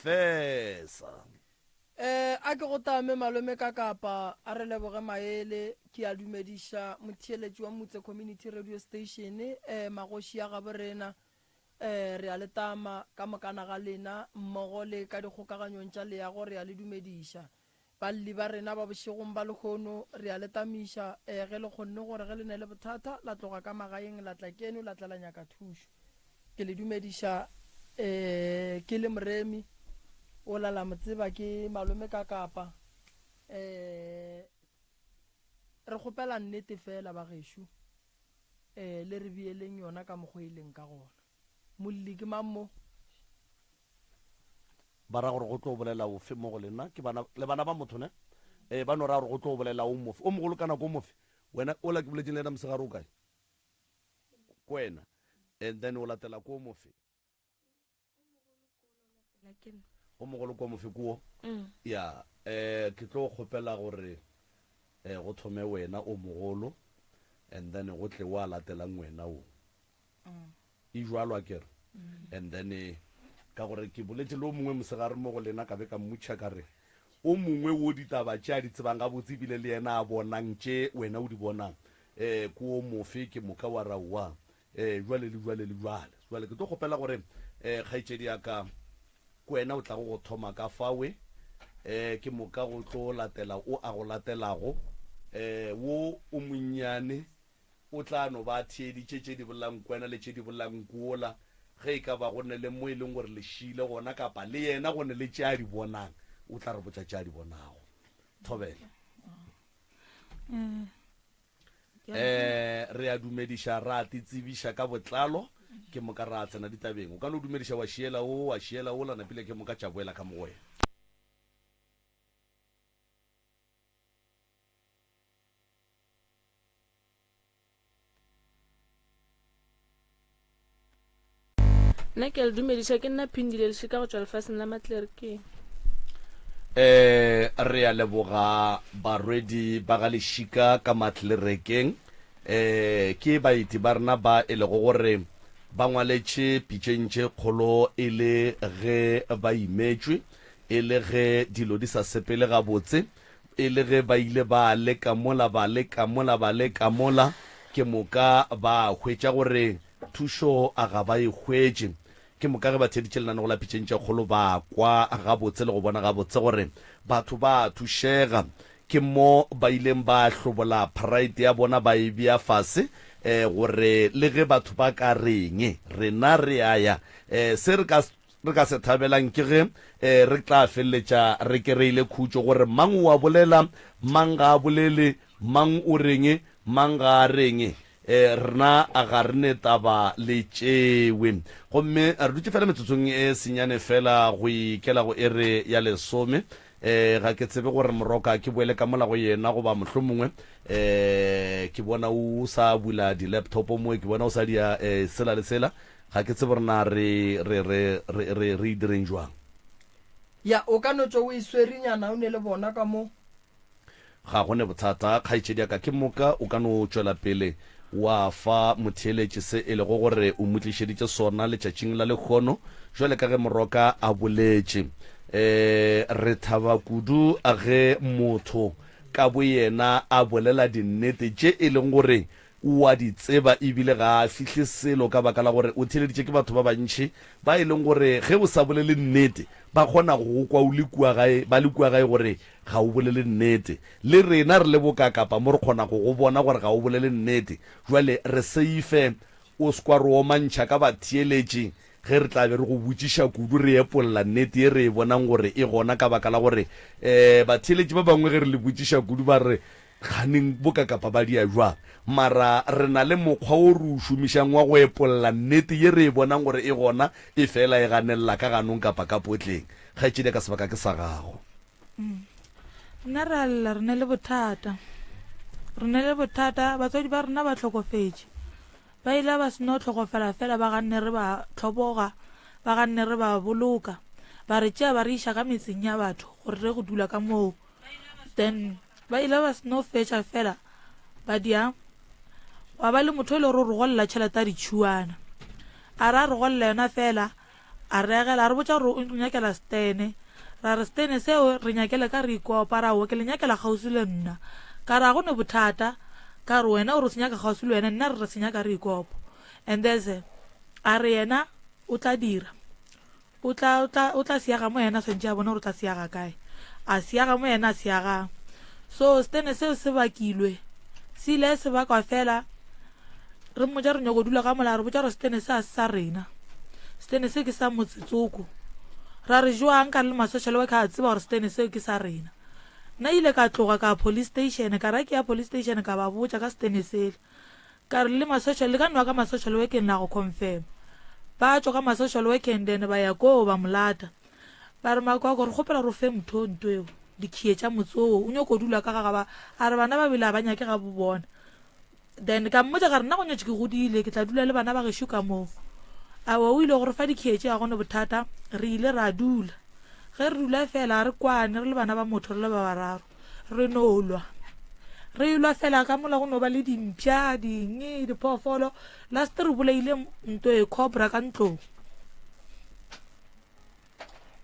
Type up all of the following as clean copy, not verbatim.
Professor. Eh, a ke go tame malome ka kapa a re leboge maele ke a dumediša motheeletši wa Mutse Community Radio Station eh, magoši a gabo rena eh, re a le tama ka mokana ga lena mmogo le ka dikgokaganyong tša leago re a le dumediša Balli ba rena ba bošegong ba lehono, re a le tamiša, ee, ge le kgonne gore ge le ne le bothata, la tloga ka magaeng la tla keno la tla la nyaka thušo. Ke le dumediša, ee, ke le Moremi, ola la mo tseba ke malome ka Kapa. Ee, re kgopela nnete feela bagešo, ee, le re beeleng yona ka mokgo e leng ka gona. Molli ke mang mo? Ba ra gore go tlo bolela ofe mo go lena? Ke bana, le bana ba motho ne? Ee, ba no ra gore go tlo bolela o mofe. O mogolo ka nako o mofe? Wena, ola ke boletšeng le yena mosegare o kae? Ko wena. And then o latela ko o mofe? O mogolo ko mofe ko? Ya, eh, ke tlo kgopela gore eh, go thome wena o mogolo and then go tle o a latelang wena o. E jwalo akere? And then ka gore ke boletše le o mongwe mosegare mo go lena ka be ka mmotšiša ka re, o mongwe wo ditaba tše a di tsebang gabotse ebile le yena a bonang tše wena o di bonang um ke o mofe? Ke moka wa re aowa um jwale le jwale le jwale. Jwale ke tlo kgopela gore um kgaetšedi ya ka ke wena o tlago go thoma ka fawe um ke moka go tlo latela o a go latelago um wo o monnyane O tla no ba a theeditše tše di bolelang kwena le tše di bolelang nkuola, ge e ka ba go ne le mo e leng gore le šiile gona, kapa le yena go ne le tše a di bonang, o tla re botša tše a di bonago. Thobela. Eh, re a dumediša, ra titsebiša ka botlalo, ke moka ra tsena ditabeng. O ka no dumediša wa šiela o, wa šiela ola, napile ke moka tša boela ka mo go wena. Nna ke a le dumediša, ke nna Phindile Lešika go tšwa lefaseng la Matlerkeng. Eh, re a leboga barwedi ba ga Lešika ka Matlerekeng. Eh, ke baeti ba rena ba e lego gore ba ngwaletše pitšeng tše kgolo e le ge ba imetšwe, e le ge dilo di sa sepele gabotse. E le ge ba ile ba leka mola, ba leka mola, ba leka mola, ke moka ba hwetša gore thušo a ga ba e hwetše. Ke moka ge ba theeditše lenanego la Pitšeng tše Kgolo ba kwa gabotse le go bona gabotse gore batho ba a thušega. Ke mo ba ileng ba hlobola pride ya bona ba e bea fase gore le ge batho ba ka reng, rena re a ya. Se re ka Re ka se thabelang ke ge re tla feleletša re kereile khutšo gore mang o a bolela, mang ga a bolele, mang o reng, mang ga a reng. Rena ga re ne taba le tšewe. Gomme re dutše fela metsotsong e senyane fela go ikela go iri ya lesome. Ga ke tsebe gore Moroka ke boele ka mola go yena goba mohlomongwe ke bona o sa bula di-laptop mo, ke bona o sa dia sela le sela. Ga ke tsebe gore na re, re, re, re, re, re e direng jwang. Ya, o ka no tšwa o e swerinyana o ne le bona ka mo. Ga go ne bothata, kgaetšedi ya ka. Ke moka o ka no tšwela pele wa fa motheeletši se e lego gore o mo tlišeditše sona letšatšing la lehono, jwale ka ge Moroka a boletše. E, re thaba kudu ge motho ka boyena a bolela dinnete tše e leng gore O a di tseba e bile ga a fihle selo ka baka la gore o theeleditše ke batho ba bantši ba e leng gore ge o sa bolele nnete ba kgona go go kwa o le kua gae, ba le kua gae gore ga o bolele nnete. Le rena re le bokakapa mo re kgona go go bona gore ga o bolele nnete. Jwale re seife o se kwa re omantšha ka batheeletši ge re tla be re go botšiša kudu re epolla nnete ye re e bonang gore e gona ka baka la gore um batheeletši ba bangwe ge re le botšiša kudu ba re Kganeng boka kapa ba dia jwang? Mara re na le mokgwa wo re o šomišang wa go epolla nnete ye re e bonang gore e gona, e fela e ganelela ka ganong kapa ka potleng. Kgaetšedi ya ka, sebaka ke sa gago. Nna re a lla, re ne le bothata. Re ne le bothata, batswadi ba rena ba hlokofetše. Ba ile ba se no hlokofala fela ba ganne re ba hloboga, ba ganne re ba boloka. Ba re tšea ba re iša ka metseng ya batho gore re go dula ka moo. Then ba ile ba seno fetša fela ba dia gwa ba le motho e le gore o re golela tšhelete ya ditšhuana a re a re golela yona fela. A re agela, a re botša gore o nyakela setene. Ra re setene seo re nyakele ka re ikopa, ra oa ke le nyakela kgauswi le nna. Ka re a go ne bothata, ka re wena o re o se nyaka kgauswi le wena, nna re re se nyaka re ikopa. And there's a re yena o tla dira. O tla, o tla, o tla seaga mo yena a swantše a bone gore o tla seaga kae. A seaga mo yena a seagang. So setene seo se bakilwe. Se ile se bakwa fela. Re mmotša re nyoko dula ka mola, a re botša gore setene se a se sa rena. Setene se ke sa motse tsoko. Ra re joang ka re le ma-social worker a tseba gore setene seo ke sa rena. Nna ile ka tloga ka police station, ka ra ke ya police station ka ba botša ka setene sela. Ka re le ma social, le ka nwa ka ma social workeng la go confirm. Ba tšwa ka ma social workeng then ba ya koo ba mo lata. Ba re Makwako re kgopela gore o fe motho o nto eo dikhiye tša motse oo o nyoko dula ka ga ga ba a re bana ba bile a ba nyake ga bo bona. Then ka mmotša ka re nna go nyetše ke godile ke tla dula le bana ba gešo ka moo. Aowa o ile go re fa dikhiye tše ga go ne bothata re ile ra dula. Ge re dula fela a re kwane re le bana ba motho re le ba bararo. Re no lwa. Re lwa fela ka mola go no ba le dimpša, ding, diphoofolo. Last re bolaile nto e cobra ka ntlong.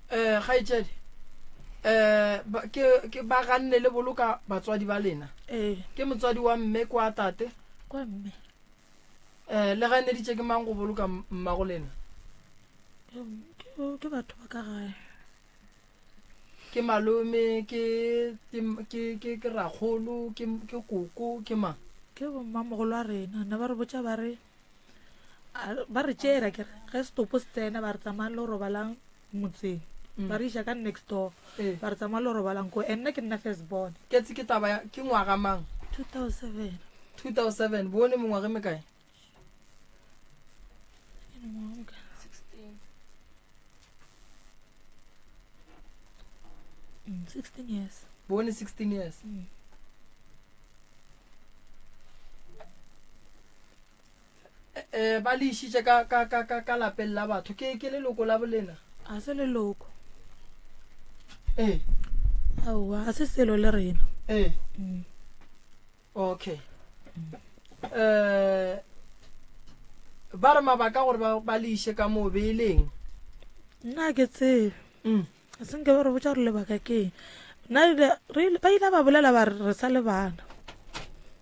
Eh, kgaetšedi, eh, ba, ke, ke ba ganne le boloka batswadi ba lena. Ee. Ke motswadi wa mme kwa tate? Kwa mme. Eh, le ganeditše ke mang go boloka mmago lena? Ke, ke, ke batho ba ka gae. Ke malome, ke, ke, ke, ke, ke rakgolo, ke, ke koko, ke mang? Ke bommamogolo a rena. Ne ba re botša ba re, a, ba re tšeera ke re, ge setopo se tsena ba re tsamayang le robalang motseng. Mm. Ba re iša ka next door. Ee. Ba re tsamayang le robalang ko. And nna ke nna first born. Ke tse ke taba ya, ke ngwaga mang? 2007. 2007, bone mengwaga e mekae? Ke mengwaga e mekae? 16. 16 years. Bone 16 years. Eh, ba le išitše ka ka ka ka ka lapeng la batho ke ke leloko la bolena A se leloko. ee Aowa, a se selo le rena. ee Okay. Eh ba re mabaka gore ba ba le iše ka moo be e leng. Nna ke tsebe. Mm. A se nke ba re botša gore lebaka ke eng. Nna ile re ile ba ile ba bolela ba re re sa le bana.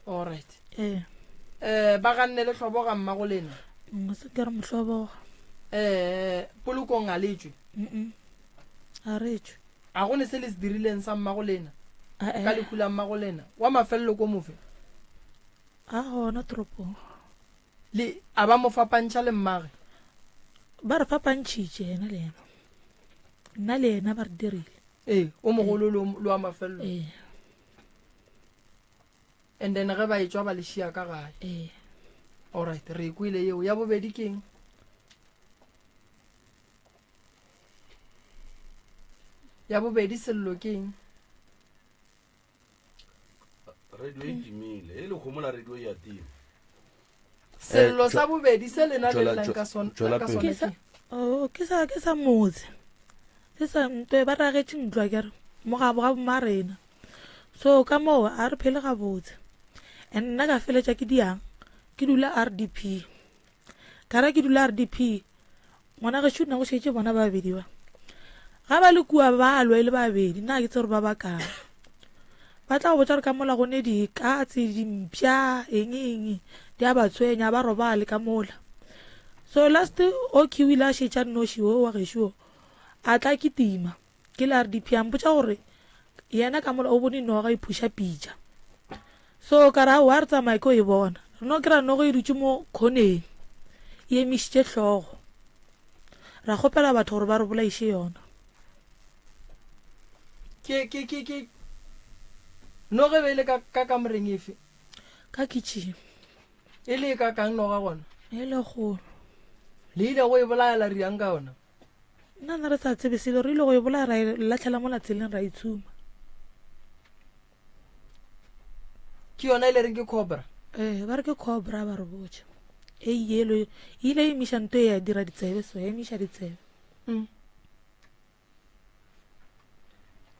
All right. Ee. Eh ba ganne le hloboga mmago lena. Mm, se ke re mohloboga. Eh polokong a le tšwe. Mm. A re tšwe. A go ne se le se dirileng sa mmago lena? Ka lehu la mmago lena? Wa mafelelo ko mofe? A gona toropong. Le a ba mo fapantšha le mmage? Ba re fapantšhitše yena le yena. Nna le yena ba re dirile. Ee, o mogolo le wa mafelelo. Ee. And then ge ba etšwa ba le šia ka gae. Ee. Alright, re e kwele yeo. Ya bobedi keng? Ya bobedi sello ke eng? Radio e timile e le kgomo la radio e a tima. Sello Eh, sa bobedi se lena le tšwela- llang ka sona tšwela ka pele. sona Ke sa ke oh, ke sa ke sa motse. Ke sa ntwe ba ragetše ntlo akere mo gabo ga bomma rena. So ka moo a re phele gabotse. And nna ka feletša ke diang ke dula RDP. Ka ra ke dula RDP Ngwana gešo nna go šetše bona ba babedi ba. Ga ba le kua ba lwa e le babedi, nna ga ke tsebe gore ba bakang. Ba tla go botša gore ka mola go ne dikatse, dimpša, eng eng, di a ba tshwenya, ba robale ka mola. So last okay o ile a šetša nnoši wo wa gešo wo, a tla kitima ke le RDP a mpotša gore yena ka mola o bone noga e phuša pitša. So ka re aowa a re tsamaye ke o e bona. Re no kry-a nogo e dutše mo khoneng e emišitše hlogo. Ra kgopela batho gore ba re bolaiše yona. Ke, ke, ke, ke, noga e be e le ka, ka kamoreng efe? Ka kitchen. E le e kakang noga gona? E le kgolo. Le ile go e bolaya la riang ka yona? Nna ne re sa tsebe selo, re ile go e bolaya ra e lahlela mola tseleng ra e tshuma. Ke yona e le reng ke cobra? Ee, ba re ke cobra ba re botša. E yelo e ile ya emiša nto e ya dira ditsebe so, ya emiša ditsebe. Mm.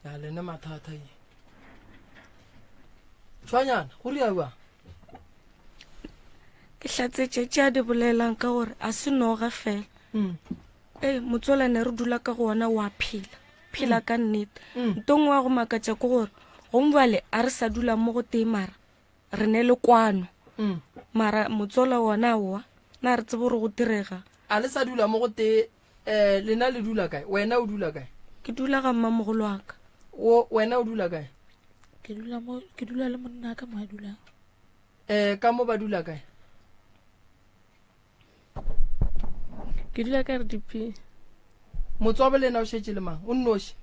Ya lena mathata ye. Tshwanyana, go ria bjang? Ke hlatsetše tše a di bolelang ka gore a se noga fela. Mm. Ee, motse ola ne re dula ka go ona wa phela phela ka nnete. Nto nngwe ya go makatša ke gore gong bjale a re sa dula mo go tee mara re ne le kwano. Mara motse ola wona aowa, na re tsebe gore go direga. A le sa dula mo go tee? Um lena le dula kae? Wena o dula kae? Ke dula ga mmamogolo wa ka. O, wena o dula kae? Ke dula mo, ke dula le monna ka mo a dulang. Um ka mo ba dula kae? Ke dula ka RDP. Motswabo le yena o šetše le mang? O nnoši?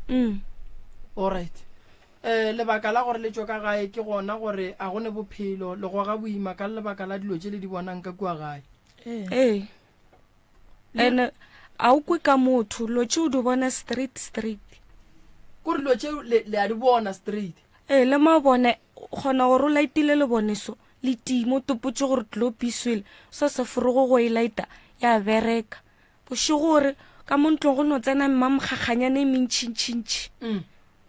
Mm. Alright. Eh, lebaka la gore le tšwe ka gae ke gona gore a go ne bophelo le goga boima ka lebaka la dilo tše le di bonang ka kua gae. Ee. Ene a o kwe ka motho, lo tše o di bona straight straight. Kore dilo tše le, le a di bona straight. Ee, le mabone o kgona gore o laetile lebone so le time o topotše gore tlopi e swele o sa sa forogo go e laeta ya bereka. Bošego gore ka mo ntlong go no tsena mmamokgakganyana e mentšintšintši. Mm.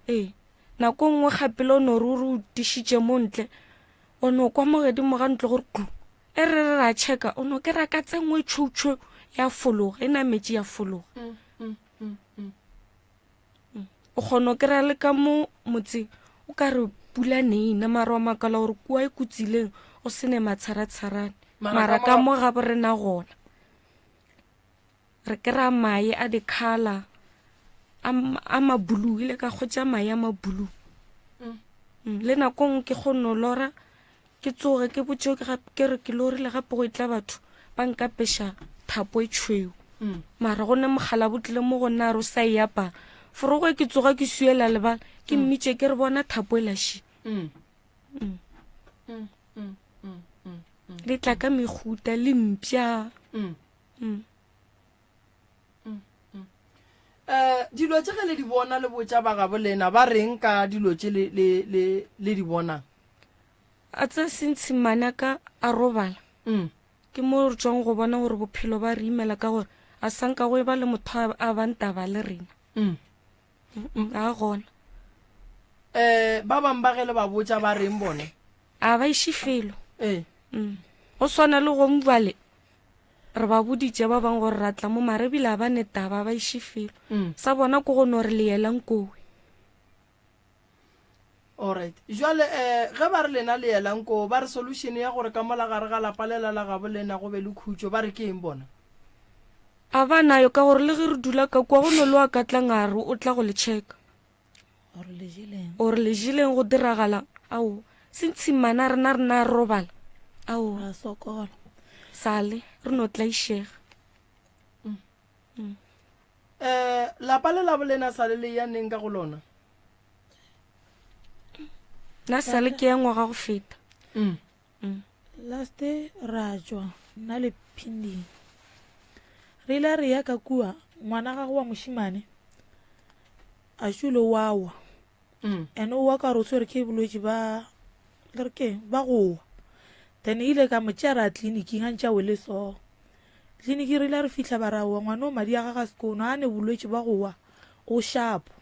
Ee, nako nngwe gapele o no re o re o tišitše mo ntle o no kwa mo godimo ga ntlo gore klu e re re ra checka o no kry-a ka tse nngwe tšhweu-tšhweu ya fologa e nametše ya fologa. Mm, mm, mm, mm. O kgona go kry-a le ka mo motseng o ka re pula neina mara wa makala gore kua e kutsileng go se ne matsharatsharane mara ka mo ga bo rena gona re kry-a mae a di-color a mabulu ile ka kgotsa mae a mabulu mm. Mm, le nako nngwe ke kgonno lora ke tsoge ke botse ke re ke lorile gape go etla batho ba nkapeša thapo e tšhweu mm. mara go ne mogala bo tlile mo go nna a re o sa e apara forogo ke tsoga ke suela lebala ke mm. mmitše ke re bona thapo e laši mm. le tla ka mehuta le mpša Um dilo tše ge le di bona le botša ba gabo lena ba reng ka dilo tše le, le, le, le di bonang? A tse sentshi mmane ka a robala. Mm. Ke mo re tšwang go bona gore bophelo ba re imela ka gore a sanka go eba le motho a, a bang taba le rena. Mm. Mm, a gona. Um ba bang ba ge le ba botša ba reng bona? A ba iše felo. Ee. Mm. Go swana le go bjale re ba boditše ba bang gore ra tla mo mare ebile a ba ne taba ba iše felo. Mm. Sa bona ko go no re le yelang kowe. Alright. Jwale eh ge ba re lena le yelang koo ba re solution ya gore ka mola gare ga lapa lela la gabo lena go be le khutšo ba re ke eng bona? A ba nayo ka gore le ge re dula ka kua go no le wa ka tlang a re o tla go le checka. Or le jeleng. Or le jeleng go diragala ao se ntshimana rena rena re robala ao. Ra sokola. Sale re no tlaišega. Mm. Mm. Eh lapa le la bolena sale le ya neng ka go lona? Nna sale ke ya ngwaga go feta. Mm. Mm. Last ra tšwa nna le Phinding. Re ile re ya ka kua ngwana gagwe wa mošemane a šule wa wa. Mm. And o wa ka gore o tshwere ke bolwetši ba le re keng ba go wa. Then ile ka mo tšea ra tleliniking a ntše a wele so. Tleliniki re ile re fihla ba ra wa ngwana o madi a gagwe a sekono a ne bolwetši ba go wa o shapo.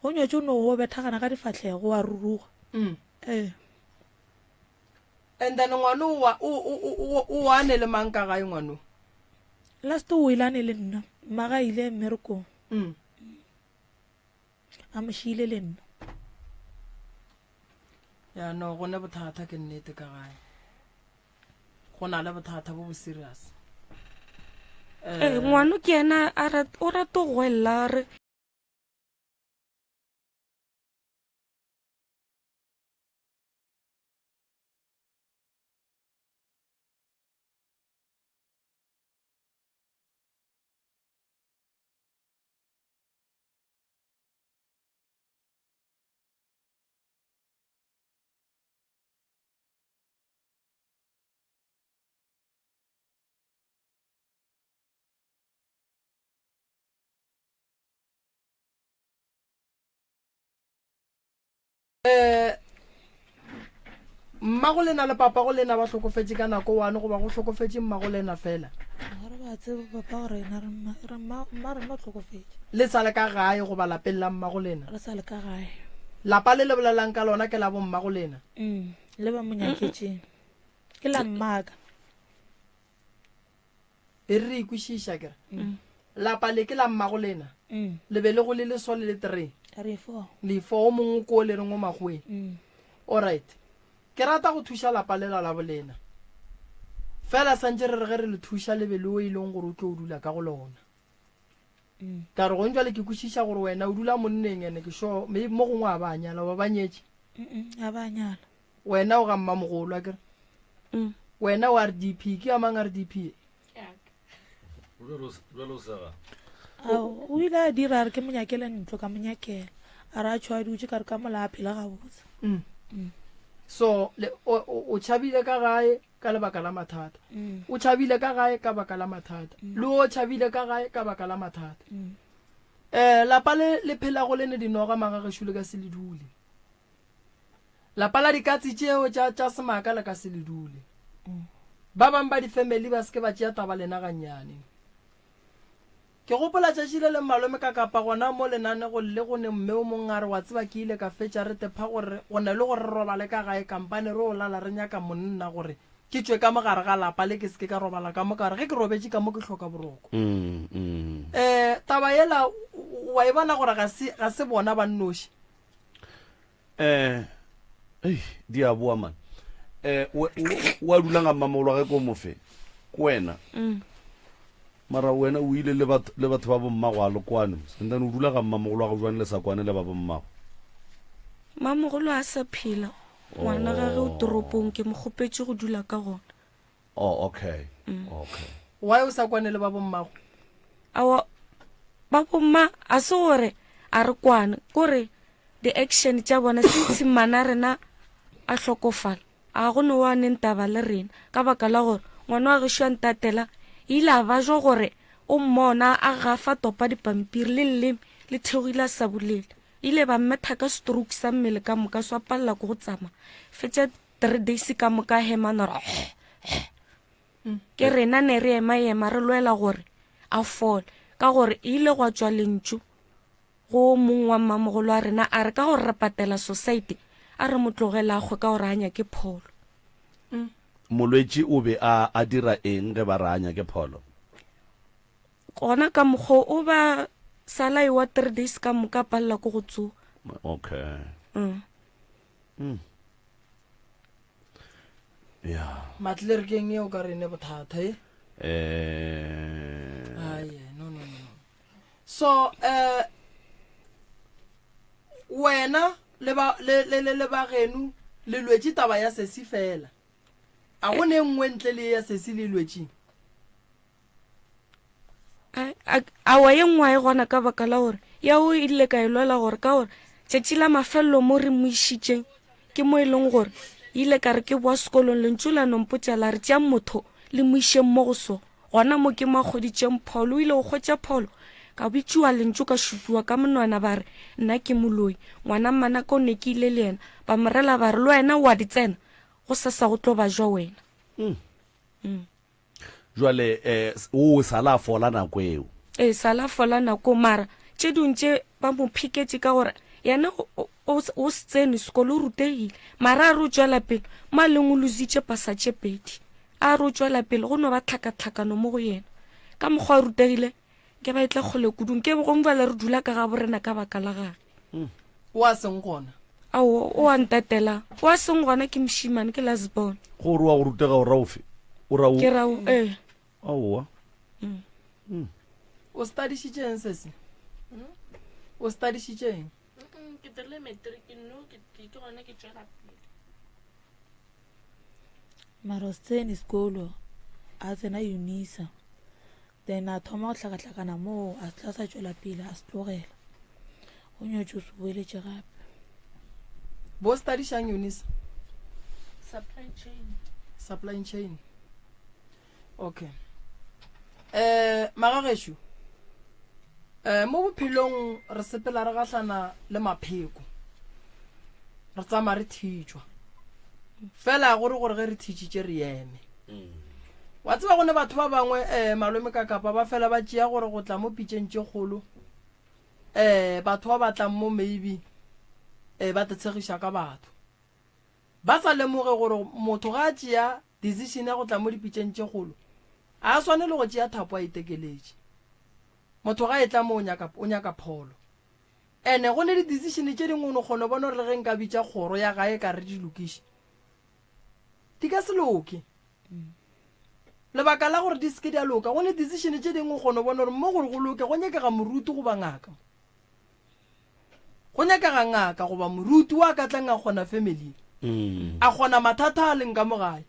Go nyetše o no o bethagana ka difahlego wa ruruga. Mm. Ee. And then ngwana o wa o o o o o ane le mang ka gae ngwano? Last o ile ane le nna. Mmaga ile mmerekong. Mm. A mo šiile le nna. Ya no go ne bothata ke nnete ka gae. Go na le bothata bo bo serious. Eh, ngwano ke yena a rat o rata go gwella re Eh, mmago lena le papago lena ba hlokofetše ka nako one goba go hlokofetše mmago lena fela? Ga re ba tsebe papa go rena, re mma, re mma, mma rena o hlokofetše. Le sa le ka gae goba lapeng la mmago lena? Re sa le ka gae. Lapa le le bolelang ka lona ke la bommago lena? Mm, le ba mo nyaketšeng. Ke la mmaka. E re re e kwešiša kere. Lapa le ke la mmago lena. Le be le go le le so le le tree. Re fo. Le fo o mongwe ko le reng o makgoweng. Alright. Ke rata go thuša lapa lela la bolena. Fela santše re re ge re le thuša le be le o e leng gore o tlo dula ka go lona. Ka re gong jwale ke kwešiša gore wena o dula monneng ene ke sure maybe mo gongwe a ba nyala ba ba nyetše. A ba nyala. Wena o ga mmamogolo a kere. Wena o RDP ke ya mang RDP e? Bjale o sega. Ao, o ile a dira a re ke mo nyakele ntlo ka mo nyakela. A re a tšho a dutše ka re ka mola a phela gabotse. So le o o tšhabile ka gae ka lebaka la mathata. O tšhabile ka gae ka baka la mathata. Le o tšhabile ka gae ka baka la mathata. Eh lapa le le phelago le ne dinoga magagešo le ka se le dule. Lapa la dikatse tšeo tša tša semaka le ka se le dule. Ba bang ba difamily ba se ke ba tšea taba lena gannyane. Ke gopola tšatši le leng malome ka kapa gona mo lenanegong le go ne mme o mong a re wa tseba ke ile ka fetša re tepha gore go ne le gore re robale ka gae kampane re o lala re nyaka monna gore ke tšwe ka mo gare ga lapa le ke se ke ka robala ka mo ka gore ge ke robetše ka mo ke hloka boroko. Um taba yela wa e bona gore ga se ga se bona ba nnoši. Eh, ei, di a boa man. Eh, o o a dula nga mmamogolo wa ge ko mofe. Ke wena. Mm. Mara wena o ile le batho le batho ba bommago a le kwane. And then o dula ga mmamogolo wa go jwang le sa kwane le ba bommago. Mamogolo a sa phela. Ngwana gage o toropong ke mo kgopetše go dula ka gona. Oh, okay. Mm. Okay. Why o sa kwane le ba bommago? Awa ba bomma a se gore a re kwane, kore di-action tša bona since mmana rena a hlokofala a go no wa neng taba le rena ka baka la gore ngwana wa gešo a ntatela ile a bajwa gore o mmona a gafa topa dipampiri le leleme le theogile a sa bolele ile ba mmetha ka stroke sa mmele ka moka swa palela ko go tsamaya fetša three days ka moka hema no ra ke rena ne re ema ema re lwela gore a fole ka gore e ile gwa tswa lentšu go mong wa mmamogolo wa rena a re ka gore re patela society a re mo tlogela a kgwe ka gore a nyake pholo Molwetši o be a a dira eng ge ba re a nyake pholo? Gona ka mokgwa o ba sala ewa three days ka moka a palela ko go tsoga. Okay. Mm. Mm. Yeah. Matlerekeng eo ka rene bothata e. Eh. Aye, no no no. So eh wena le ba le le le ba genu le lwetše taba ya sesi fela. A go ne nngwe ntle le ya sesi le lwetšeng? Awa ye nngwe a e gona ka baka la gore ya o ile ka e lwela gore ka gore tšatši la mafelelo mo re mo išitšeng ke mo e leng gore ile ka re ke boa sekolong lentšu la nompotša la re tšeang motho le mo išeng mo go so gona mo ke mo a kgoditšeng pholo o ile go kgwetša pholo ka bitšiwa lentšu ka šupiwa ka monwana ba re nna ke moloi ngwana mmanaka o ne ke ile le yena ba morela ba re le wena o a di tsena go sasa go tlo bajwa wena mm. Mm. Jwale eh, o sala a fola nako eo. Ee, sala a fola nako mara tše dingwe tše ba mo phiketše ka gore yena o se tsene sekolo o rutegile mara a re o tšwela pele mo a leng o lositše pasa tše pedi a re o tšwela pele go no ba tlhakatlhakano mo go yena ka mokgwa a rutegile nke ba e tla kgole kudu nke gongwe bjale re dula ka ga borena ka baka la gage mm. o a seng gona ao o a ntatela o a seng gona ke mošimane ke lasbon gore wa go rutega o ra ofe o ra ke ra ee aowa mm. mm. o studišitšeng sese o studišitšeng ke dirile matric no ke gona ke tšwela pele mara o se tsene sekolo a tsena unisa Then a thoma go hlakahlakana moo, a se tla sa tšwela pele, a se tlogela. Go nyotše o se boeletše gape. Bo studišang Eunice? Supply chain. Supply chain. Okay. Eh, magagešo. Eh, mo bophelong re sepela re gahlana le mapheko. Re tsamaya re thitšwa. Fela gore gore ge re thitšitše re eme. Wa tseba go ne batho ba bangwe um malome ka kapa ba fela ba tšea gore go tla mo pitšeng tše kgolo um batho ba ba tlang mo maybe um ba tetshegiša ka batho ba sa lemoge gore motho ga a tšea decision ya go tla mo dipitšeng tše kgolo. A swanele go tšea thapo a itekeletše. Motho ga etla mo o nyaka, o nyaka pholo. Ene go ne di decision tše dingwe o no kgona go bona gore le ge nka bitša kgoro ya gae ka re di lokiše, di ka se loke. Lebaka la gore di se ke di a loka, go ne decision tše dingwe o kgona go bona gore mo gore go loke go nyakega moruti goba ngaka. Go nyakega ngaka goba moruti wa ka tlang a kgona family, a kgona mathata a leng ka mo gae.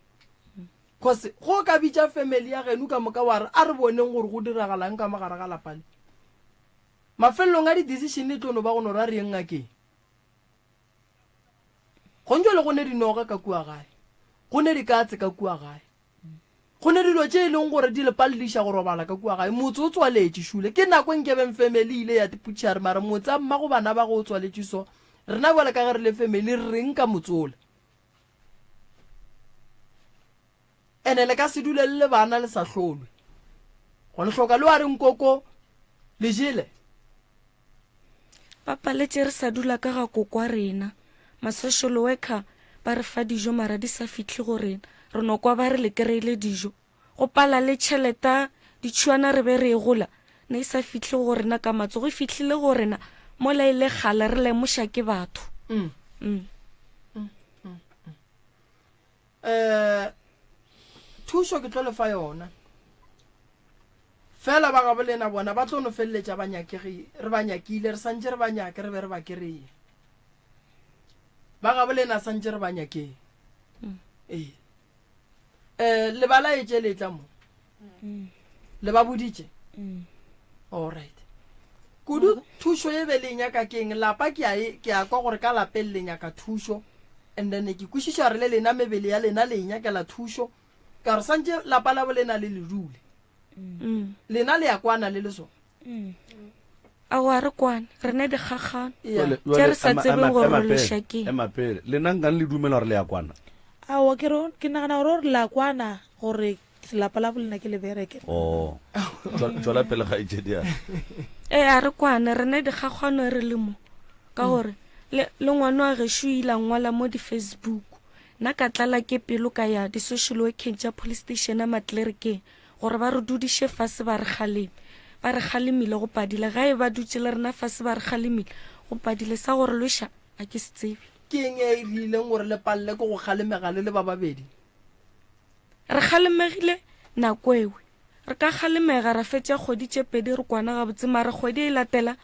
Cause go ka bitša family ya geno ka moka wa re a re boneng gore go diragalang ka mo gare ga lapa le. Mafelelong a di decision e tlo no ba go no ra re yeng ngakeng. Gonjwale go ne dinoga ka kua gae, go ne dikatse ka kua gae, go ne dilo tše e leng gore di le palediša go robala ka kua gae. Motse o tswaletše šule. Ke nako e nkebeng family e ile ya tiputšha re mare motse a mmago bana ba go o tswaletše so. Rena bjale ka ge re le family re reng ka motse ola? Ene le ka se dule le le bana le sa hlolwe. Go le hloka le wa re nkoko le jele. Ba paletše re sa dula ka ga kokwa rena. Ma social worker ba re fa dijo mara di sa fihle go rena. Re no kwa ba re le kry-ile dijo. Go pala le tšheleta ditšhuana re be re e gola ne e sa fihle go rena ka matsogo e fihlile go rena mola e le kgale re lemoša ke batho. Mm. Mm. Mm. Mm. Eh, thušo ke tlo le fa yona. Fela ba gabo lena bona ba tlo no feleletša ba nyakegi, re ba nyakile, re santše re ba nyake, re be re ba kereye. Ba gabo lena santše re ba nyakeng. Mm. Ee. Eh, le ba laetše le tla mo. Mm. Le ba boditše? Mm. All right. Kudu thušo e be le nyaka keng? Lapa ke a e, ke a kwa gore ka lapeng le nyaka thušo. And then ke kwešiša gore le lena mebele ya lena le e nyakela thušo. Ka gore santše lapa la bo lena le le dule. Mm. Lena le ya kwana le le so. Mm. Aowa re kwane, re ne dikgakgano tše re sa tsebeng gore re loša keng. Ema pele, lena nkang le dumela gore le ya kwana? Aowa ke re ke nagana gore gore la kwana gore lapa la bolena ke le bereke. Oh. Tšwela pele kgaetšedi ya. Ee a re kwane, re ne dikgakgano re le mo. Ka gore le le ngwana wa gešo o ile a ngwala mo di-Facebook. Nna ka tlala ke pelo ka ya di-social workeng tša police station ya Matlerekeng. Gore ba re dudiše fase ba re kgaleme. Ba re kgalemile go padile. Gae ba dutše le rena fase ba re kgalemile go padile. Sa go re lweša ga ke se tsebe. Ke eng e rileng gore le palele ke go kgalemega le le ba babedi? Re kgalemegile nako ewe. Re ka kgalemega ra fetša kgwedi tše pedi re kwana gabotse mara kgwedi e latela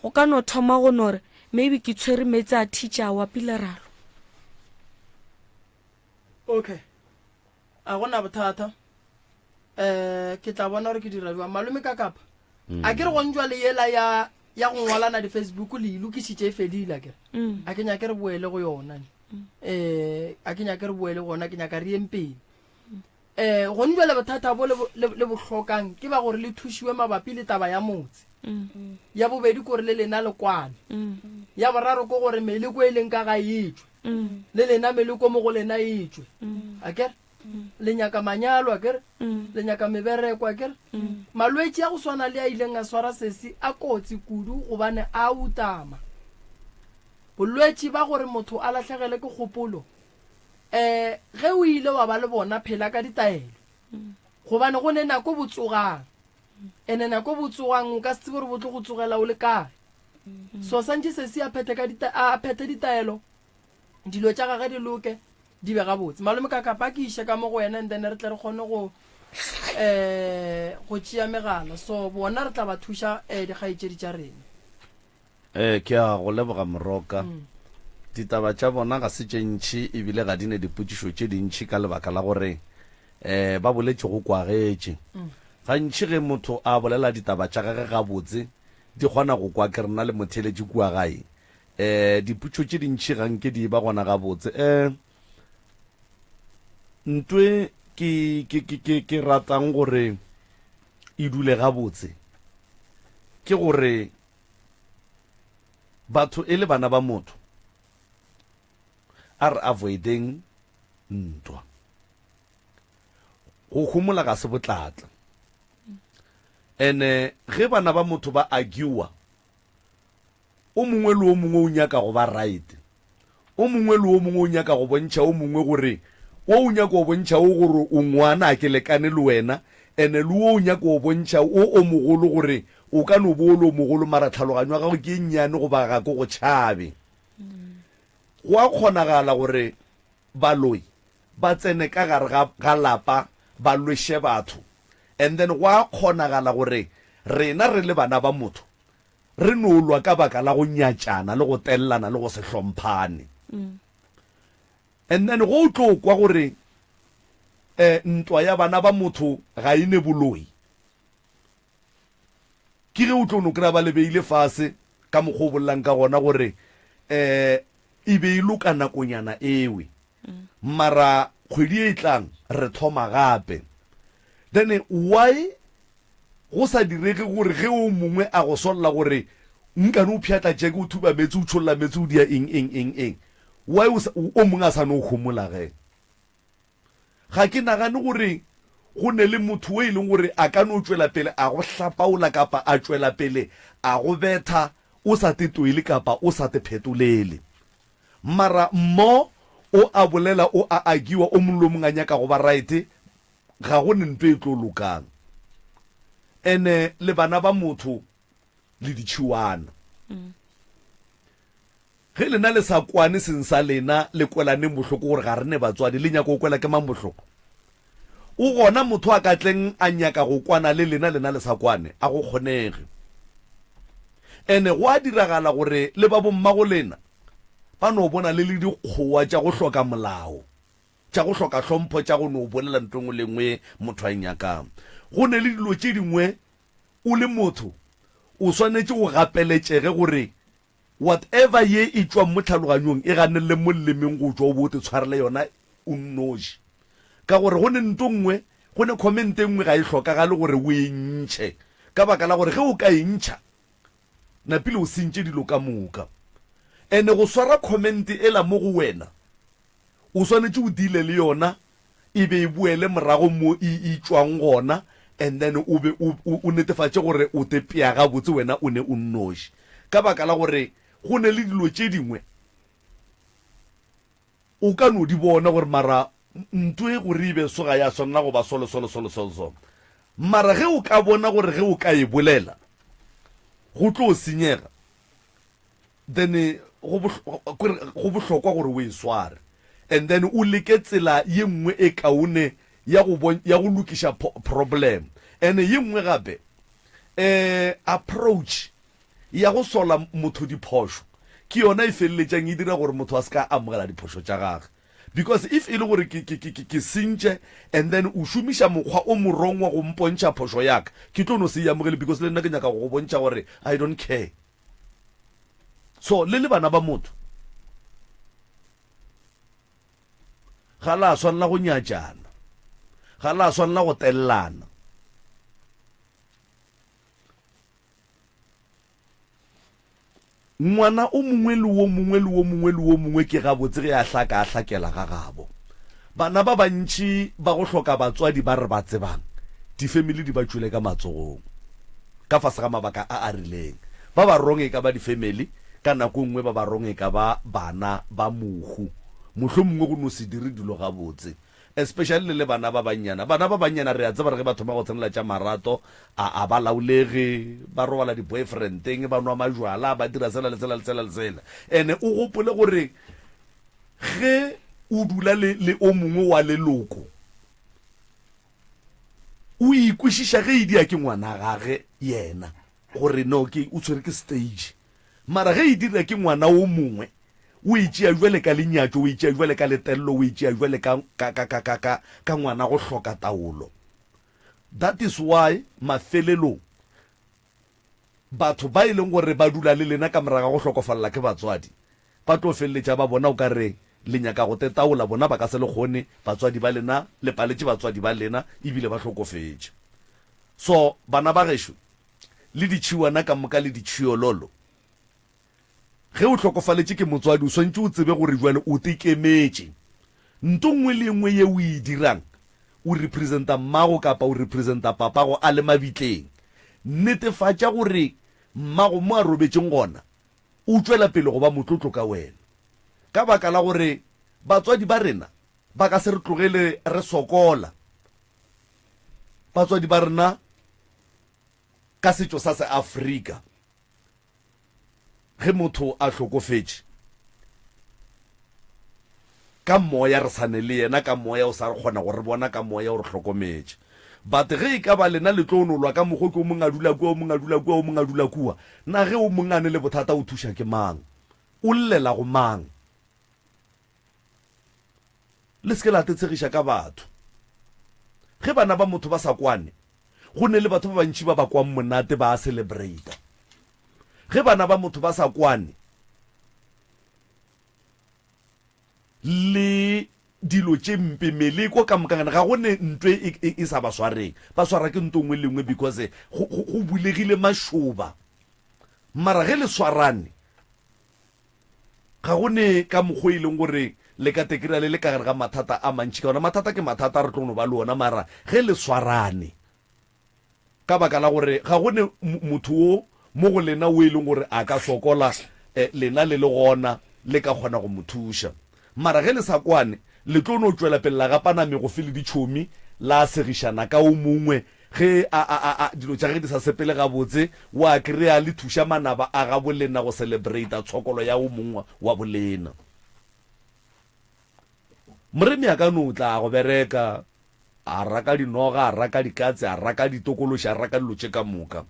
go ka no thoma go no re maybe ke tshwere meetse a thitša a wapile ra lwa. Okay. A go na bothata. Eh, ke tla bona gore ke dira jwang. Malome ka kapa. Mm. A ke re go njwa le yela ya ya go ngwalana di Facebook le ilokisitše e fedile a ke re. Mm. A ke nyake re boele go yona. Mm. Eh, a ke nyake re boele go yona ke nyaka re yeng pele. Eh, go njwa le bothata bo le le bohlokang ke ba gore le thušiwe mabapi le taba ya motse. Mm. Ya bobedi kore le lena le kwane. Mm. Ya boraro ke gore meleko e leng ka ga e tšwe. Mm. Le lena meleko mo go lena e tšwe. Mm. A ke re? Le nyaka manyalo a kere? Mm. Le nyaka mebereko a kere? Mm. Malwetši a go swana le a ileng a swara sesi a kotsi kudu gobane a utama. Bolwetši ba gore motho a lahlegele ke kgopolo eh ge o ile wa ba le bona phela ka ditaelo. Mm. Gobane go ne nako bo tsogang. Ene nako bo tsogang o ka se tsebe gore bo tlo go tsogela o le kae. So santše sesi a phethe ka dita a phethe ditaelo dilo tša gage di loke di be gabotse. Malome ka kapa ke iše ka mo go wena and then re tle re kgone go eh go tšea megala so bona re tla ba thuša eh dikgaetšedi tša rena. Eh ke a go leboga Moroka. Mm. Ditaba tša bona ga se tše ntši ebile ga di ne dipotšišo tše dintši ka lebaka la gore eh ba boletše go kwagetše. Mm. Gantši ge motho a bolela ditaba tša gage gabotse di kgona go kwa ke rena le motheeletši kua gae. Eh, diputšo tše dintši ga nke di ba gona gabotse. Eh, ntwe ke, ke, ke, ke, ke ratang gore e dule gabotse ke gore batho e le bana ba motho a re avoideng ntwa. Go homola ga se botlatla. Ene ge bana ba motho ba arguer O mongwe le o mongwe o nyaka go ba right. O mongwe le o mongwe o nyaka go bontšha o mongwe gore, wo o nyaka go bontšha wo gore o ngwana, a ke lekane le wena. Ene le wo o nyaka go bontšha o o mogolo gore o ka no bo o le o mogolo mara tlhaloganyo ya gago ke e nnyane goba ga ko go tšhabe. Go a kgonagala gore baloi ba tsene ka gare ga, ga lapa ba lweše batho. And then go a kgonagala gore rena re le bana ba motho re no lwa ka baka la go nyatšana le go tellana le go se hlomphane. And then go o tlo kwa gore eh, ntwa ya bana ba motho ga e ne boloi, ke ge o tlo no kry-a ba le beile fase ka mokgwa o bolelang ka gona gore um e be e loka nakonyana ewe, mara kgwedi e tlang re thoma gape. Then why go sa direge gore ge o mongwe a go solla gore nkane o pšhatla jeke, o thuba meetse, o tšholla meetse, o dia eng eng eng eng, why o mongwe a sa no homola ge? Ga ke nagane gore go ne le motho o e leng gore a ka no tšwela pele a go hlapaola kapa a tšwela pele a go betha o sa te toile kapa o sa te phetolele. Mara mo o a bolela o a agiwa o mongwe le o mongwe a nyaka go ba right, ga go ne nto e tlo lokang. Ene le bana ba motho le ditšhiwana. Ge lena le sa kwane seng sa lena, le kwelaneng bohloko gore ga re ne batswadi, le nyaka go kwela ke mang bohloko? O gona motho a ka tleng a nyaka go kwana le lena, lena le sa kwane? A go kgonege. Ene go a diragala gore le ba bommago lena ba no bona le le dikgowa tša go hloka molao, tša go hloka hlompho, tša go no bolela ntho e nngwe le e nngwe motho a e nyakang. Go ne le dilo tše dingwe o le motho o swanetše o gapeletšege gore Whatever ye e tšwang mo tlhaloganyong e ganelele mo lelemeng go tšwa o bo o te tshwarele yona o nnoši. Ka gore go ne nto nngwe, go ne comment e nngwe ga e hlokagale gore o e ntšhe. Ka baka la gore ge o ka e ntšha, napile o sentše dilo ka moka. Ene go swara comment ela mo go wena, o swanetše o deale le yona e be e boele morago mo e e tšwang gona and then o be o, o, o netefatše gore o te pea gabotse wena o ne o nnoši. Ka baka la gore go ne le dilo tše dingwe o ka no di bona gore mara nto e gore e be so ga ya swanela go ba so le so le so le so le so. Mara ge o ka bona gore ge o ka e bolela go tlo senyega, then go go bohlokwa gore o e sware and then o leke tsela ye nngwe e kaone ya go ya go lokiša problem. And ye nngwe gape um approach ya go sola motho diphošo ke yona e feleletšang e dira gore motho a se ka amogela diphošo tša gage. Because if e le gore ke, ke, ke, ke, ke sentše and then o šomiša mokgwa o morong wa go mpontšha phošo ya ka, ke tlo no se e amogele because le nna ke nyaka go go bontšha gore I don't care. So le le bana ba motho ga la swanela go nyatšana, ga la swanela go tellana. Ngwana o mongwe le wo mongwe le wo mongwe le wo mongwe ke gabotse ge a hlaka a hlakela ga gabo. Bana ba bantši ba go hloka batswadi ba re ba tsebang, difemili di ba tšwele ka matsogong ka fase ga mabaka a a rileng. Ba ba wrong e ka ba difemili, ka nako e nngwe ba ba wrong e ka ba bana ba mohu. Mohlomongwe go no se dire dilo gabotse. Especially le le bana ba bannyana. Bana ba bannyana re a tseba gore ge ba thoma go tsenela tša marato, a, a ba laolege, ba robala di-boyfriend-eng, ba nwa majwala, ba dira sela le sela le sela le sela. And-e o gopole gore ge o dula le, le o mongwe wa leloko, o ikwešiša ge e dia ke ngwana gage yena gore no ke o tshwere ke stage. Mara ge e dira ke ngwana o mongwe, o e tšea bjale ka lenyatšo, o e tšea bjale ka letello, o e tšea bjale ka, ka, ka, ka, ka, ka, ka ngwana go hloka taolo. That is why mafelelong batho ba e leng gore ba dula le lena ka morago ga go hlokofalela ke batswadi, ba tlo feleletša ba bona o ka re le nyaka go tetaola, bona ba ka se le kgone, batswadi ba lena, le paletše batswadi ba lena ebile ba hlokofetše. So bana ba gešo, le ditšhiwana ka moka le ditšhiololo, Ge o hlokofaletše ke motswadi, o swanetše o tsebe gore bjale o tekemetše. Nto nngwe le nngwe ye o e dirang, o representa mmago kapa o representa papago a le mabitleng. Netefatša gore mmago mo a robetšeng gona, o tšwela pele go ba motlotlo ka wena. Ka baka la gore batswadi ba rena ba ka se re tlogele re sokola. Batswadi ba rena ka setšo sa Seafrika, ge motho a hlokofetše, ka moya re sa ne le yena, ka moya o sa re kgona go re bona, ka moya o re hlokometše. But ge e ka ba lena le tlo no lwa ka mokgo ke o mongwe a dula kua, o mongwe a dula kua, o mongwe a dula kua, na ge o mongwe a ne le bothata o thuša ke mang? O llela go mang? Le se ke la tetshegiša ka batho. Ge bana ba motho ba sa kwane, go ne le batho ba bantši ba ba kwang monate ba a celebrata. Ge bana ba motho ba sa kwane, le dilo tše mpe, meleko ka moka, ga go ne ntwe e, e, e sa ba swareng. Ba swara ke nto nngwe le nngwe because go, go, go bulegile mašoba. Mara ge le swarane, Ga go ne ka mokgo e leng gore le ka tekrea le le ka gare ga mathata a mantši ka gona. Mathata ke mathata, re tlo no ba le ona, mara ge le swarane, ka baka la gore ga go ne motho wo mo go lena wo e leng gore a ka sokola lena le le gona, le ka kgona go mo thuša. Mara ge le sa kwane, le tlo no tšwela pele la gapana megofe le ditšhomi, la segišana ka o mongwe. Ge a, a, a, a, dilo tša gage di sa sepele gabotse, wa krea le thuša manaba a gabo lena go celebrata tshokolo ya o mongwe wa bolena. Moremi a ka no tla go bereka, a raka dinoga, a raka dikatse, a raka ditokološi, a raka dilo tše ka moka.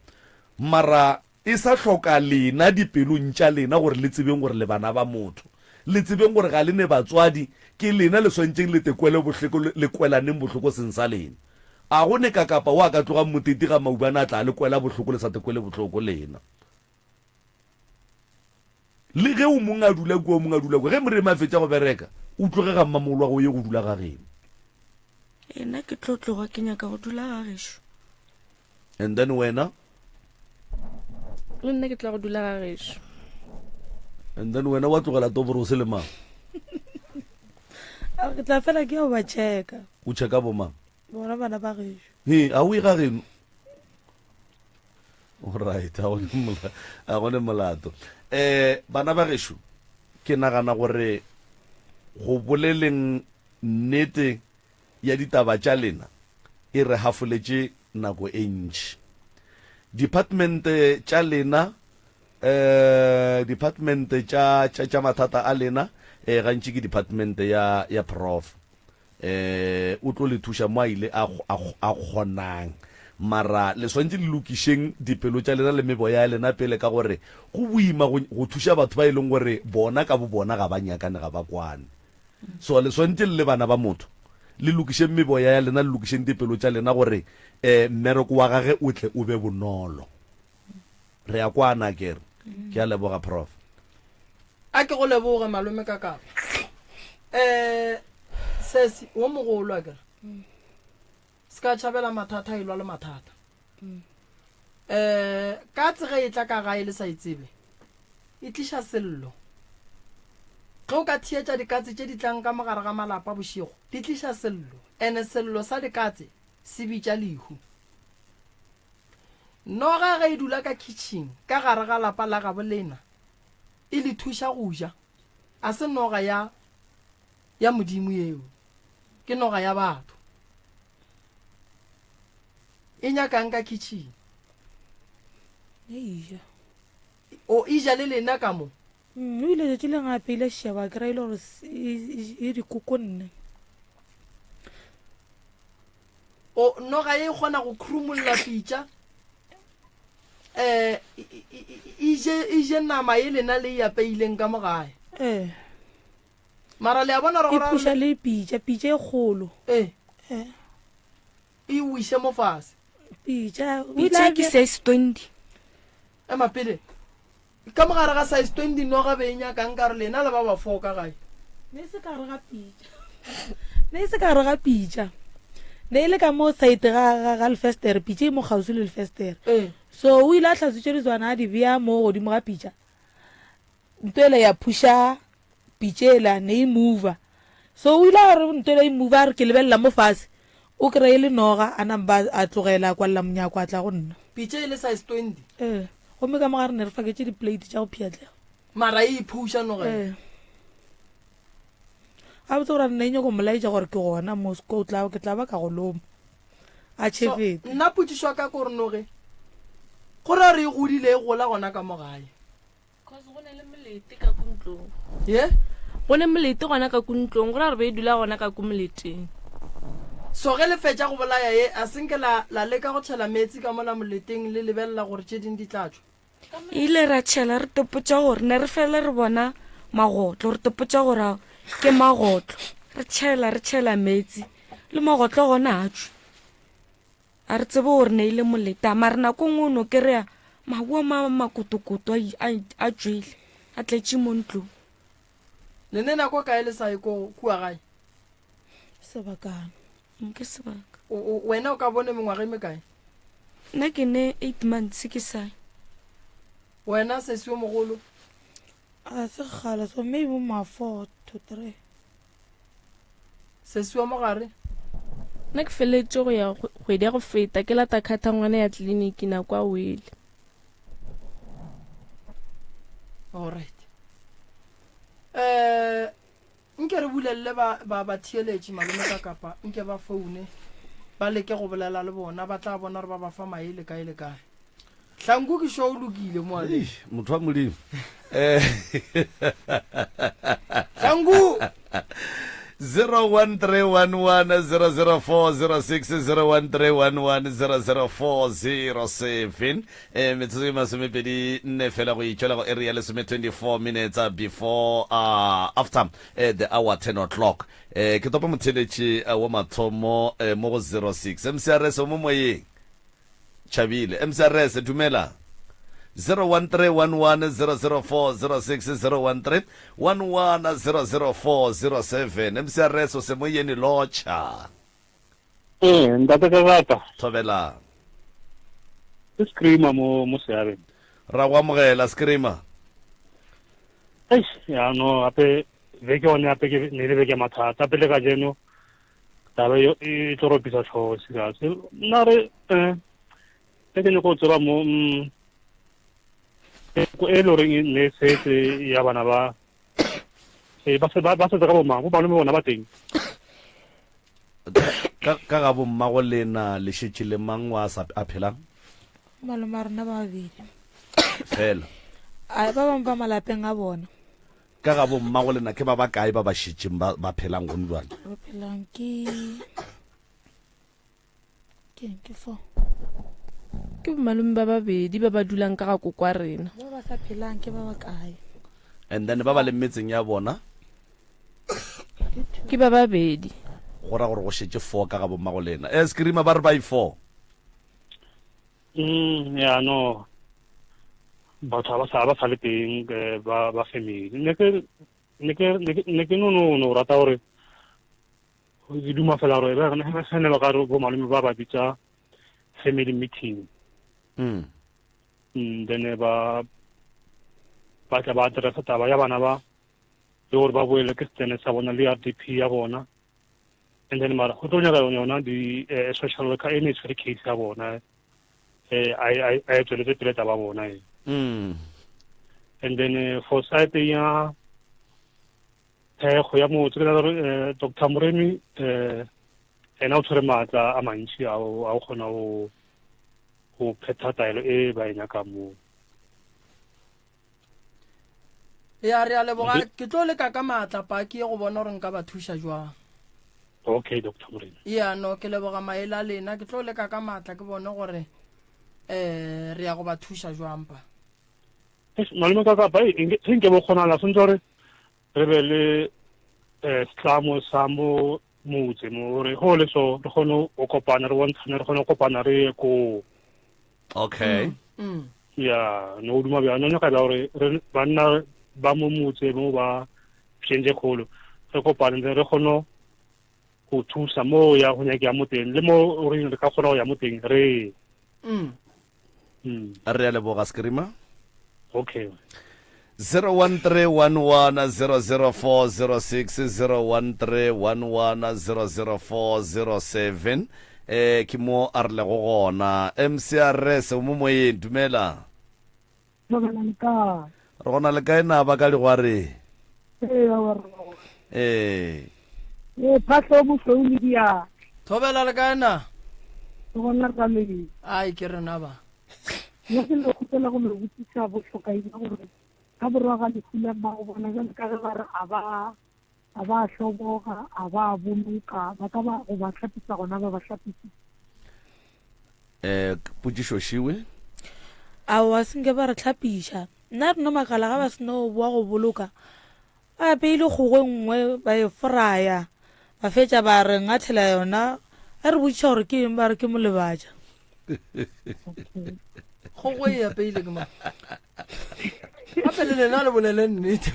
Mara E sa hloka lena dipelong tša lena gore le tsebeng gore le bana ba motho. Le tsebeng gore ga le ne batswadi, ke lena le swantšeng le te kwele bohloko, le kwelaneng bohloko seng sa lena. A go ne kakapa wo a ka tlogang moteti ga maubane a tla le kwela bohloko le sa te kwele bohloko lena. Le ge o mongwe a dula kua, o mongwe a dula kua, ge moremi a fetša go bereka, o tloge ga mmamolwago o ye go dula ga geno. Ee, nna ke tlo tloga ke nyaka go dula ga gešo. And then wena? Le nna ke tla go dula ga gešo. And then wena wa tlogela toborose le mang? Ke tla fela ke yo ba checka. O checka bo mang? Bona bana ba gešo. He, a o ye ga geno? Alright, a go ne molato. Eh, bana ba gešo, ke nagana gore go boleleng nnete ya ditaba tša lena e re hafoletše nako e ntši. Department tša lena, eh, department tša, tša, tša mathata a lena, eh, gantši ke department ya, ya prof. Eh, o tlo le thuša mo a ile a, a, a kgonang. Mara le swantše le lokišeng dipelo tša lena le meboya ya lena pele, ka gore go boima go, go thuša batho ba e leng gore bona ka bobona ga ba nyakane, ga ba kwane. So le swantše le le bana ba motho, le lokišeng meboya ya lena, le lokišeng dipelo tša lena gore um mmereko wa gage o tle o be bonolo. Re a kwana akere? Ke a leboga Prof. A ke go leboge malome ka kapa. Eh sesi wo mogolo akere. Se ka tšhabela mathata e lwa le mathata. Eh katse ge e tla ka gae le sa e tsebe e tliša sello. Ge o ka theetša dikatse tše di tlang ka mogare ga malapa bošego di tliša sello ene sello sa dikatse se bitša lehu. Noga ge e dula ka kitchen ka gare ga lapa la gabo lena e le thuša go ja. A se noga ya ya Modimo yeo, ke noga ya batho. E nyakang ka kitchen? E ja. O e ja le lena ka mo? Mm, o ile tšatši lengwe a apeile šebo a kry-a e le gore e, e, e dikokonne. O noga ye e kgona go khrumolla pitša eh e je e je nama ye lena le e apeileng ka mo gae. Eh. Mara le a bona gore e phuša le pitša, pitša e kgolo. Eh. Eh. E wiše mo fase. Pitša, pitša ke size 20. Ema pele. Ka mo gare ga size 20 noga be e nyakang ka re lena le ba ba fo ka gae. Ne e se ka gare ga pitša. Ne e se ka gare ga pitša. Ne e le ka mo side ga ga ga lefestere, pitša e mo kgauswi le lefestere. Ee. So o ile a hlatswitše ditswana a di bea mo godimo ga pitša. Nto ela ya phuša pitša ela ne e mover. So o ile a re nto ela e mover a re ke lebelela mo fase o kry-e le noga a namba a tlogela a kwalela monyako a tla go nna. Pitša e le size 20. Ee. Gomme ka mo gare ne re faketše diplate tša go pheatlega. Mara e iphuša noga ye. Ee. Gabotse gore nna e nyako molaetša gore ke gona mo o tla ke tla ba ka go loma. A tšhefete. Nna potšišo ya ka ke gore noge go ra re e godile e gola gona ka mo gae. Cause go ne le molete ka ku ntlong. Ye? Go ne molete gona ka ku ntlong, go ra gore be e dula gona ka ku moleteng. So ge le fetša go bolaya ye, a se nke la, la leka go tšhela meetse ka mola moleteng le lebelela gore tše ding di tla tšwa? Ile ra tšhela re topotša gore ne re fele re bona magotlo, re topotša gore ao ke magotlo. Re tšhela re tšhela meetse, le magotlo gona a tšwe. A re tsebe gore ne ile moleta, mare nako nngwe o no kry-a mabu a ma makotokoto a, a, a tšwele, a tletše mo ntlong. Le ne nako kae le sa ye ko kua gae? Sebakana. Nke sebaka. O, o, wena o ka bone mengwaga e mekae? Nna ke ne eight months ke sa ye. Wena sesi yo mogolo? A se kgale so maybe ma 4 to 3. Sesi wa mogare? Nna ke feletše go ya kgwedi ya go feta ke lata khatha ngwana ya tleliniki nako a wele. Alright. Eh nke re bulelele ba ba ba theeletše malome ka kapa nke ba foune ba leke go bolela le bona ba tla bona gore ba ba fa maele kae le kae. Hlanku ke sure o lokile mo a Eish, motho wa modimo Eh, Hlanku 0131100406 0131100407 eh metsotso e masomepedi nne fela go itšwela go area lesome 24 minutes uh, before uh, after eh, the hour 10 o'clock eh ke topa motheletši uh, wa mathomo eh, mo go 06 mcrs o mo moyeng Tšhabile. MCRS, dumela. 0131100406 0131100407 MCRS o se moyeni lotšha. Ee, ntate ka rata. Thobela. Ke Screamer mo mo Seabeng. Ra go amogela Screamer. Eish, ya no ape beke one ape ke ne le beke mathata ape le kajeno taba e e tlo ropisa tlhogo serious nna re um e ke nyako tseba mo mm, e e le goreng e ne e setse ya bana ba e ba se- ba ba setse ka bomang bo malome bona ba teng Ka ka ga bommago lena le šetše le mang wa sa a phelang? Malome a rena ba babedi. Fela. A ba bangwe ba malapeng a bona. Ka ga bommago lena ke ba bakae ba ba šetšeng ba, ba phelang gone bjale? Ba phelang ke ke ke four. Ke bomalome ba babedi ba ba dulang ka ga kokwa rena. Ba ba sa phelang ke ba bakae? And then ba ba leng metseng ya bona? Ke ba babedi. Go ra gore go šetše four ka ga bommago lena. Eh, Screamer ba re ba i four. Mm, ya no batho ga ba sa ba sa le teng eh, ba ba family ne ke ne ke ne ke no no no rata gore ke duma fela gore ba ne ba ne ba ka re bo malome ba ba bitsa family meeting mm. mm then eh, ba ba tla ba addressa taba ya bana ba le gore ba boele ke setene sa bona le RDP ya bona and then mara go tlo nyaka yona di eh, social worker e ne e tshwere case ya bona eh a a e tsweletse pele taba bona e mm. and then eh, for side ya thekgo ya motse ke gore eh, Dr Moremi eh ena o tshwere maatla a mantši a o kgona go go phetha taelo e ba e nyakang moo Ya, re a leboga. Ke tlo leka ka maatla paki ye go bona gore nka ba thuša jwang. Okay, Doctor Morena. Ya, no, ke leboga maele a lena. Ke tlo leka ka maatla ke bone gore eh re ya go ba thuša jwang pa. Eish, Malome ka kapa e nke nke bo kgonala sentse gore re be le eh setlamo sa mo motse mo gore go le so re kgone go kopana re bontshane re kgone go kopana re ye koo. Okay. Mm. Ya, no duma bja no nyaka bja gore re banna ba mo motse mo ba tšentše kgolo re kopane re kgone go thusa mo ya go nyakea mo teng le mo re re ka kgona go ya mo teng re mm. Mm. Re a leboga Screamer. Okay. 0131100406 0131100407 eh ke mo a re lego gona MCRS o mo moyeng dumela Thobela le kae? Re gona le kae na ba ka digware Ee, aowa re gona. Ee. Ee, phahlo o mošweu le diatla. Thobela le kae na? Ke gona ra lena. Ai ke rena ba. Nna ke no kgopela go no botšiša bohlokaina gore ka borwa ga lehu la mmago bona jwale ka ge ba re a ba a ba hloboga a ba boloka ba ka ba go ba hlapisa gona ba ba hlapisa. Eh potšišo šiwe. Aowa se nke ba re hlapiša. Nna re no makala ga ba se no boa go boloka. Ba apeile kgogo e nngwe ba e fraya, ba fetša ba re ngathela yona. Ge re botšiša gore ke eng ba re ke molebatša. Kgogo e apeile ke mang? Gape le lena le bolele nnete.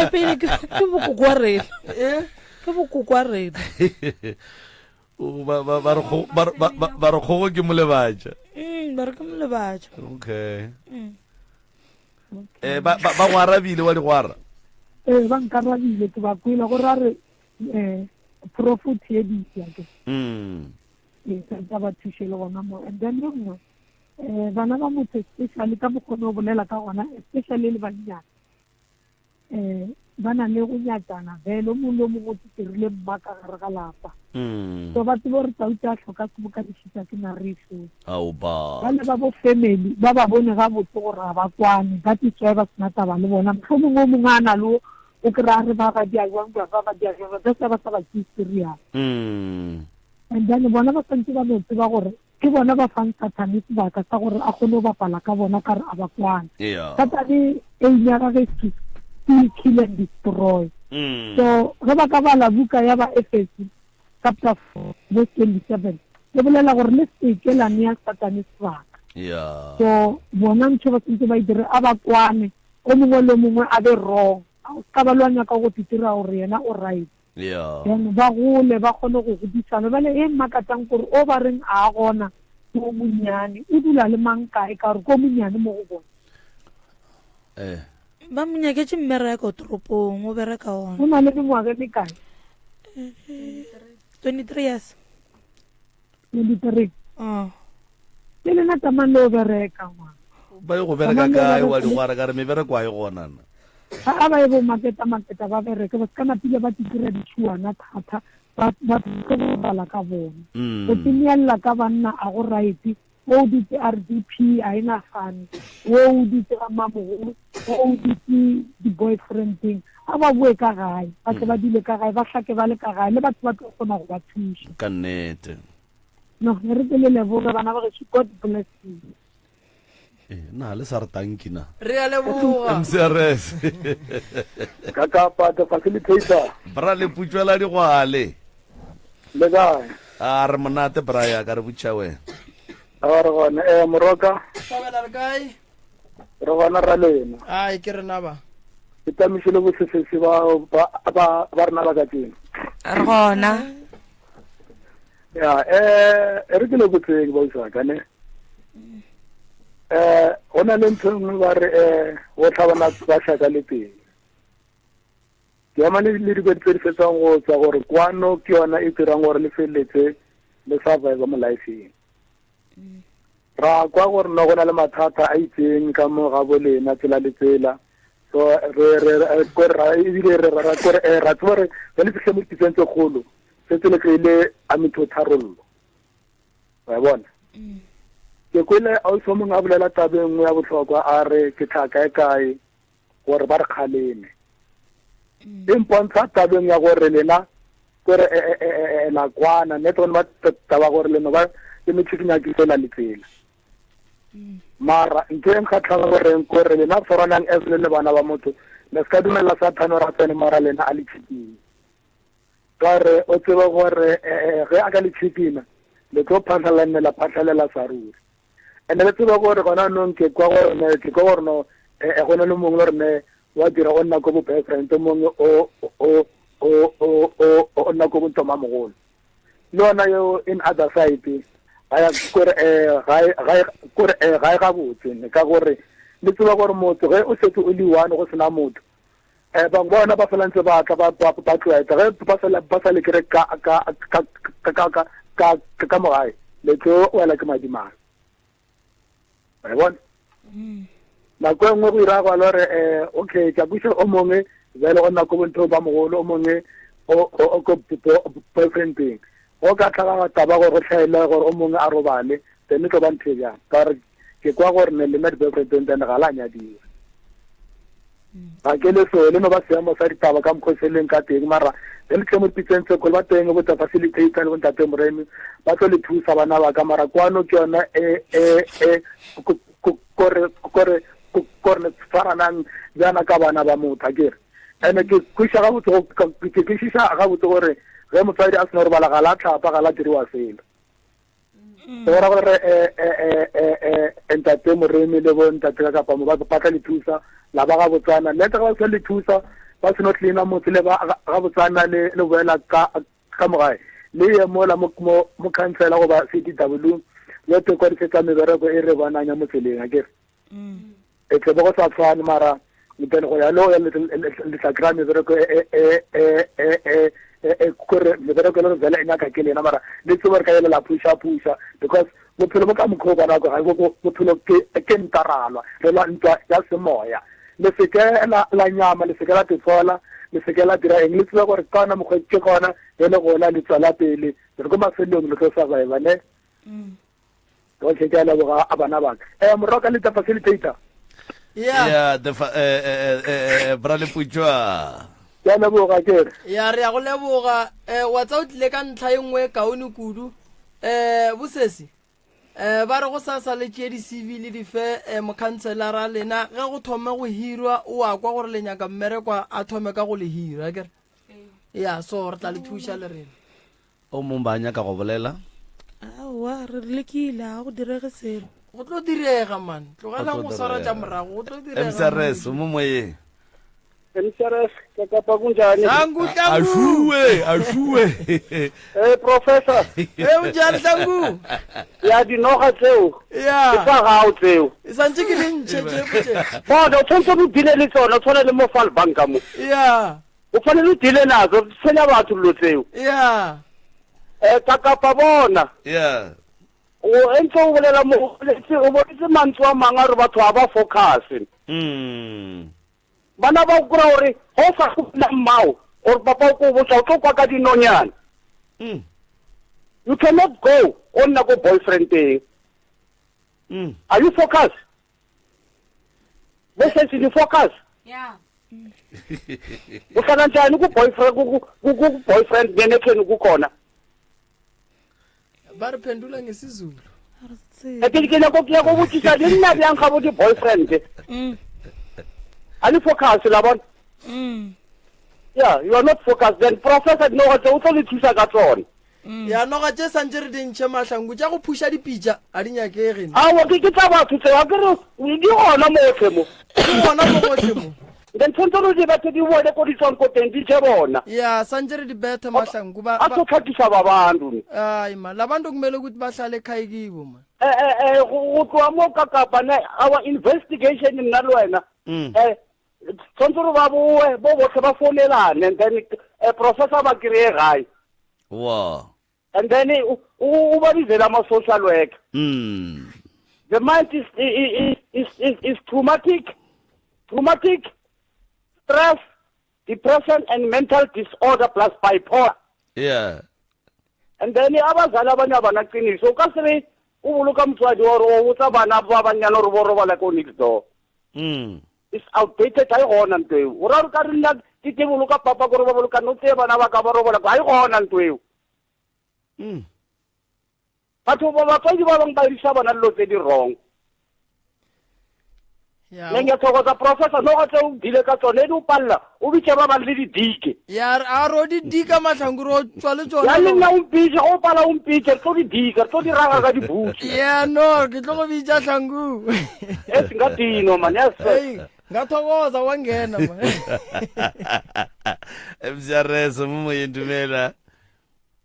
Apeile ke ke bokoko wa rena. Eh? Ke bokoko wa rena. Ba ba ba re kgogo ba ba ba re kgogo ke molebatša. Ba re ke molebatša. Okay. Eh, ba, ba, ba go arabile wa digwara? Ee, ba nkarabile, ke ba kwele gore a re um prof o theeditše ke. Ee, tsa ba thuše le gona mo. And then e nngwe, um bana ba motho especially ka mokgone o bolela ka gona, especially le bannyane, um ba na le go nyatšana vele o mongwe le o mongwe o titerile mma ka gare ga lapa mm. so ba tsebe gore tau tša hloka seboka di šita ke narefo ba le ba bo family ba ba bone gabotse gore ga ba kwane ba titswae ba sena taba le bona motlho mongwe o mongwe a na le o kry-a re ba ba dia jwang ba ba dia jwang that's why ba sa ba tseye serious mm. and then bona ba santse ba no tseba gore Ke bona ba fang Sathane sebaka sa gore a kgone go bapala ka bona ka re a ba kwane. Sathane aim ya gage is to steal, kill and destroy. So ge ba ka bala buka ya Baefeso chapter 4 verse 27 e bolela gore le seke la nea Sathane sebaka. So bona ntho ba sentse ba e dire a ba kwane, o mongwe le o mongwe a be wrong. A o ska ba lwa nyaka go titira gore yena o right. Yeah. Then ba gole ba kgone go godisana. Bjale e mmakatang kore o ba reng a gona ke o monnyane o dula le mang kae ka gore ke o monnyane mo go bona. Eh. Ba mo nyaketše mmereko toropong o bereka ona. O na le mengwaga e mekae? 23 years. 23. Oh. Le lena tsamang le o bereka ngwana. Ba ye go bereka kae wa digwara ka re mebereko a e gona na. Ga a ba ye bo maketa maketa ba bereke ba se ka napile ba titira ditšhuana thata ba ba tlo bapala ka bona. Go timeella ka banna a go right o o dutse RDP a e nagane wo o dutse ga mmamogolo wo o dutse di boyfriendeng a ba boe ka gae ba tle ba dule ka gae ba hlake ba le ka gae le batho ba tlo kgona go ba thuša. Ka nnete. No, e re ke le leboge bana ba gešo. God bless you. Eh, na le sa re tanki na. Re a leboga. MCRS. Ka kapa the facilitator. Bra le putšwela digwale. Le kae? A re monate bra ya ka re butša wena. A re gona eh moroka. Hlabela re kae? Re gona ra lena. Ai ke rena ba. Ke tamiše le bosesese ba ba ba rena ba ka tsena. Re gona. Ya, eh, e re ke le botseng ba usaka ne. Eh, go na le ntho e nngwe ba re eh go tlhabana ba shaka le pele. Ke ema le le dikgwedi tse di fetsang go tswa gore kwano ke yona e dirang gore le feleletse le survive mo lifeng. Ra kwa gore no go na le mathata a itseng ka mo ga bo lena tsela le tsela. So re re re ra ebile re ra ra eh, ra tseba re re le fihle mo dipitseng tse kgolo. Setse le kry-ile a metho tharollo. Wa bona? Ke kwele ausi o mongwe a bolela taba e nngwe ya bohlokwa a re ke tla kae kae gore ba re kgaleme. E mpontsha tabeng ya gore lena kore e, e, e, e, la kwana ne tsone ba taba gore leno ba le metšhikinya ke tsela le tsela. Mara ntho e nkgatlhang goreng kore lena tshwaranang as le le bana ba motho le se ka dumela sathane gore a tsene mara lena a le tšhikinye. Ka re o tsebe gore ge a ka le tšhikina le tlo phatlhalela nne la phatlhalela sa ruri. Ene le tsebe gore gona anong ke kwa gore ne ke kwa gore no go na le mongwe le gore ne wa dira o nna ko bo boyfriend o mongwe o o o o o o nna ko bontomamogolo. Le yona yo in other side ga ya kore ga ga kore ga e gabotse ne ka gore le tseba gore motho ge o setse o le one go sena motho Eh, bangwe ba bona ba fela ntse ba tla ba ba ba tlwaetsa ge ba fela ba sa le kere ka ka ka ka ka ka ka ka mogae le tlo wela ke madimang wa e bona mm. nako e nngwe go ira gwa lore um okay ke a kweša o mongwe bjale go nna ko bontho ba mogolo o mongwe o ko boyfriendeng. Go ka tlhaga taba gore go hlaele gore o mongwe a robale, then e tlo ba ntho e bjang? Ka gore ke kwa gore ne lena di-boyfriend tseno then ga la nyadiwa. Ga ke le so, le no ba seemo sa ditaba ka mokgwa se leng ka teng, mara ge le tle mo dipitseng tse kgolo ba teng bo tsa facilitator le bontate Moremi ba tlo le thusa bana ba ka, mara kwano ke yona e e e kore kore kore le tshwaranang bjana ka bana ba motho akere. Ene ke kwešiša gabotse go ke kwešiša gabotse gore ge motswadi a sena go robala ga la tlhapa ga la diriwa selo. Go ra gore eh eh eh eh eh ntate Moremi le bo ntate ka kapa mo ba ba tla le thusa la ba ga botsana le ga ba sa le thusa ba seno cleaner motse le ba ga botsana le le boela ka ka mogae le ye mola mo mo mo councilor goba CDW le te kwadisetsa mebereko e re bonang ya motseleng akere. E tle bo go sa tshwane mara then go ya lo ya le tla kry-a mebereko e e e e e e kore mebereko e le gore vele e nyaka ke lena mara le tsebe gore ka ele la phusha phusha because bophelo bo ka mokgwa o bona ga bophelo ke ke ntaralwa re lwa ntwa ya semoya le seke la la nyama le seke la tetshola le seke la dira eng le tsebe gore ka ona mokgwa ke gona le le gola le tswela pele re ko mafelong le tlo survive ne Okay, ke a leboga a bana baka. Eh, moroka le the facilitator. Yeah. Yeah, the fa eh eh eh eh bra Leputšwa. Ke a leboga ke re. Ya re ya go leboga. Eh wa tsa o tlile ka ntlha e nngwe e kaone kudu. Eh bosesi. Eh ba re go sa sa le tšee di-CV le di fe eh, mokhanselara lena ge go thome go hirwa o a kwa gore le nyaka mmereko a thome ka go le hira akere. Ya so re tla le thuša le rena. O mong ba nyaka go bolela? Aowa, re lekile, ga go direge selo. Go tlo direga man, tlogelang go swara tša morago, go tlo direga. MCRS, o mo moyeng. MCRS, ka kapa kunjani? Hlangu, hlangu. Ashuwe, ashuwe. Eh, professor. Eh, unjani hlangu? Ya dinoga tseo. Ya. Ke tsa gago tseo. E santse ke di ntšhe tše tše. Bona, o tshwanetse o dile le tsona, o tshwana le mo Fal Banka mo. Ya. O tshwanetse o deale nazo, di tshwenya batho dilo tseo. Yeah. Eh, ka kapa bona. Yeah. O entse o bolela mo o boletse o boletse mantswe a mangwe a re batho ga ba focus. Bana ba kura gore ga o sa gopola mmao or papa o ko botsa o tlo kwa ka dinonyana. You cannot go o nna ko boyfriend teng. Are you focus? Bo sesi ni focus? Yeah. Uhlala njani ku boyfriend ku ku boyfriend ngene ekheni kukhona? Ba re phendula ngesizulu. E ke ke nyako ke ya go botsisa le nna bjang ga bo di boyfriend. A le focus la bona? Yeah, you are not focused then professor no o tlo le thusa ka tsone. Mm. Ya noga tše santše re di ntšhe mahlangu tša go phuša dipitša a di nyakege. Aowa ke ke tša batho tseo a ke re di gona motlhe mo. Di gona mo gotlhe mo. Then tshwanetse re di bethe di boele ko di tswang ko teng di je bona. Ya santše re di bethe mahlangu ba. A tlo tlhakisa ba bantu. Ai ma la bantu kumele ukuthi bahlale ekhaya kibo ma. Eh eh eh go tloa mo ka kapa ne our investigation nna le wena. Mm. Eh tshwanetse re ba boe bo botlhe ba founelane and then eh, professor ba kry-e gae wa and then o ba bizela ama-social worker mm. the mind is, is, is, is, is traumatic traumatic stress depression and mental disorder plus bipolar yeah and then abazali abanye abanaqiniso o ka se re o boloka motswadi ore o botsa bana ba bannyane gore bo robala ko next door mm. It's outdated ga e gona nto eo. O ra gore ka re nna ke ke boloka papa gore ba boloka no tseye bana ba ka ba robola ga e gona nto eo. Mm. Batho ba batswadi ba bangwe ba irisa bona dilo tse di wrong. Ya, Nne ngiyathokoza professor no ga tse o dile ka tsone di o palela o bitse ba bang le didike. ya a ro di dika mahlangu ro tswa le tsona Ya le nna o mpitse go pala o mpitse re tlo di dika re tlo di raga ka dibutse. ya no ke tlo go bitša hlangu Yes nga dino man yes. Ei, ngathokoza wangena man mcrs mo moyeng dumela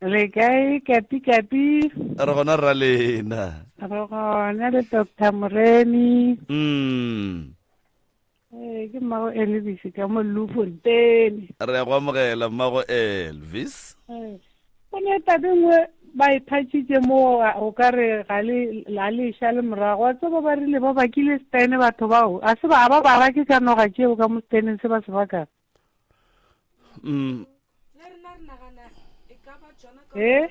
Le kae kapi kapi? Re gona rra lena. Re gona le Doctor Moremi. Mm. Eh, ke mmago Elvis ka mo Bloemfontein. Re ya go amogela mmago Elvis. Eh, go ne tabe nngwe ba e thatšitše mo o ka re ga le la le šale morago wa tseba ba rile ba bakile stene batho bao a se ba ba ba rake ka noga tšeo ka mo steneng se ba se bakang Mm. Le rena re nagana e ka ba Eh?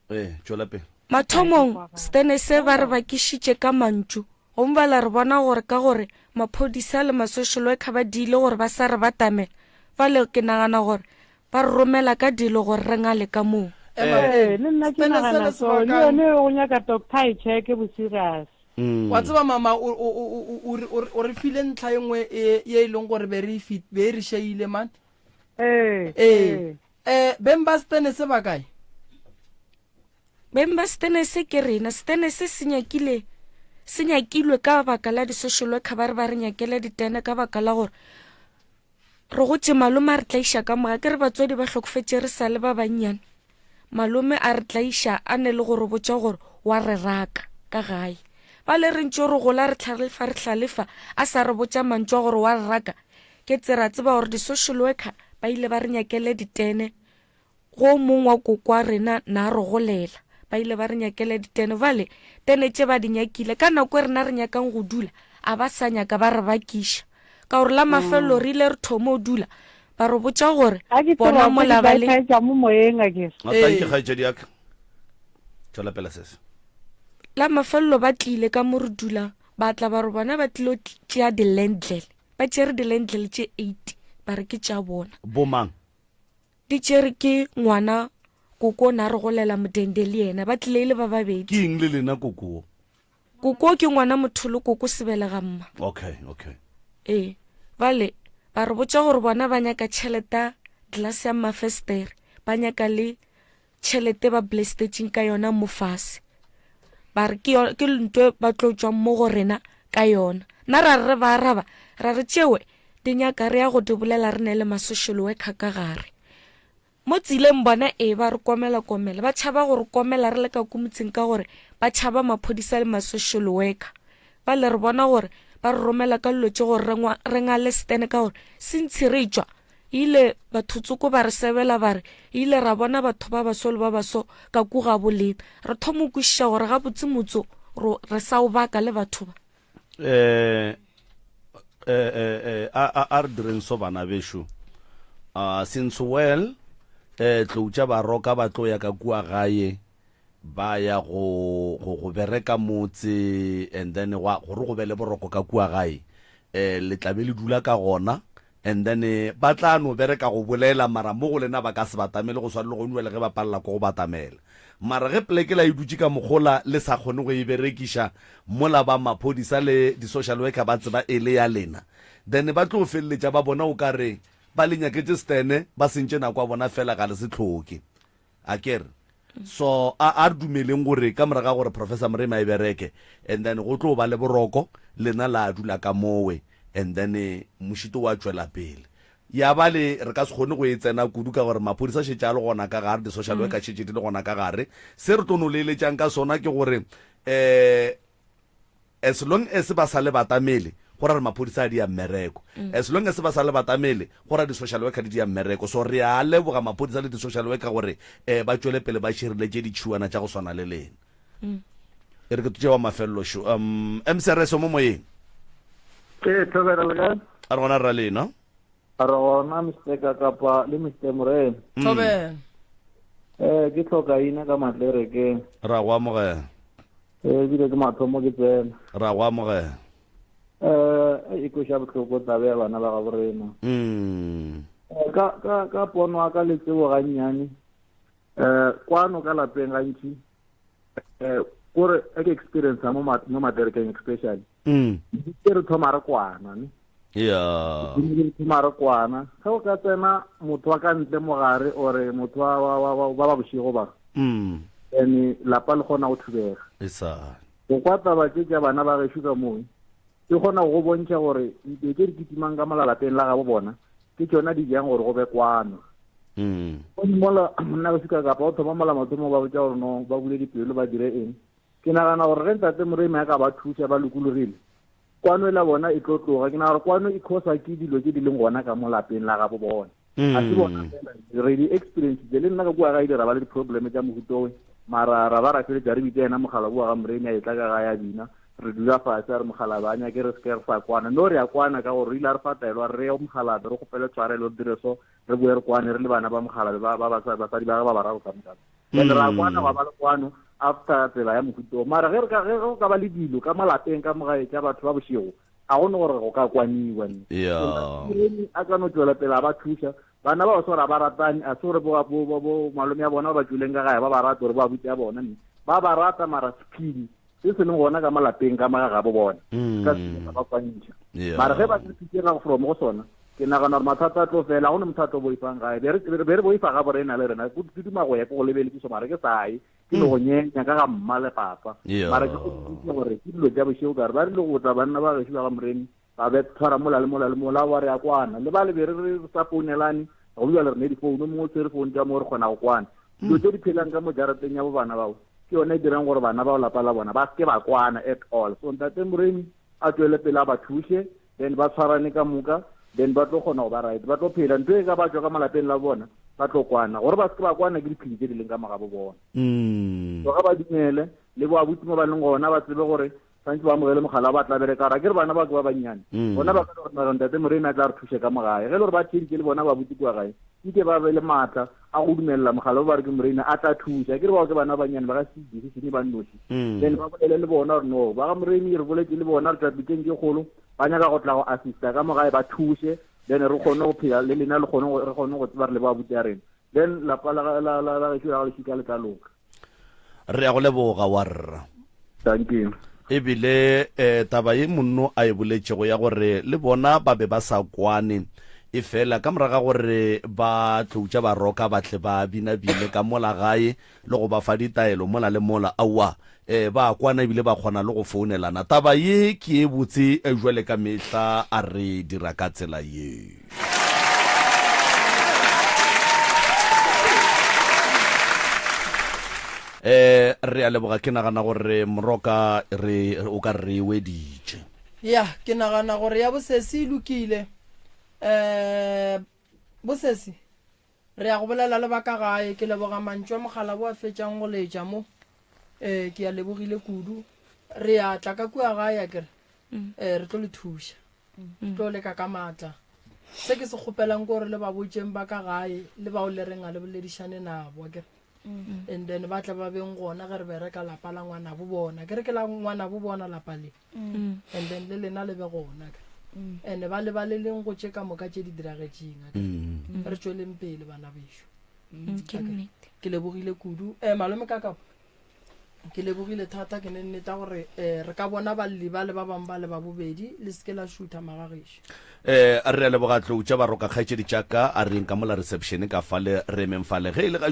Ee, tšwela pele. Mathomong, Stene se ba re bakišitše ka mantšu, gomme ba la re bona gore ka gore maphodisa le ma-social worker ba diile gore ba sa re batamela, bjale ke nagana gore ba re romela ka dilo gore re ngale ka moo. Ee, le nna ke nagana so. Le yone go nyaka doctor a e checke bo serious. Wa tseba mama, o, o, o, o, o, o, o re file ntlha e nngwe e, ye e leng gore be re e fi, be e re šeile man. Ee, Ee. Eh, beng ba setene se ba kae? Beng ba setene se ke rena. Setene se se nyakile, se nyakilwe ka baka la di-social worker ba re ba re nyakele ditene ka baka la gore re gotše malome a re tlaiša ka moga. Ke re batswadi ba hlokofetše re sa le ba bannyane. Malome a re tlaiša a ne le go re botša gore wa re raka ka gae. Ba le re ntše re gola re hlalefa re hlalefa a sa re botša mantšu a gore wa re raka. Ke tse ra tseba gore di-social worker ba ile ba re nyakele ditene go o mong wa koko wa rena na re golela. Ba ile ba re nyakele ditene. Bjale tene tše ba di nyakile ka nako e rena re nyakang go dula a ba sa nyaka ba re bakiša. Ka gore la mafelelo re ile re thoma o dula ba re botša gore A ke bona tseba mola ba le tša mo moyeng a ke. A thank you kgaetšedi ya ka. Tšwela pele sese. La mafelelo ba tlile ka mo re dulang ba tla ba re bona ba tlilo tšea di-landlele ba tšere di-landlele tše 8 ba re ke tša bona. Bomang? Di tšere ke ngwana koko o na re golela modende le yena ba tlile e le ba babedi. Ke eng le lena koko wo? Koko ke ngwana motho le koko sebelega mma. Okay, okay. Ee, bale ba re botša gore bona ba nyaka tšhelete glass ya mafestere, ba nyaka le tšhelete ba blestetšeng ka yona mo fase. Ba re ke ke ntwe ba tlo tšwang mo go rena ka yona. Nna ra re ba araba, ra re tšewe di nyaka re ya go di bolela re ne le ma-social worker ka gare. Mo tseleng bona ee ba re komela-komela, ba tšhaba go re komela re le ka ko motseng ka gore ba tšhaba maphodisa le ma-social worker. Bale re bona gore ba re romela ka dilo tše gore re, re ngale setene ka gore since re tšwa ile batho tsoko ba re sebela ba re ile ra bona batho ba baso le ba baso ka ku ga bolena. Re thoma go kwešiša gore gabotse motso re sa o baka le batho ba. Eh, eh, eh, eh, a, a, a re direng so bana bešo. Uh, since well, eh, tlou tša baroka ba tlo ya ka kua gae ba ya go, go, go bereka motse and then gwa, gore go be le boroko ka kua gae eh, le tla be le dula ka gona And then ba tla no bereka go bolela mara mo go lena ba ka se batamele go swana le go nwele ge ba palela ko go batamela. Mara ge pleke la e dutše ka mokgola le sa kgone go e berekiša mola ba maphodisa le di social worker ba tseba e le ya lena then ba tlo feleletša ba bona o ka re ba le nyaketše stene ba sentše nako ya bona fela ga le se hloke. Akere? So a a re dumeleng gore ka morago ga gore Professor Moremi a e bereke and then go tlo ba le boroko, lena la dula ka mowe and then mošito wa tšwela pele. Ya ba le re ka se kgone go e tsena kudu ka gore maphodisa šetše a le gona ka gare, di-social worker šetše di le gona ka gare. Se re tlo no le eletšang ka sona ke gore um As long as ba sa le batamele, go ra re maphodisa a dia mmereko. As long as ba sa le batamele, go ra di-social worker di dia mmereko. So re a leboga maphodisa le di-social worker gore um ba tšwele pele ba šireletše ditšhuana tša go swana le lena. E re ke tše wa mafelelo šo. Um, MCRS o mo moyeng. Ee, Thobela le kae? A re gona rra lena. A re gona Mr Kakapa le Mr Morena. Thobela. Eh, ke tlhoka ina ka matlerekeng. Ra go amogela. Eh, ebile ke mathomo ke tsena. Ra go amogela. Eh, e kweša bohloko taba ya bana ba gabo rena. Mm. Eh, ka ka ka pono ya ka le tsebo gannyane. Eh, kwano ka lapeng gantši. Eh, kore e ke experience mo mo materekeng especially. Mm. Ke re thoma re kwana ne. Yeah. Ke thoma re kwana. Ge o ka tsena motho wa ka ntle mogare ore motho wa wa wa ba ba bošego ba. Mm. Ene lapa le kgona go thubega. E sa. Go kwa taba tše tša bana ba gešo ka moo e kgona go bontšha gore dilo tše di kitimang ka mola lapeng la gabo bona ke tšona di jang gore go be kwano. Mm. Mola monna gešo ka kapa o thoma mola mathomo ba botša gore no ba bule dipelo ba dire eng. Ke nagana gore ge ntate Moremi a ka ba thuša ba lokologile kwano e la bona e tlo tloga. Ke nagana gore kwano e causa ke dilo tše di leng gona ka mo lapeng la gabo bona. Ga se bona fela, re di experience le nna ka kua gae ra ba le di-problem tša mohuta owe, mara ra ba ra feletša re bitša yena mogala boa ga Moremi a etla ka gae a bina. Re dula fase a re mokgalabje a nyake re seke re sa kwana. No re a kwana ka gore o ile a re fa taelo a re re ye go mokgalabje re kgopele tshwarelo re dire so re boe re kwane re le bana ba mokgalabje ba ba basadi ba gagwe ba bararo ka moka. Then ra kwana gwa ba le kwano after tsela ya mohuta o. Mara ge re ka ge go ka ba le dilo ka mo lapeng ka mo gae tša batho ba bošego ga go ne gore go ka kwaniwa ne. Yeah. A ka no tšwela pele a ba thuša. Bana ba se gore a ba ratane, a se gore bo, bo, bo, bo malome ya bona ba ba tšweleng ka gae ba ba rata gore bo abuti ya bona ne. Ba ba rata mara sephiri se se leng gona ka mo lapeng ka mo ga gabo bona se ka se sa ba kwantšha. Mara ge ba ka thutega from go sona, ke nagana gore mathata a tlo fela. Ga go ne motho a tlo boifang gae. Be re, be re boifa gabo rena le rena. Ke duma go ya ke go lebeletše so mara ke sa ye. Ke no go nyenya ka ga mma le papa. Mara ke go botšiša gore ke dilo tša bošego ka re ba rile go tla banna ba gešo ba ga Moremi ba be tshwara mola le mola le mola wa re a kwana. Le ba le be re re sa founelane, go bjale re ne difounu, o mongwe o tshwere founu tša mo re kgona go kwana. Dilo tše di phelang ka mo jarateng ya bo bana bao ke yona e dirang gore bana bao lapa la bona ba seke ba kwana at all. So ntate Moremi a tšwele pele a ba thuše, then ba tshwarane ka moka, then ba tlo kgona go ba right, ba tlo phela. Ntho e ka ba tšwa ka malapeng la bona, ba tlo kwana. Gore ba seke ba kwana ke diphedi tše di leng ka mo gabo bona. So ga ba dumele le bo abuti mo ba leng gona ba tsebe gore tshwanetse ba amogele mogala ba tla bereka ra ke re bana ba ke ba bannyane mm. bona ba ka gore mara ntate morena a tla re thuše ka mogae ge e le gore ba theeditše le bona ba botse kua gae nke ba be le maatla a go dumelela mogala ba ba re ke morena a tla thuša ke re bao ke bana ba bannyane ba ka se decision ba nnoši mm. then ba bolele le bona gore no ba ga moreni re boletse le bona re tla piteng ke kgolo ba nyaka go tla go assista ka mogae ba thuše then re kgone go phela le lena le kgone re kgone go tseba re le ba buti ya rena then lapa la la la la gešo la ga lešika le tla loka Re a go leboga warra. Thank you. Ebile eh, taba ye monno a e boletšego ya gore le bona ba be ba sa kwane, efela ka morago ga gore ba tloutša baroka ba tle ba binabine ka mola gae le go ba fa ditaelo mola le mola, aowa, eh, ba a kwana ebile ba kgona le go founelana. Taba ye ke ye botse bjale ka mehla a re dira ka tsela ye. Eh, re a leboga ke nagana gore moroka re o ka re weditše. Ya, ke nagana gore ya bosesi e lokile. Eh, bosesi, re ya go bolela le ba ka gae. Ke leboga mantšu a mogala bo a fetšang go letša mo. Eh, ke a lebogile kudu. Re ya tla ka kua gae akere. Eh, re tlo le thuša. Ke tlo leka ka maatla. Se ke se kgopelang ke gore le ba botšeng ba ka gae le bao le reng a le boledišane nabo akere. And then ba tle ba beng gona ge re bereka lapa la ngwanabo bona. Ke re ke la ngwanabo bona lapa le. And then le lena le be gona akere. And ba lebaleleng go tše ka moka tše di diragetšeng akere. Re tšweleng pele bana bešo. Ke nnete. Ke lebogile kudu. Eh malome Kakabo. Ke lebogile thata, ke ne nneta gore eh, re ka bona balli ba le ba bangwe ba le ba bobedi, le se ke la šutha magagešo. Eh, re a leboga tlou tša baroka kgaetšedi tša ka, a re yeng ka mola reception ka fale re emeng fale ge e le ga.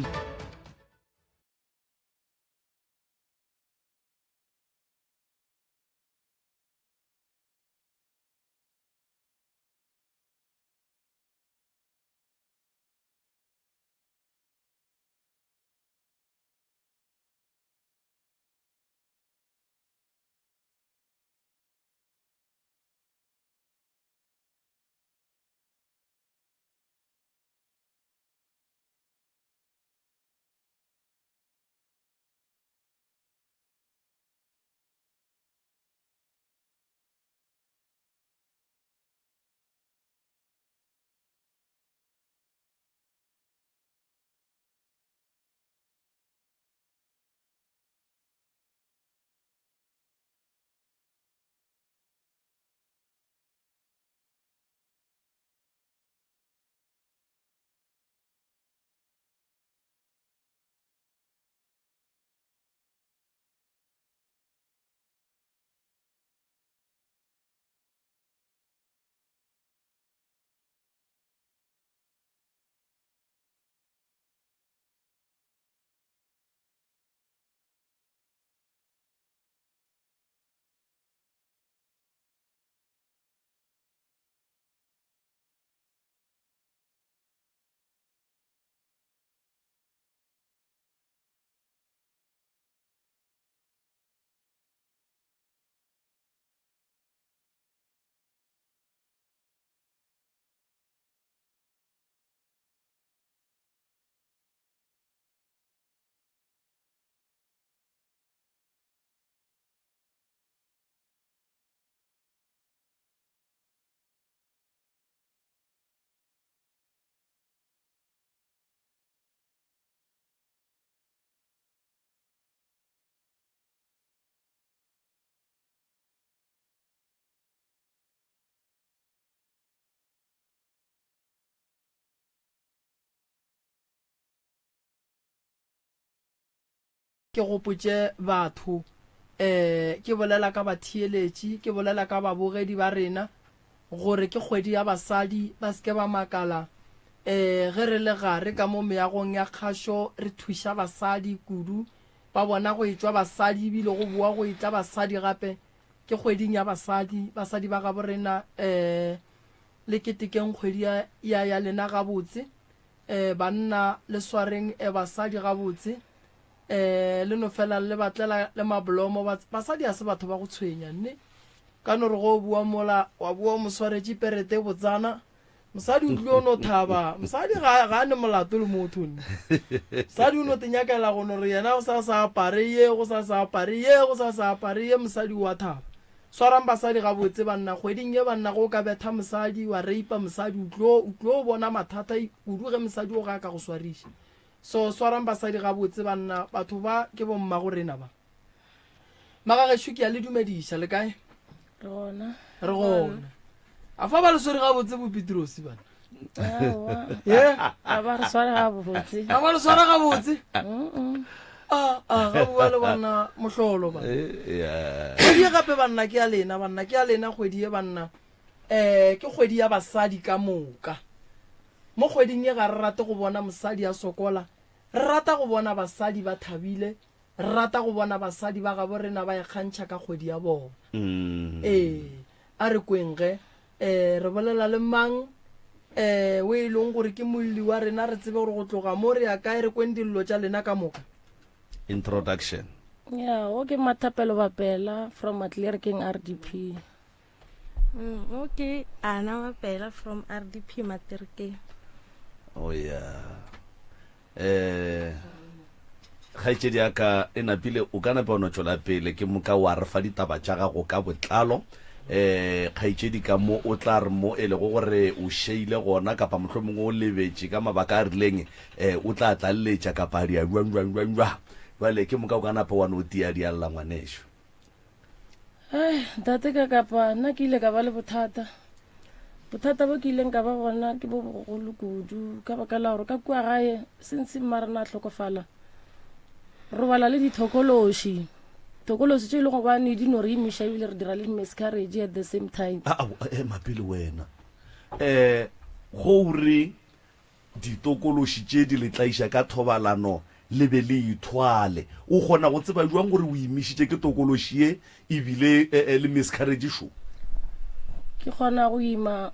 Ke gopotše batho, eh, ke bolela ka batheeletši, ke bolela ka babogedi ba rena, gore ke kgwedi ya basadi, ba se ke ba makala, eh, ge re le gare ka mo meagong ya kgašo re thuša basadi kudu, ba bona go etšwa basadi ebile go boa go etla basadi gape. Ke kgweding ya basadi, basadi ba gabo rena, eh, le ketekeng kgwedi ya, ya, ya lena gabotse. Eh, banna, le swareng eh, basadi gabotse. Eh, le no fela le ba tlela le mablomo. Basadi a se batho ba go tshwenya, nne. Ka no re go bua mola, wa bua o mo swaretše perete e botsana. Mosadi o tlile o no thaba. Mosadi ga, ga a ne molato le motho, nne. Mosadi o no te nyakela go no re yena go sa sa apare ye, go sa sa apare ye, go sa sa apare ye, mosadi o a thaba. Swarang basadi gabotse banna, kgweding ye banna ge o ka betha mosadi, wa reipa mosadi, o tlo, o tlo bona mathata kudu ge mosadi o ga a ka go swariša. So swarang basadi gabotse banna, batho ba ke bommago rena ba. Magagešo ke a le dumediša, le kae? Re gona. Re gona. A fa ba le swere gabotse bo Petrosi bana? Aowa. Ye? A ba re sware gabotse. A ba le swara gabotse? A, a, ga bua le banna mohlolo banna. Eh, Kgwedi ye gape banna ke ya lena banna, ke ya lena kgwedi ye banna. Eh, ke kgwedi ya basadi ka moka. Mo kgweding ye ga re rate go bona mosadi a sokola, re rata go bona basadi ba thabile, re rata go bona basadi ba gabo rena ba ikgantšha ka kgwedi ya bona. Ee, a re kweng ge. Eh, re bolela le mang eh o e leng gore ke molli wa rena, re tsebe gore go tloga mo re ya kae, re kweng dillo tša lena ka moka. Introduction. Ya, o ke Mathapelo Bapela from Matlerekeng RDP. O ke Ana Bapela from RDP Materekeng. Oh yeah. Eh kgaetšedi ya ka e napile o ka napa o no tšwela pele ke moka wa re fa ditaba tša gago ka botlalo eh kgaetšedi ka mo o tla re mo e lego gore o šeile gona kapa mohlomongwe o lebetše ka mabaka a rileng eh o tla tlaleletša kapa a dia jwang jwang jwang jwang jwale ke moka o ka napa wa no tia dialla ngwanešu. Ai, ntate ka kapa nna ke ile ka ba le bothata. Bothata bo ke ileng ka ba gona ke bo bogolo kudu ka baka la gore ka kua gae since mma rena a hlokofala robala le dithokološi thokološi tše e le gobane di no re imiša ebile re dira le miscarriage at the same time. Aa, ema pele wena. Um go re Ditokološi tše di le tlaiša ka thobalano le be le ithwale. O kgona go tseba bjang gore o imišitše ke tokološi ye e bile le miscarriage šo? Ke kgona go ima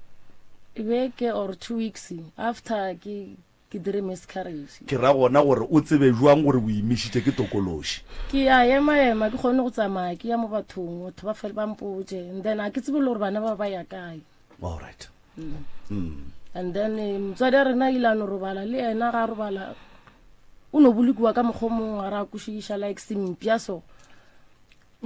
beke or 2 weeks after ke ke dire miscarriage. Ke ra gona gore o tsebe bjang gore o imišitše ke tokološi? Ke a ema ema ke kgone go tsamaya ke ya mo bathong batho ba fele ba mpotše and then a ke tsebe le gore bana ba ba ya kae. All right. Mm. And then eh, motswadi a rena ile a no robala le yena ga a robala o no bolokiwa ka mokgwa o mongwe ga re a kwešiša like sempša so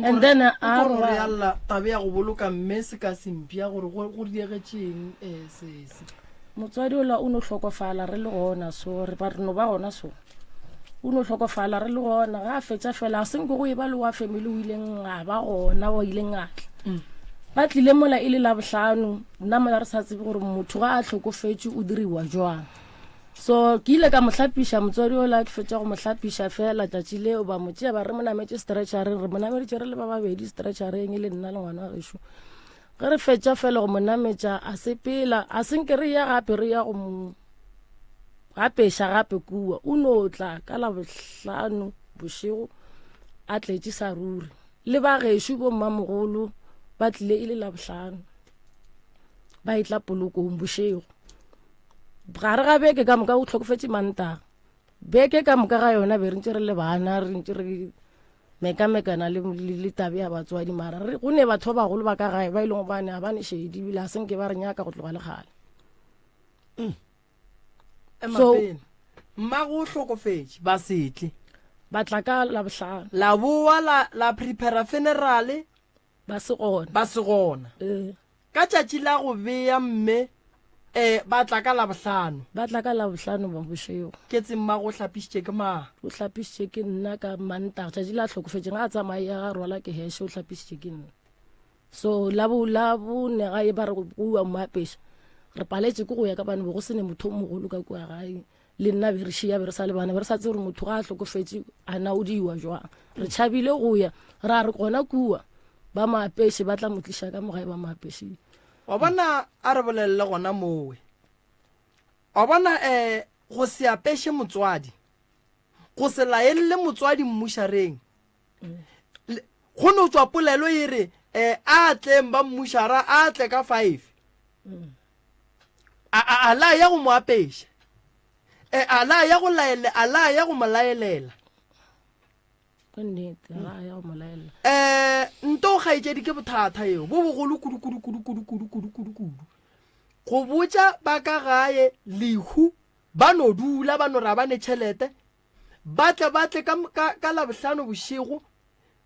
and then a robala tabe ya go boloka mme se ka sempša gore go diegetšeng um sese motswadi ola o no hlokofala re le gona so re ba re no ba gona so o no hlokofala re le gona ga a fetša fela a senke go e ba le wa family o ileng a ba gona o ileng a tla mm. ba tlile mola e le labohlano nna mola re sa tsebe gore motho ga a hlokofetše o diriwa jwang so ke ile ka mo hlapiša motswadi ola ke fetša go mo hlapiša fela tšatši leo ba mo tšea ba re mo nametše stretchereng re mo nameditše re le ba babedi stretchereng e le nna le ngwana wa gešo ge re fetša fela go mo nametša a sepela a senke re ya gape re ya go mo Gapeša gape kua, o no tla ka Labohlano bošego a tletše sa ruri. Le ba gešo bommamogolo ba tlile e le Labohlano, ba etla polokong bošego. Gare ga beke ka moka o hlokofetše Mantaga. Beke ka moka ga yona be re ntše re le bana, re ntše re mekamekana le, le, le tabe ya batswadi mara re, go ne batho ba bagolo ba ka gae ba e leng gobane ga ba ne šedi ebile ga se nke ba re nyaka go tloga le kgale. Mm. Ema pele. Mmago o hlokofetše, ba se tle. Ba tla ka Labohlano. La boa la, la prepara funeral. Ba se gona. Ba se gona. Ee. Ka tšatši la go bea mme, eh, ba tla ka Labohlano. Ba tla ka Labohlano ba bošego. Ketse mmago o hlapišitše ke mang? O hlapišitše ke nna ka Mantaga, tšatši la hlokofetšeng. Ga a tsamaye ga rwala ke heshe, o hlapišitše ke nna. So la bo la bone ga e ba re go iwa mo apeša, re paletše ke go ya ka bane bo go se ne motho o mogolo ka kua gae. Le nna be re šia be re sa le bana, be re sa tsebe gore motho ga a hlokofetše a na o diwa jwang. Re tšhabile go ya, ra re gona kua ba mo apeše, ba tla mo tliša ka mo gae ba mo apešile. Wa bona, a re bolelele gona mowe. Wa bona, um go se apeše motswadi, go se laelele motswadi mmušareng. Go no tšwa polelo e re, um a tleng ba mmušara, a tle ka five. A, a, a la ya go mo apeša. E, a la ya go laele, a la ya go mo laelela. Ke nnete, a la ya go mo laelela. Eh, nto kgaetšedi ke bothata eo, bo bogolo kudu kudu kudu kudu kudu kudu kudu kudu. Go botša ba ka gae lehu ba no dula ba no ra ba ne tšhelete ba tle ba tle ka, ka, ka labohlano bošego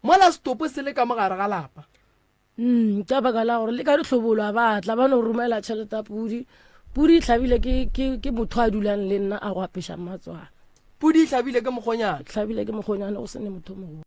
mola setopo se le ka mogare ga lapa. Mm, ka baka la gore le ka ditlhobolo a ba tla ba no romela tšhelete ya pudi pudi e hlabile ke, ke, ke motho a dulang le nna a go apeša mmatswana Pudi e hlabile ke mokgonyana. hlabile ke mokgonyana go se ne motho o mogolo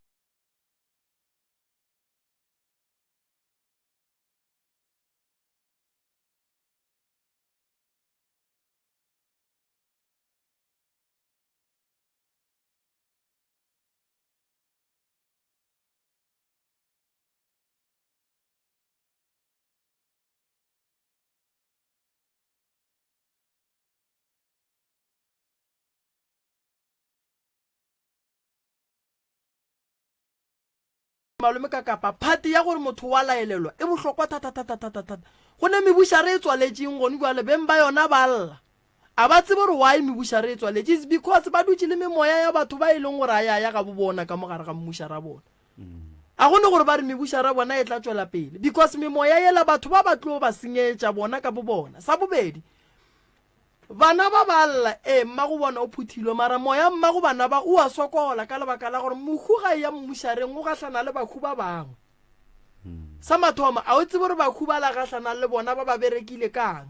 Malome ka kapa phate ya gore motho wa laelelwa e bohlokwa thata thata thata thata. Go ne mebušare e tswaletšeng gone bjale beng ba yona ba lla. A ba tsebe gore why mebušare e tswaletše it's because ba dutše le memoya ya batho ba e leng gore a ya ya gabo bona ka mo gare ga mmušara bona. A go ne gore ba re mebušara bona e tla tšwela pele because memoya yela batho ba ba tlo ba senyetša bona ka bo bona. Sa bobedi bana ba ba lla ee mmago bona o phuthilwe mara moya mmago bana ba o a sokola ka lebaka la gore mohu ga e ya mmušareng o gahlana le bahu ba bangwe. Sa mathomo a o tsebe gore bahu ba la gahlanang le bona ba ba berekile kang.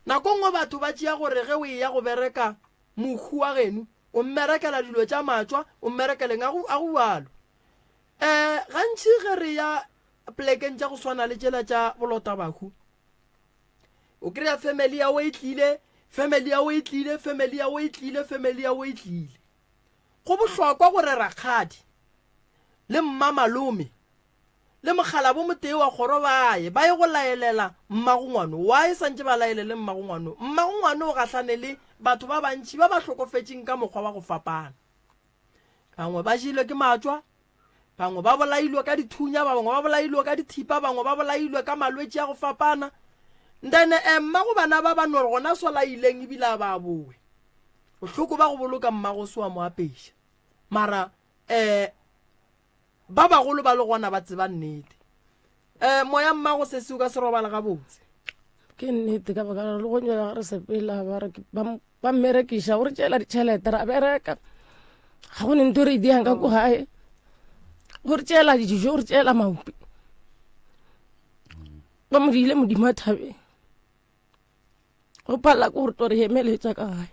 Nako nngwe batho ba tšea gore ge o eya go bereka mohu wa geno o mmerekela dilo tša matšwa, o mmerekeleng? A go, a go bjalo. Um gantši ge re ya plekeng tša go swana le tšela tša bolotabahu, o kry-a family ya o e tlile, family ya o e tlile, family ya o e tlile, family ya o e tlile. Go bohlokwa gore rakgadi le mmamalome le mokgalabo motee wa kgoro ba ye ba ye go laelela mmagongwano. Why santše ba laelele mmagongwano? Mmagongwano o gahlane le batho ba bantši ba ba hlokofetšeng ka mokgwa wa go fapana. Bangwe ba jelwe ke matšwa, bangwe ba bolailwe ka dithunya, ba bangwe ba bolailwe ka dithipa, bangwe ba bolailwe ka malwetši a go fapana. Then eh, mmago bana ba ba no re gona so laileng ebile a ba boe. Bohloko ba go boloka mmago se wa mo apeša. Mara eh Ba bagolo ba le gona ba tseba nnete. Um moya mmago sesi o ka se robale gabotse. Ke nnete ka baka la le go nyela re sepela ba re ba ba mmerekiša o re tšeela ditšhelete ra bereka ga go ne nto re e diang ka ko gae go re tšeela dijo go re tšeela maopi ba mo diile modimo a thabeng go palela ke gore tlo re emeletša ka gae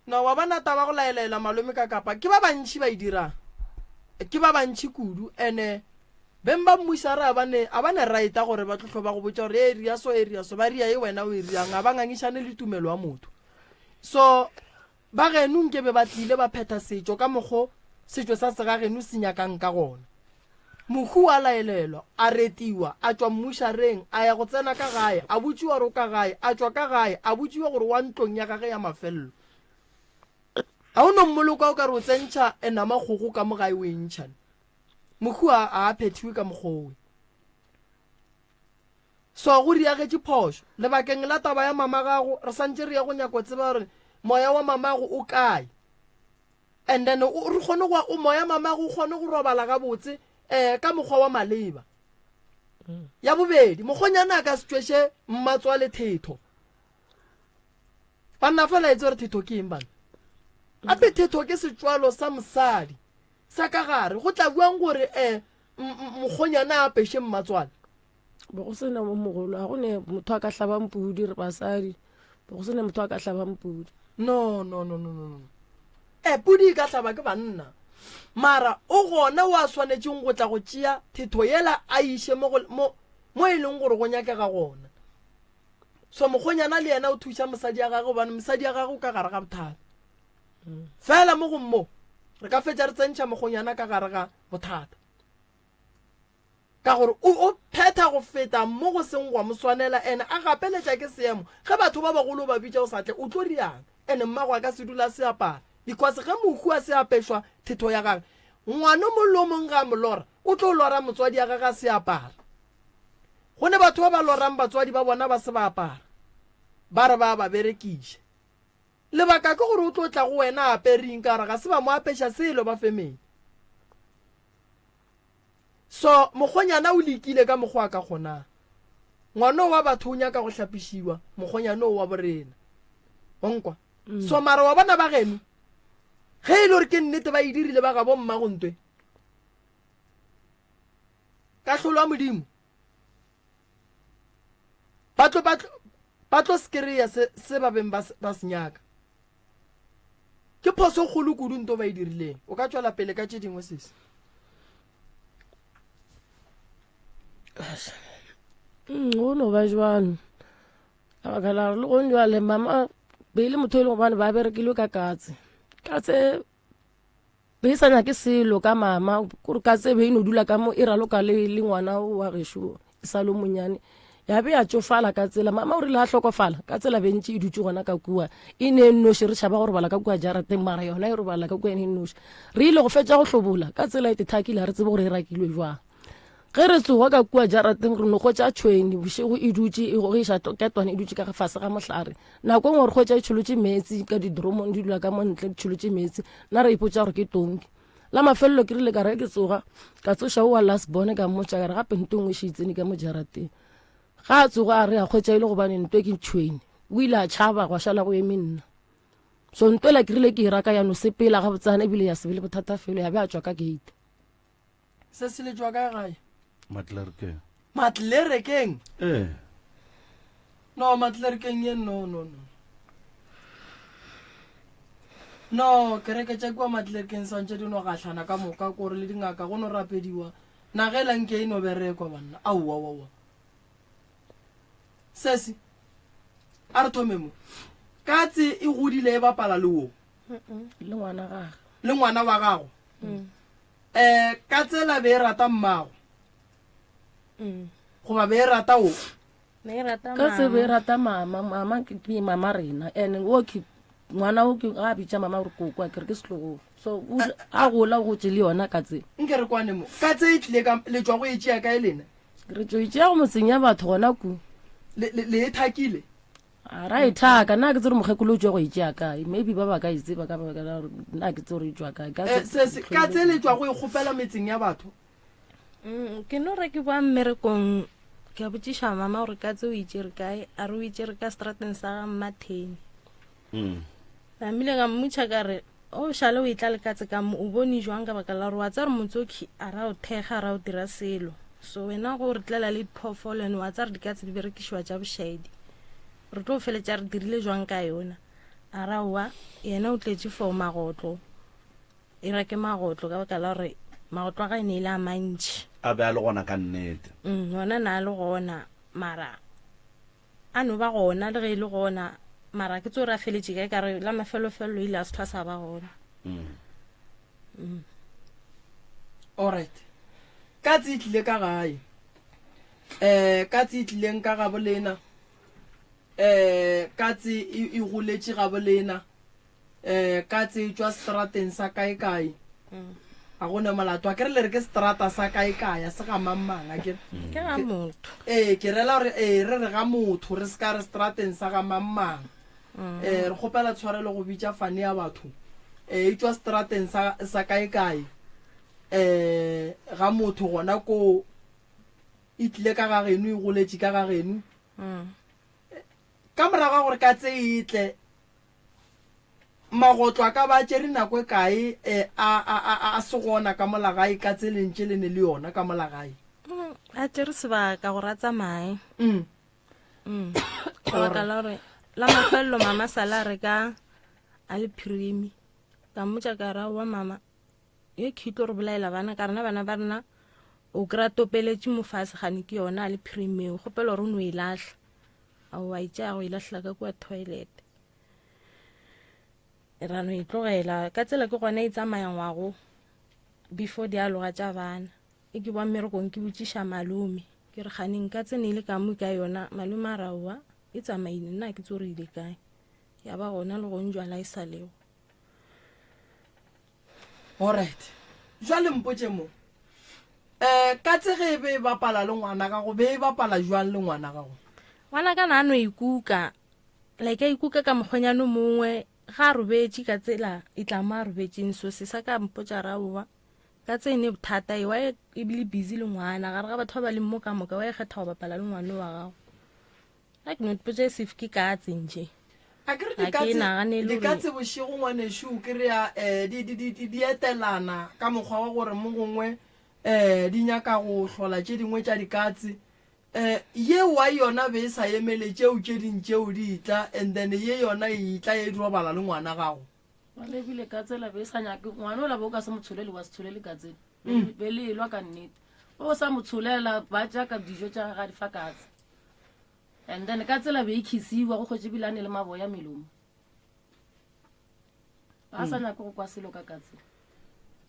No, wa bona taba go laelaela malome ka kapa ke ba bantši ba e dirang ke ba bantši kudu ene beng ba mmušare a bane a bane right gore ba tlohlo ba go botša gore e ria so e ria so ba ria e wena o e riang a ba ngangišane le tumelo ya motho so ba geno nke be ba tlile ba phetha setšo ka mokgo setšo sa segageno se nyakang ka gona Mohu a laelelwa, a retiwa, a tšwa mmušareng, a ya go tsena ka gae, a botšiwa gore o ka gae, a tšwa ka gae, a botšiwa gore wa ntlong ya gage ya mafello. Ga o no mmoloka o ka re o tsentšha nama kgogo ka mo gae o e ntšha. Mohu a a phethiwe ka mokgowe. So go riagetše phošo. Lebakeng la taba ya mama gago, re santše re ye go nyako tseba gore moya wa mamago o kae. And then o re kgone go o moya mamago o kgone go robala gabotse eh ka mokgwa wa maleba. Ya bobedi, mokgonyana a ka se tšweše mmatswale thetho. Banna fela etse gore thetho ke eng bana? Ape thetho ke setšwalo sa mosadi sa ka gare. Go tla buang gore eh mokgonyana a apeše mmatswale. Bo go sena mo mogolo, a go ne motho a ka hlabang pudi re basadi. Bo go sena motho a ka hlabang pudi. No, no, no, no, no. Eh, pudi e ka hlaba ke banna. Mara o gona o a swanetšeng go tla go tšea thetho yela a iše mo, mo, mo e leng gore go nyakega gona. So mokgonyana le yena o thuša mosadi ya gagwe gobane mosadi ya gagwe o ka gare ga bothata. Fela mo go mo re ka fetša re tsentšha mokgonyana ka gare ga bothata. Ka gore o, o phetha go feta mo go seng gwa mo swanela ene a gapeletša ke seemo. Ge batho ba bagolo o ba bitša o sa tle, o tlo riang? Ene mmago a ka se dula a se apara because ge mohu a se apešwa thetho ya gage, ngwana o mong le o mong ge a mo lora, o tlo lora motswadi ya gage a se apara. Go ne batho ba ba lorang batswadi ba bona ba se ba apara, ba re ba a ba berekiša. Lebaka ke gore o tlo tla go wena a apere eng ka gore ga se ba mo apeša selo ba femeng. So mokgonyana o lekile ka mokgwa a ka kgonang. Ngwano wa batho o nyaka go hlapišiwa, mokgonyana o wa borena. Wa nkwa? Mm. So mara wa bona ba geno ge e le gore ke nnete ba e dirile ba gabo mmago ntwe. Kahlolo ya Modimo. Ba tlo ba tlo ba tlo se se se ba beng ba ba se nyaka. Ke phoso kgolo kudu nto ba e dirileng. O ka tšwela pele ka tše dingwe sesi. Mm, go no ba jwalo ka baka la gore le gong jwale mama be e le motho e leng gobane ba berekilwe ka katse katse Be e sa nyake selo ka mama, kore ka tsebe e no dula ka mo e raloka le, le ngwana wa gešo e sa le monyane. Ya be ya tšofala ka tsela. Mama o rile a hlokofala, ka tsela be ntše e dutše gona ka kua. E ne e nnoši, re tšhaba go robala ka kua jarateng, mara yona e robala ka kua e ne e nnoši. Re ile go fetša go hlobola, ka tsela e tethakile, ga re tsebe gore e rakilwe jwang. Ge re tsoga ka kua jarateng re no hwetša tšhwene bošego e dutše e gogiša ketwane e dutše ka fase ga mohlare. Nako e nngwe re hwetša e tšholotše meetse ka didromong di dula ka mo ntle di tšholotše meetse. Nna re ipotša gore ke tonki. La mafelelo ke rile ka re ke tsoga ka tsoša o wa last born ka mmotša ka re gape nto nngwe še e tsene ka mo jarateng. Ga a tsoga a re a hwetša e le gobane nto ke tšhwene. O ile a tšhaba gwa šala go eme nna. So nto ela ke rile ke e raka ya no sepela gabotsana ebile ya se be le bothata felo ya be a tšwa ka gate. Se se letšwa kae gae? Matlerekeng. Matlerekeng? Ee. No, Matlerekeng ye no no no. No, kereke tša kua Matlerekeng swantše di no gahlana ka moka kore le dingaka go no rapediwa. Nagela nke e no berekwa banna. Aowa wa wa. Sesi. A re thome mo. Katse e godile e bapala le wo. Le ngwana gagwe. Le ngwana wa gago. Mm. Eh, ka tsela be e rata mmago mm. goba be e rata o ka tse be e rata mama mama ke mama rena and o ke ngwana o ke ga bitša mama gore koko a kere ke setlogolo so a gola o gotse le yona ka tse nke re kwane mo ka tse e tlile ka le tswa go e tšea kae lena re tšo e tšea go motseng ya batho gona ku le e thakile A ra e thaka, nna ke tsere mokgekolo o tšwa go e tšea kae? Maybe ba ba ka e tseba ka baka la gore nna ke tsere e tšwa kae. Ka eh, se se ka tse le tšwa go e kgopela metseng ya batho. Mm, ke no re ke boa mmerekong ke a botšiša mama gore ka tse o itšere kae a re o itšere ka strateng sa ga mmatheni mm. namile ka mmutšha ka re o šale o e tla le katse ka mo o bone jwang ka baka la gore wa tsa re motsoki a ra o thekga a ra o dira selo so wena go re tlela le diphoofolo ene wa tsa re dikatse di berekišiwa tša bošaedi re tlo feletša re dirile jwang ka yona a ra oa yena o tletše for magotlo e reke magotlo ka baka la gore magotlo a ga e ne e le a mantšhi a be a le gona ka nnete mm, ona na a le gona mara a no ba gona le ge e le gona mara ke tso re a feletše kae ka re la mafelofelelo ile a se tlhwa sa ba gona mm. mm. alright katse e tlile ka gae um katse e tlileng ka gabo lena um katse e, e goletše gabo lena um katse e tšwa strateng sa kae-kae mm. ga go ne molato a kere le re ke strata sa kae-kae a se ga mang-mang a kere mm. ke ga motho ee ke rela gore ee re re ga motho re se ka re strateng sa ga mang-mang um re kgopela tshwarelo go bitša fane ya batho um e tšwa strateng sa, sa kae-kae um ga motho gona koo e tlile ka ga geno e goletše ka ga geno mm. ka morago ga gore ka tse e tle Magotlo a ka ba a tšere nako e kae a, a, a, a se gona ka mola gae ka tse lentše le ne le yona ka mola gae? Mm, a tšere sebaka gore a tsamaye. Mm. Mm. Ka baka la gore la mafelelo mama sala a reka a le phirimi. Ka mmotša ka ra wa mama ye ke tlo re bolaela bana ka rena bana ba rena o kry-a topeletše mo fase gane ke yona a le phirimeo kgopela gore o no e lahla. Aowa, e tšea go e lahlela ka kua toilet. Ra no e tlogela. Ka tsela ke gona e tsamaya ngwago before di aloga tša bana. E ke boa mmerekong ke botšiša malome. Ke re kgane nka tsene e le ka mo ka yona. Malome a re aowa e tsamaile nna ke tso re ile kae. Ya ba gona le gong jwala e sa lego. Alright. Jwale mpotše mo. Eh katse ge e be e bapala le ngwana gago be e bapala jwang le ngwana gago? Ngwana ka na a no ikuka. Like a ikuka ka mokgonyane o mongwe ga a robetše ka tsela e tla mo a robetšeng so se sa ka mpotša ra owa ka tse ne bothata e wa e bile busy le ngwana gare ga batho ba ba leng mo ka moka wa e kgetha go bapala le ngwana wa gago a ke no ipotša e sef ke katse nje a ke re Ga ke naganele gore- dikatse bošego ngwanešu o kry-a um di, di, di, di, di etelana ka mokgwa wa gore mo gongwe um di nyaka go hlola tše dingwe tša dikatse um ye wa yona be e sa emele tšeo tše ding tšeo di etla and then ye yona e tla e robala le ngwana gago Gona ebile katse la be e sa nyake ngwana o la be o ka se mo tsholele wa se tsholele katse mm. be le elwa ka nnete o sa mo tsholela ba ja ka dijo tša ga di fa katse and then ka tsela be e khisiwa go kgwetše bile a ne le maboya melomo ba sa mm. nyake go kwa selo ka katse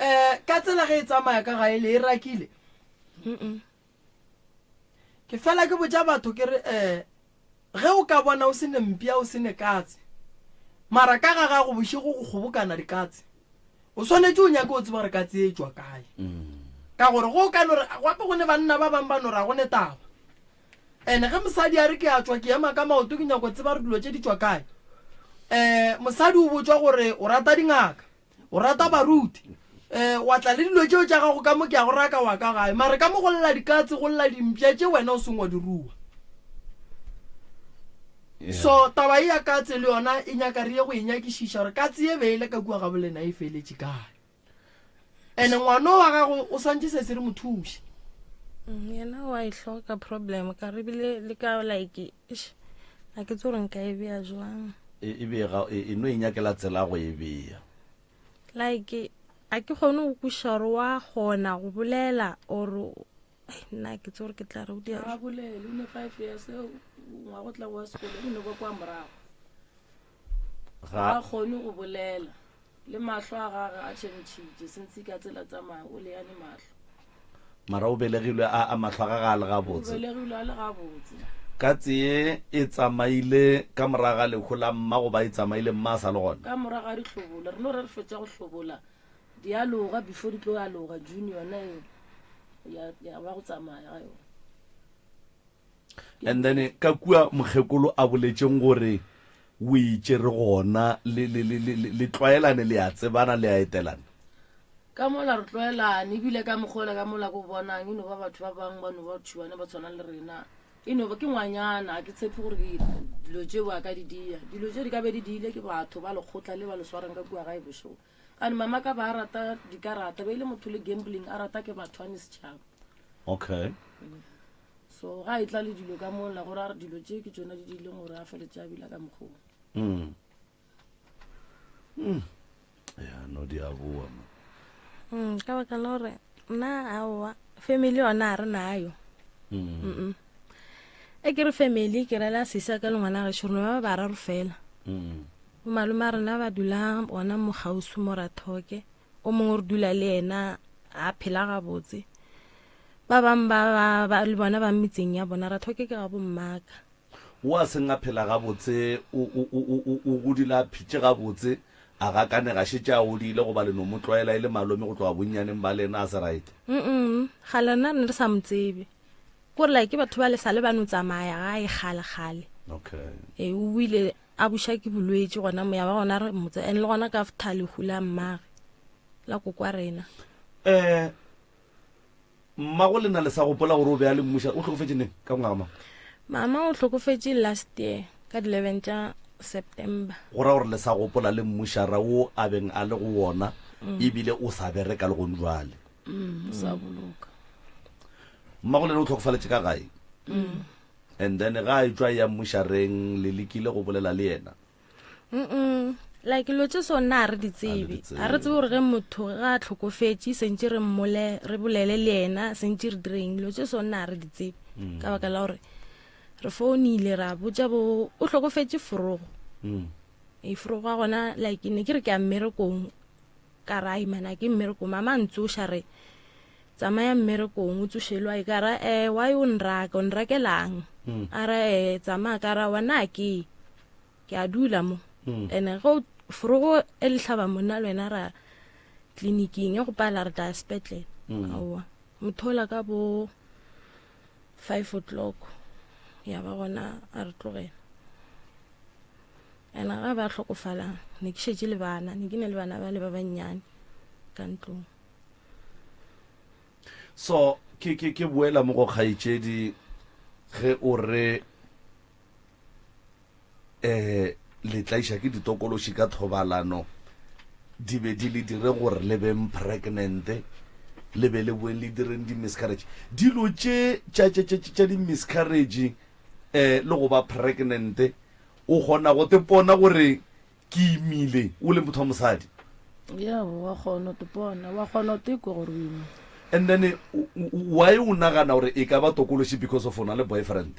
um ka tsela ge e tsamaya ka gae le e rakile Ke fela ke botša batho ke re, um ge o ka bona o se ne mpša o se ne katse, mara ka ga gago bošego go kgobokana dikatse, o swanetše o nyake o tseba gore katse e tšwa kae. Ka gore go ka no re gape go ne banna ba bang ba no re ga go ne taba. Ene ge mosadi a re ke a tšwa ke ema ka maoto ke nyako tseba gore dilo tše di tšwa kae. Um mosadi o botšwa gore o rata dingaka. O rata baruti. Um wa tla le dilo tšeo tša gago ka mo ke a go raka wa ka gae. Mare ka mo go lla dikatse, go lla dimpša tše wena o seng wa di rua. So taba ye ya katse le yona e nyaka re ye go e nyakišiša gore katse ye be e le ka kua ga bolena e feletše kae. Ene ngwano wa gago o swantše se se re mo thuše. Mm, yena wa e hloka problem ka re bile le ka like eish, a ke tse gore nka e bea jwang E, e bee ga e, e no e nyakela tsela go e bea. Like a ke kgone go kwešiša gore wa kgona go bolela or ai, nna ke tse gore ke tla re o dia Ga bolele o ne five years ngwago tla go wa sekolo o ne kwa kwa morago Ga ga kgone go bolela Le mahlo a gage a tšhentšhitše, since ka tsela tsamaya o leane mahlo. Mara o belegilwe a, a mahlo a gage a le gabotse. O belegilwe a le gabotse. Katse ye e tsamaile ka morago ga lehu la mma goba e tsamaile mma a sa le gona? Ka morago ga dihlobola. Re no re re fetša go hlobola di aloga before di tlo aloga June yona e ya, ya ba go tsamaya ga yona. And then ka kua mokgekolo a boletšeng gore o itšere gona le, le, le, le, le tlwaelane le a tsebana le a etelana. Ka mola re tlwaelane ebile ka mokgola ka mola ko bonang e no ba batho ba bangwe ba no ba tšhuane ba tshwana le rena e no ba ke ngwanyana a ke tshepe gore ke dilo tšeo a ka di dia dilo tšeo di ka be di diile ke batho ba lekgotla le ba le swarang ka kua gae bošego gane mama ka ba a rata dikarata ba ile motho le gambling a rata ke batho a ne setšhaba okay so ga e tla le dilo ka mola gore a re dilo tše ke tsona di dileng gore a feletse a bila ka mokgong mm. mm. ya no di a boa mo mm, ka baka la gore nna aowa family yona a re nayo mm. Mm e ke re family ke rela sisa ka le ngwana gešo rona ba bararo fela mm. bomalome a rena ba dula gona mo kgauswi mo rathoke O mongwe re dula le yena a phela gabotse. Ba bang ba, ba, ba le bona ba metseng ya bona rathoke ke ga bommaka. O a seng a phela gabotse, o, o, o, o, o, o godile a phetše gabotse, a gakanega, šetše a godile goba le no mo tlwaela e le malome go tloga bonnyaneng ba lena, a se right? Mm-mm, kgale rena re ne re sa mo tsebe. Kore like ke batho ba le sa le ba no tsamaya gae kgale kgale. Okay. Ee, o buile A buša ke bolwetši gona moya wa gona re motse and le gona ka after lehu la mmage la kokwa rena. Eh mmago lena le sa gopola gore o be a le mmuša o hlokofetše neng ka ngwaga mang? Mama o hlokofetše last year ka di 11 tša September. Go ra gore le sa gopola le mmušara wo a beng a le go wona ebile o sa bereka le gong jwale. Mm, o sa boloka. Mmago lena o hlokofaletše ka gae? And then ga a etšwa ya mmušareng le lekile go bolela le yena? Mm like dilo tše so nna a re di tsebe a re tsebe gore ge motho ga a tlhokofetše sentše re mmole re bolele le yena sentše re direng dilo tše so nna a re di tsebe mm. ka baka la gore Re founile ra botša bo o hlokofetše forogo. Mm. E forogo a gona like ne ke re ke a mmerekong ka ra imana ke mmerekong mama a ntsoša re tsamaya mmerekong o tsošelwa e ka ra eh why o nraka o nrakelang mm. a ra eh tsamaya ka ra wa na ke ke a dula mo mm. ene go forogo e le hlaba monna le wena ra tleliniking e go pala re tla sepetlele mm. aowa mothola ka bo 5 o'clock ya ba gona a re tlogela ena ga ba hlokofala ne ke šetše le bana ne ke ne le bana ba le ba bannyane ka ntlong so ke ke ke boela mo go kgaetšedi ge o re um le tlaiša ke ditokološi ka thobalano di be di le dire gore le beng pregnant le be le boeng le direng di-miscarriage dilo tše tša di-miscarriage um le go ba pregnant o kgona go tepona gore ke imile o le motho wa mosadi ya wa kgona go tepona wa kgona go tekwa gore o imile and then why o nagana gore e ka ba tokološi because of o na le boyfriend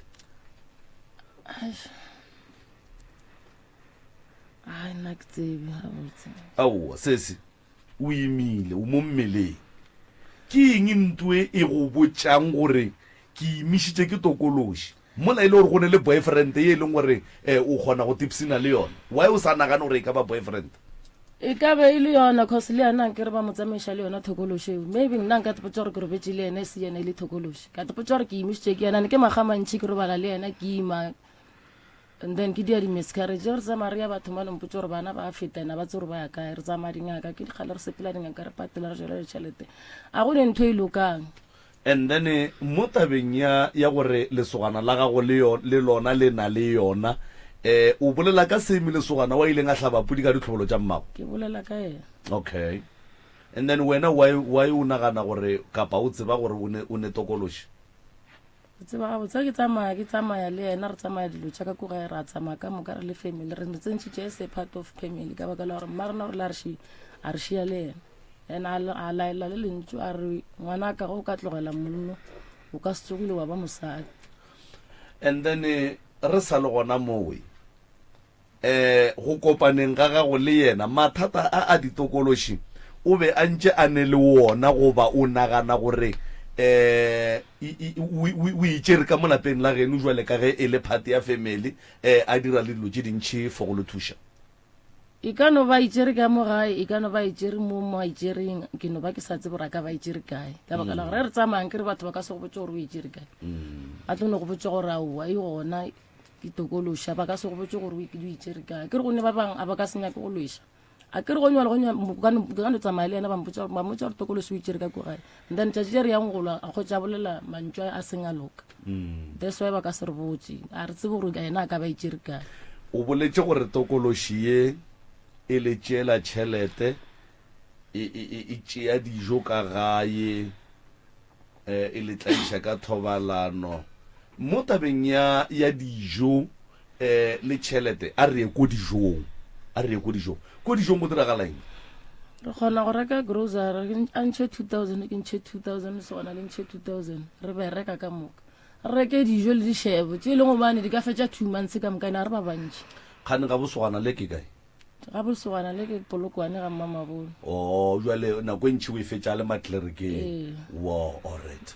Ai, nna ke tsebe gabotse. Aowa, sesi, o imile, o mo mmeleng. Ke eng ntwe e go botšang gore ke imišitše ke tokološi? Mola e le gore go ne le boyfriend ye e leng gore eh, o kgona go tipsina le yona. Why o sa nagane gore e ka ba boyfriend? E ka be e le yona cause le yena nkere ba mo tsamaiša le yona thokološi eo. Maybe nna nka tepotša gore ke robetše le yena e se yena e le thokološi. Ka tepotša gore ke imišitše ke yena, ne ke makga a mantši ke robala le yena ke ima. And then ke dia di-miscarriage re tsamaya re ya batho ba no mpotsa gore bana ba feta ena ba tse gore ba ya kae re tsamaya dingaka ke dikgale re sepela dingaka re patela re jela ditšhelete a go ne ntho e lokang And then eh, mo tabeng ya ya gore lesogana la gago le yo, le lona le na le yona eh o bolela ka seme lesogana wa ileng a hlaba pudi ka ditlhobolo tša mmago ke bolela ka yena okay and then wena why why o nagana gore kapa o tseba gore o ne o ne tokološi Ke tseba gabotse ke tsamaya ke tsamaya le yena re tsamaya dilo tša ka ko gae ra tsamaya ka moka re le family re re tsentšhitše as a part of family ka baka la gore mma rena o rile a re shi a re šia le yena and a a laela le lentšu a re ngwana ka ge o ka tlogela monno o ka se tsogile wa ba mosadi and then eh, re sa le gona mowe um go kopaneng ga gago le yena, mathata a a ditokološi o be a ntše a ne le wona goba o nagana gore um o e tšere ka mo lapeng la geno jwale ka ge e le part ya family um a dira le dilo tše dintši for go le thuša? E ka no ba e tšere ka mo gae, e ka no ba e tšere mo mo a e tšereng, ke no ba ke sa tsebe gore a ka ba e tšere kae. Ka baka la gore ge re tsamayang ke re batho ba ka se go botse gore o e tšere kae. Ba tlo no go botse gore aowa e gona ke tokološa ba ka se go botse gore o itšere kae ke re gone ba bangwe a ba ka se nyake go lweša a ke re go nywa le go nywa ke ka no tsamaya le yena ba mpotsa ba mmotsa gore tokološi o itšere ka ko gae and then tšatši le re yang go lwa a kgotsa a bolela mantšu a seng a loka mm. that's why ba ka se re botse a re tsebe gore yena a ka ba itšere kae o boletše gore tokološi ye e le tšeela tšhelete e, e, e, e tšea dijo ka gae eh, e le tlaiša ka thobalano mo tabeng ya ya dijo eh, le tšhelete a re ye ko dijong a re ye ko dijong ko dijong go diragala eng re kgona go reka grocery a ntšhe 2000 ke ntšhe 2000 sona le ntšhe 2000 re bereka ka moka re reke dijo le dišebo tše e leng gobane di ka fetša two months ka moka ene a re ba bantši kgane ga bosogana le ke kae Ga bosogana le ke Polokwane ga Mmamabolo. Oh, jwale nako e ntši o e fetša le matlerekeng. Ee. Wow, alright.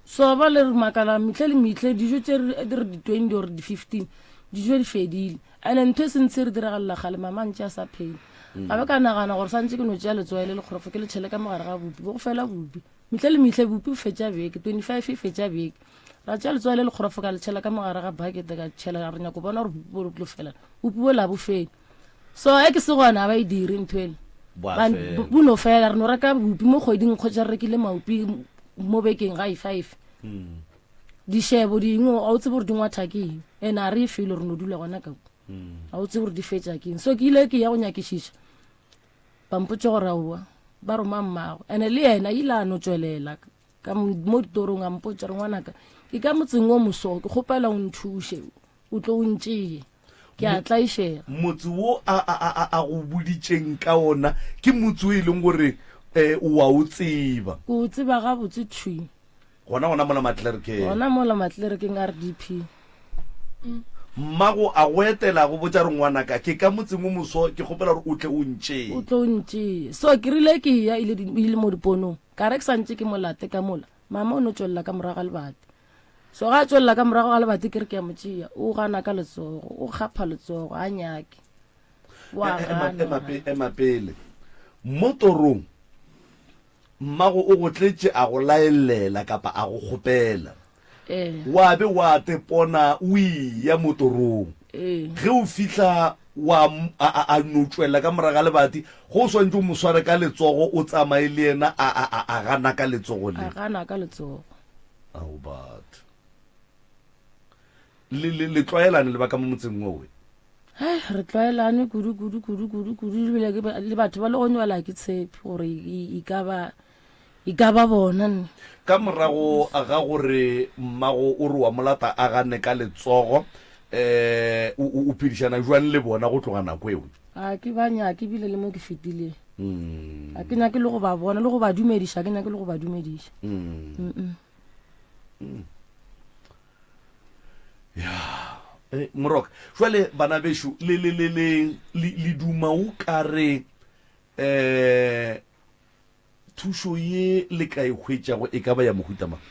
So ba le re makala mehle le mehle dijo tše re di re di 20 or di 15 dijo di fedile. And ntho e sentse re diragalela kgale mama ntše a sa phela. Ga be ka nagana gore santse ke no tšea letswai le lekgorofo ke le tšhele ka mogare ga bupi bo go fela bupi. Mehle le mehle bupi bo fetša beke 25 e fetša beke. Ra tšea letswai le lekgorofo ka le tšhela ka mogare ga bucket ka tšhela re nyako bona gore bupi bo tlo fela. Bupi bo la bo fele. So e ke se gona ba e dire ntho ele. Bo a Ba- fela. bo bo no fela re no reka bupi mo kgweding kgotsa re rekile maupi mo bekeng ga e five. Mm. Dishebo dingwe ga o tsebe gore di ngwatha ke eng. Ene a re e felo re no dula gona ka kwa. Mm. Ga o tsebe gore di fetša ke eng. So ke ile ke ya go nyakišiša. Ba mpotša gore aowa ba roma mmago. Ene le yena ile a no tšwelela ka mo ditorong a mpotša re ngwanaka ke ka motseng o moso ke kgopela o nthuše o tlo o ntšee ke a tlaišega. Motse wo a, a, a, a go boditšeng ka ona ke motse o e leng gore um o a o tseba. Ke o tseba gabotse thwi. Gona gona mola Matlerekeng. Gona mola Matlerekeng RDP. Mmago a go etela a go botša re ngwanaka ke ka motseng o moso ke kgopela gore o tle o ntšee. O tle o ntšee. So ke rile ke ya ile ile mo diponong ka re ke sa ntše ke mo late ka mola mama o no tšwelela ka morago ga lebati. So ga a tšwelela ka morago ga lebati ke re ke a mo tšea o gana ka letsogo o kgapha letsogo a nyake. Wa gana. Ema, ema pele. Mo torong Mmago o go tletše a go laelela kapa a go kgopela. Ee. Wa be wa tepona o eya mo torong. Ee. Ge o fihla wa a, a, a no tšwela ka morago ga lebati, ge o swanetše o mo sware ka letsogo o tsamaye le yena a, a, a, a gana ka letsogo le. A gana ka letsogo. Ao batho. Le, le, le tlwaelane le ba ka mo motseng wowe? Hei, re tlwaelane kudu kudu kudu kudu kudu ebile ke ba- le batho ba le go nywela ke tshepe gore e e ka ba e ka ba bona nne. Ka morago ga gore mmago o re wa mo lata a gane ka letsogo, um o, o, o phedišana jwang le bona go tloga nako eo? Ga ke ba nyake ebile le mo ke fetileng. Ga ke nyake le go ba bona le go ba dumediša, ga ke nyake le go ba dumediša. Mm-mm. Ya, eh, Moroka, jwale bana bešo le le le le le le duma o ka re eh thušo ye le ka e hwetšago e ka ba ya mohuta mang?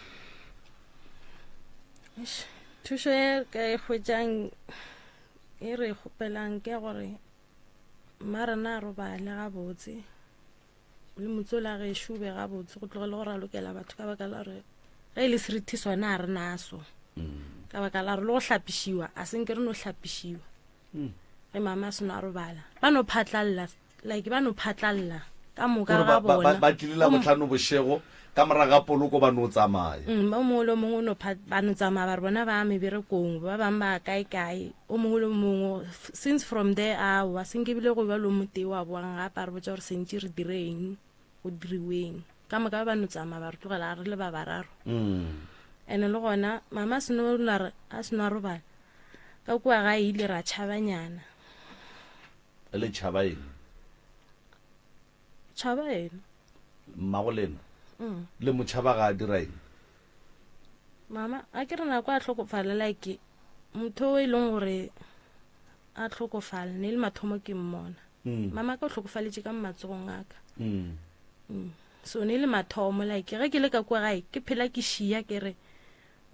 Eish, thušo ye re ka e hwetšang e re e kgopelang ke ya gore mma rena a robale gabotse Le motse ola gešo o be gabotse, go tlogele go ralokela batho ka baka la gore ge e le serithi sona a re naso. Ka baka la gore le go hlapišiwa a se nke re no hlapišiwa. Ge mama a seno a robala ba no phatlalla, like ba no phatlalla ka moka Gore ga ba, ba, ba, bona. ba tlile Labohlano bošego ka morago ga poloko ba no tsamaya. Mm, o mongwe le o mongwe o no pha- ba no tsamaya ba re bona ba ya meberekong, ba bangwe ba ya kae kae, o mongwe le o mongwe. Since from there aowa se nke bile go ba le o motee wa boang gape a re botša gore sentše re direng, go diriweng. Ka moka ba no tsamaya ba re tlogela re le ba bararo. And-e le gona mama a seno la re a seno a robala ka kua gae ile ra tšhabanyana. Le tšhaba eng? Tšhaba ena. Mmago lena le mo tšhaba ga a dira eng? Mama a ke re nako a hlokofala like motho o e leng gore a hlokofala ne le mathomo ke mmona. Mama ka o hlokofaletše ka matsogong a ka. So ne le mathomo like ge ke le ka kua gae ke phela ke šia ke re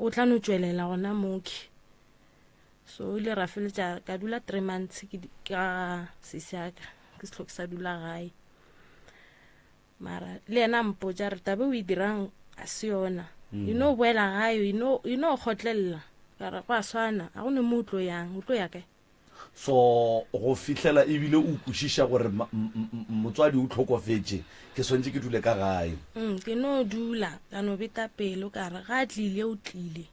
o tla no tšwelela gona moki. So ile ra feletša ka dula 3 months ke ka sesi ya ka ke se hloke sa dula gae. Mara le yena a mpotša re tabe o e dirang a se yona. You know boela gae you know you know kgotlelela. Ka re go a swana a go ne mo o tlo yang o tlo ya kae. So go fihlela ebile o kwešiša gore motswadi o hlokofetše ke swanetše ke dule ka gae. Ke no dula ka no beta pelo ka re ga a tlile o tlile.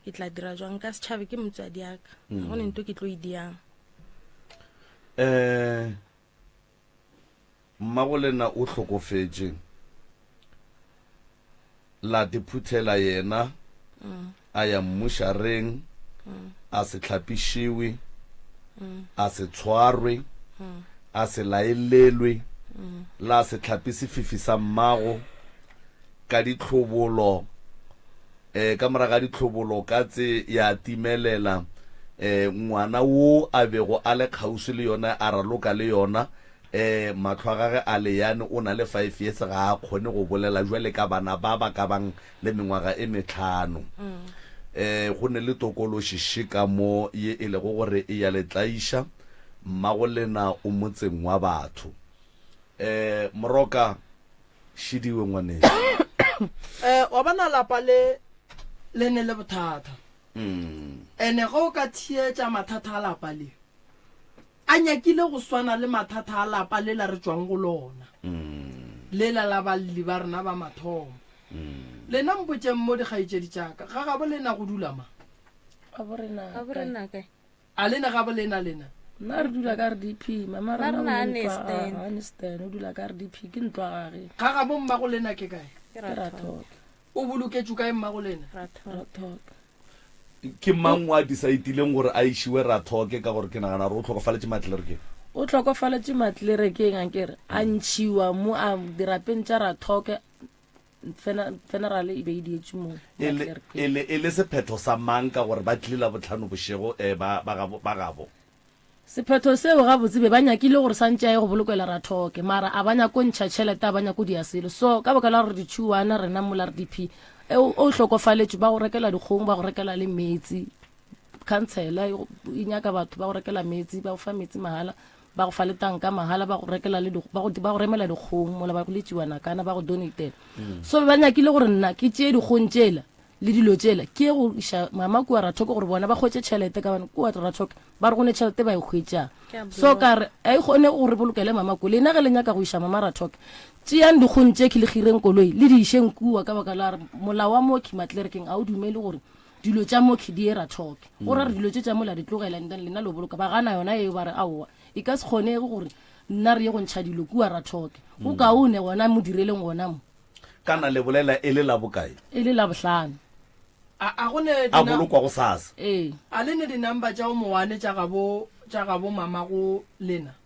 Ke tla dira jwang ka setšhabe ke motswadi ya ka. Ga go ne nto ke tlo e diang. Eh Mmagolena o hlokofetše, la diphuthela yena a ya mmušareng, a se hlapišiwe, a se tshwarwe, a se laelelwe, la se hlape sefifi sa mmago ka ditlhobolo, um ka morago ga ditlhobolo katse ya timelela, um ngwana wo a bego a le kgauswi le yona a raloka le yona, um mahlo a gage a leyane, o na le five years ga a kgone go bolela jwale ka bana ba ba ka bang le mengwaga e metlhano. Um go ne le tokološi še ka mo ye e lego gore e ya le tlaiša, mmagolena o motseng wa batho. Um Moroka. Šidiwe ngwanešu. Eh, wa bona lapa le le ne le bothata. Ene ge o ka theetša mathata a lapa le, a nyakile go swana le mathata a lapa lela re tšwang go lona, lela la balli ba rena ba mathomo. Lena mpotšeng mo dikgaetšedi tša ka, ga gabo lena go dula mang? Gabo rena Gabo kae? rena kae? A lena gabo lena lena? Nna re dula ka RDP, mama Ba rena o rena ne a ntlo a Nestan. a Nestan, o dula ka RDP, ke ntlo a gage. Ga gabo mmago lena ke kae? Ke Ke Rathoko. Rathoko. O boloketšwe kae mmago lena? Rathoko. Rathoko. Ke mang o a decide-ileng gore a išiwe Rathoko ka gore ke nagana gore o hlokofaletše Matlerekeng? O hlokofaletše Matlerekeng ankere, a ntšhiwa mo a dirapeng tša Rathoko. Funeral e be e dietšwe mo E le, e le, e le sephetho sa mang ka gore ba tlile Labohlano bošego eh, ba, ba gabo, ba gabo? Sephetho seo gabotse be ba nyakile gore santše a ye go bolokela Rathoke mara a ba nyako ntšha tšhelete a ba nyako dia selo so ka baka la gore ditšhuwana rena mola re diphi e o o hlokofaletšwe ba go rekela dikgong ba go rekela le meetse khansela e e nyaka batho ba go rekela meetse ba go fa meetse mahala ba go fa le tanka mahala ba go rekela le ba go ba go remela dikgong mola ba go letšiwa nakana ba go donatela mm. so ba nyakile gore nna ke tšee dikgong tšela le dilo tšela ke ye go iša mama kua rathoke gore bona ba kgwetše tšhelete ka bane kua rathoke ba re go ne tšhelete ba e kgwetšang so ka re a e kgone gore bolokele mama ko lena ge le nyaka go iša mama rathoke tšeang dikgong tše ke le gireng koloi le di išeng kua ka baka la re molao wa mo kimatlerekeng a o dumele gore dilo tša mo di ye rathoke go ra re dilo tše tša mola di tlogela and then lena lo boloka ba gana yona eo ba re aowa e ka se kgonege gore nna re ye go ntšha dilo kua rathoke go kaone gona mo direleng gona mo Kana le bolela e le la bokae? E le Labohlano. A, a go ne A dina, bolokwa gosasa. Ee. a le ne di-number tša o mowane tša gabo, tša gabo mamago lena?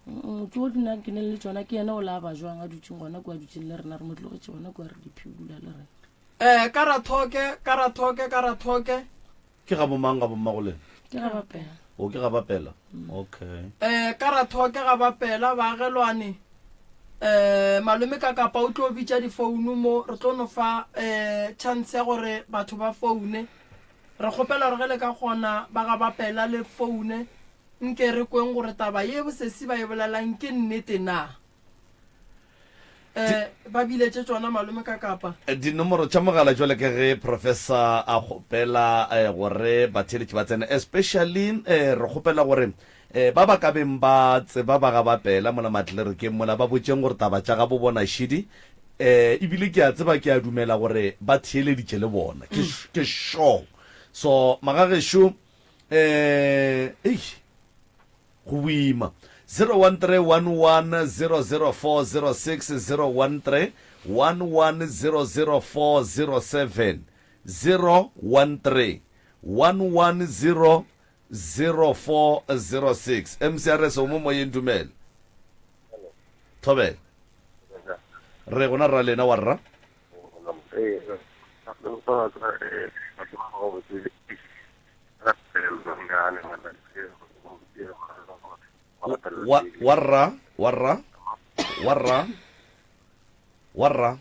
Motho o nna ke neng le tšona ke yena o la ba jwang a dutšeng gona kua a dutšeng le rena re mo tlogetše gona kua re diphi o dula le rena. Eh, ka Rathoke, ka Rathoke, ka Rathoke. Ke ga bomang ga bommago lena? Ke ga Bapela. O ke ga Bapela. Okay. Eh, ka Rathoke ga Bapela, baagelwane. Eh, malome ka kapa o tlo bitša difounu mo, re tlo no fa eh chance ya gore batho ba foune. Re kgopela gore ge le ka kgona ba ga Bapela le foune, nke re kweng gore taba ye bosesi ba e bolelang ke nnete na. Eh, ba biletše tšona malome ka kapa. Dinomoro tša mogala jwale ka ge Professor a kgopela eh, gore batheeletši ba tsene especially eh, re kgopela gore eh, ba ba ka beng ba tseba ba ga bapela mola matlerekeng mola ba botšeng gore taba tša gabo bona šidi eh, ebile ke a tseba ke a dumela gore ba theeleditše le bona ke, ke sure so magagešo eh, eish Go boima. 0131100406 013 1100407 013 1100406 MCRS o mo moyeng dumela. Thobela. Re gona rra lena wa rra. Wa, wa rra, wa rra, wa rra, wa rra.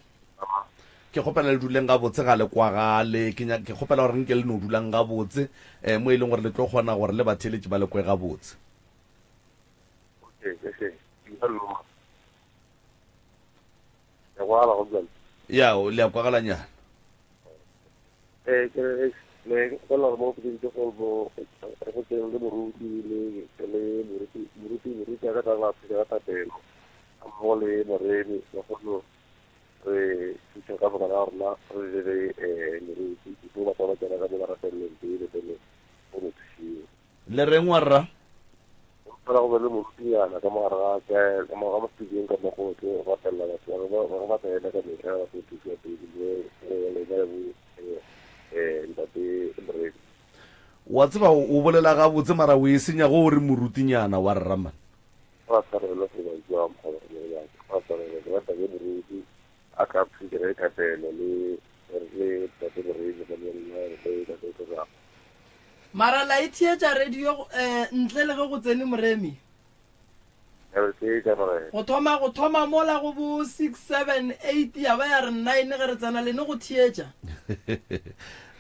Ke kgopela le duleng gabotse ga le kwagale. Ke nya, ke kgopela gore nke le no dulang gabotse eh, mo e leng gore le tlo kgona gore le batheeletši ba le kwe gabotse. Okay, okay. Ya kwagala go bjalo. Ya, le a kwagalanyana. Ee, ke re ne go la mo ke ntse go bo go tseng le moruti le le moruti moruti moruti a ka tla ba ka tapelo a mmogo le moremi ba kgone re thusa ka boka la rona re le eh moruti ke ba ba tsena ka mo ba rapeleng pele pele go mo thusiwe Le reng wa rra? Fela go be le morutinyana ka mo gare ga ka mo ga mo studiong ka mo go tlo rapelela batho ba ba ba ba tsena ka mehla ba tlo thusiwa pele mo le ba le eh ntate Moremi. Wa tseba o bolela gabotse mara o e senya go o re morutinyana wa rra man. Ba tshwarelo go ba jwa mokgwa wa ba tshwarelo ba ntate moruti a ka phikela thapelo le le ntate Moremi ba le le ntate Tloga. Mara la e theetša radio eh, ntle le ge go tsene Moremi? Re theetša Morena. Go thoma go thoma mola go bo 6, 7, 8 ya ba ya re 9 ge re tsena le ne go theetša.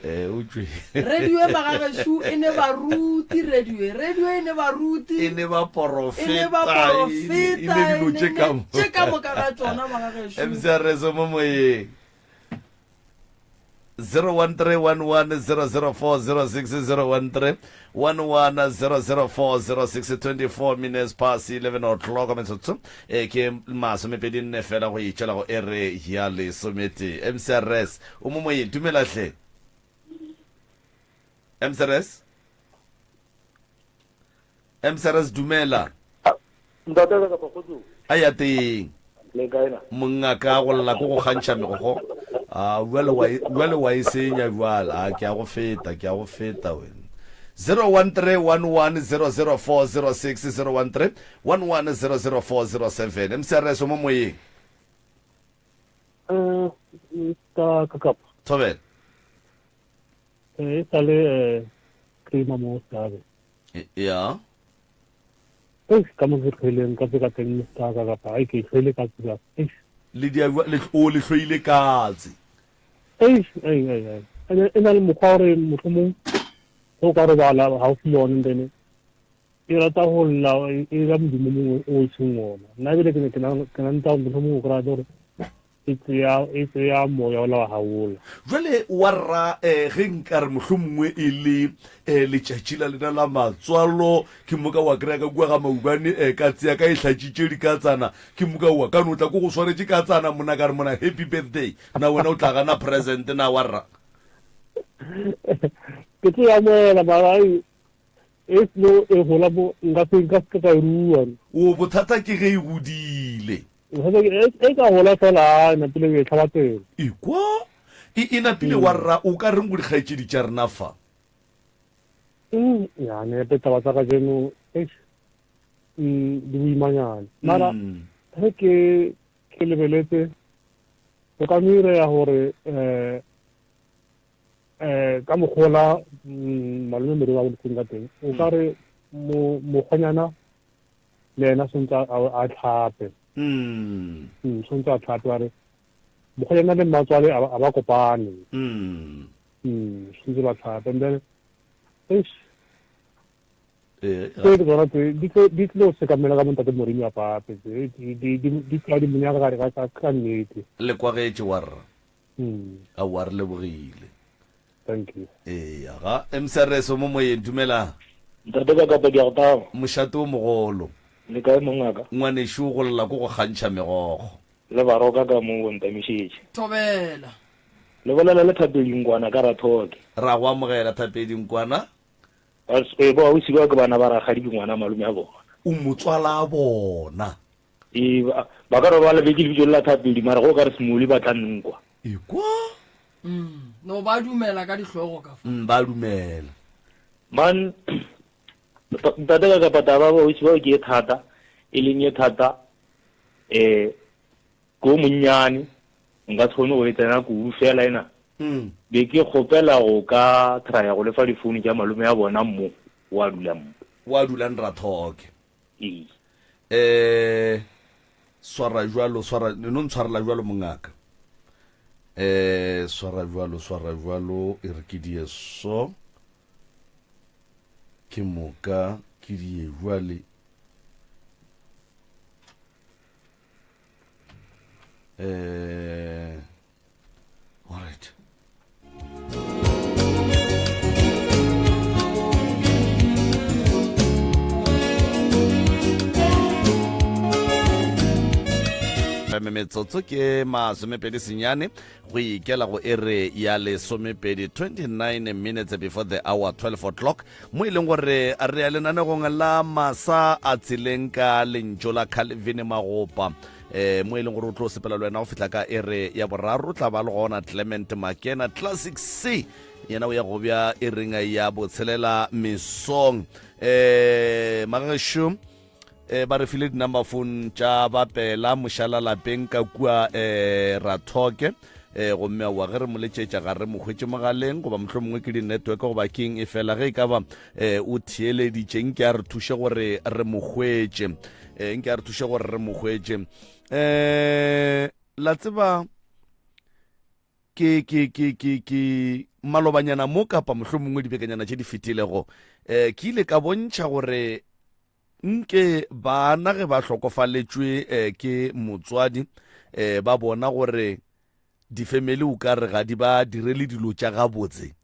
Eh, o tšwe. Radio e magagešo e ne baruti radio e radio e ne baruti E ne ba e ne ba porofeta, e ne porofeta e dilo e tše ne ka mo. tše ka moka ga tšona magagešo. MCRS o mo moyeng. 0131100406 013 1100406 24 minutes past 11 o'clock metsotso e ke masomepedi nne fela go itšwela go ere ya lesometee mcrs o mo moyeng dumela hle mcrs Mcrs dumela. Ntate ka kapa kgotsong. A ya teng. Le kae na? Mongaka go lla ko go kgantšha megogo. A bjale wa e, bjale wa e senya bjale. A ke a go feta, ke a go feta wena. 0131100406 013 1100407 MCRS o mo moyeng. Mm. Ka ka kapa. Thobela. Eh, e sa le eh cream mo sabe. Ya. Eish, ka mo ke tlhoileng ka tse ka teng Mister ka kapa ai ke tlhoile ka tse eish. Le dia le o le hloile katse. Eish, ei ei ei. Ene e na le mokgwa gore mohlomong go ka robala gaufi le one then e rata go lla e ira modumo mongwe o e seng ona. Nna ebile ke ne ke na ke na ntse mohlomong o kry-a gore e tseya e tseya moya ola wa gaola. Jwale wa rra eh, ge nka re mohlomongwe e le eh, letšatši la lena la matswalo, ke moka wa kry-a ka kua ga maubane eh, katse ya ka e hlatšitše dikatsana, ke moka wa ka no tla ko go swaretše katsana mona ka re mona happy birthday, na wena o tla gana present na wa rra? Ke tlo e amoela mara ai e seno e gola mo nka se nka se ka e rua. O bothata ke ge e godile. E ka gola fela e napile e tlhaba pele. Ekwa e e napile wa rra o ka reng go dikgaetšedi tša rena fa? Mm, ya ne pe taba tsa kajeno eish mm, di boimanyana. Mara ge ke ke lebeletse go ka no ireya gore eh eh ka mokgola mm, malome Moriri a boletseng ka teng o ka re mo mokgonyana le yena swantse a tlhape mm. mm swantse a tlhape a re mokgonyana le mmatswale a ba kopane mm. Mm, swantse ba tlhape and then eish eh, tse ke tsona tse di tlo sekamela ka montate morimi a pape tse di tla di monyaka gare ka nnete le kwagetše warra mm. aowa re lebogile Thank you. Eya ga MCRS o mo moyeng dumela. Ntate ka kapa ke a go taba. Mošate o mogolo. Le kae mongaka? Ngwanešu go lla ko go kgantšha megokgo. Le baroka ka mo bo ntamišetše. Thobela. Le bolela le Thapedi Nkwana ka Rathoke. Ra go amogela Thapedi Nkwana. Ee bo ausi bao ke bana ba rakgadi ke ngwana malome a bona. O motswala bona. Ee ba ka no ba lebetše lebitso le la Thapedi mara go ka re Smoli ba tla nkwa. Ekwa. Mm. No ba dumela ka dihlogo ka fa. Mm, ba dumela. Man ntate ka kapa taba ba ausi bao ke e thata e leng e thata eh ko monnyane nka se kgone go e tsena kudu fela ena mm. be ke kgopela go ka traya go lefa difounu tša malome ya bona mo wa dulang mo wa dulang rathoke Ee. Eh, swara jwalo, swara, no ntshwarela jwalo mongaka. Eh, swara jwalo, swara jwalo, e re ke die so. Ke moka, ke die jwale. Eh, all right. Metsotso ke masomepedi senyane go ikela go ere ya lesomepedi 29 minutes before the hour 12 o'clock mo e leng gore re ya lenanegong la masa a tseleng ka lentšu la Calvin Magopa eh mo e leng gore o tlo sepela le wena go fihla ka ere ya boraro tla ba le gona Clement Makena Classic C yena o ya go bja ereng ya botshelela mesong eh magešo eh ba re file di-number phone tša bapela mošala lapeng ka kua eh rathoke eh gomme aowa ge re mo letšetša ga re mo hwetše mogaleng goba mohlomongwe ke di-network goba keng e fela ge e ka ba eh o theeleditše nke a re thuše gore re mo hwetše eh nke a re thuše gore re mo hwetše eh la tseba ke ke ke ke ke malobanyana mo kapa mohlomongwe dibekanyana tše di fetilego eh ke ile ka bontšha gore Nke bana ge ba hlokofaletšwe eh, ke motswadi eh, ba bona gore difemeli o ka re ga di ba direle dilo tša gabotse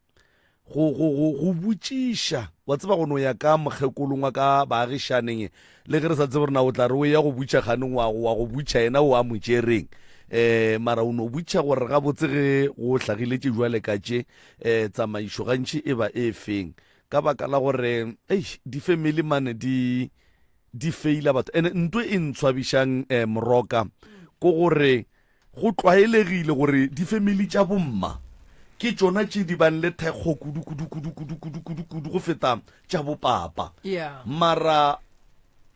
go, go, go, go botšiša wa tseba go no ya ka mokgekolong wa ka baagišaneng le ge re sa tsebe gore na o tla re o ya go butša kganeng wa wa go butša yena o a mo tšereng eh mara o no butša gore gabotse ge go hlagiletše jwale ka tše eh tsamaišo gantši e ba e feng Ka baka la gore eish di-family mane di di feila batho ene nto e ntshwabišang eh, moroka ko gore go tlwaelegile gore di-family tša bomma ke tšona tše di bang le thekgo kudu kudu kudu kudu kudu kudu kudu go feta tša bopapa Yeah. mara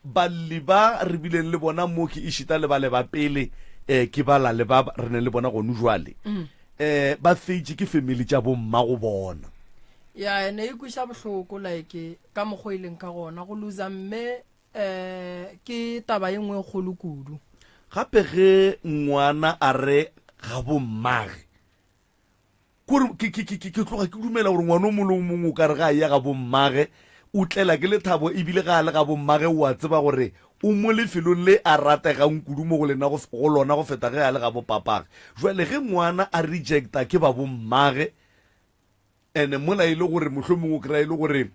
balli ba re bileng le bona mo ke ešita le bale ba pele. um ke bala le ba re neng le bona gonu jwale um ba feitše ke family tša bomma go bona. Ya ene e kweša bohloko like ka mokgwa e leng ka gona go loser mme um ke taba ye nngwe e kgolo kudu. Gape ge ngwana a re ga bommage kore ke, ke, ke, ke, ke tloga ke dumela gore ngwana o mongwe le o mongwe o ka re ga a ya ga bommage o tlela ke lethabo ebile ga a le ga bommage o a tseba gore o mo lefelong le a rategang kudu mo go lena go, go lona go feta ge a le ga bopapage. Jwale ge ngwana a rejecta ke ba bommage Ene mola e le gore mohlomongwe o kry-a e le gore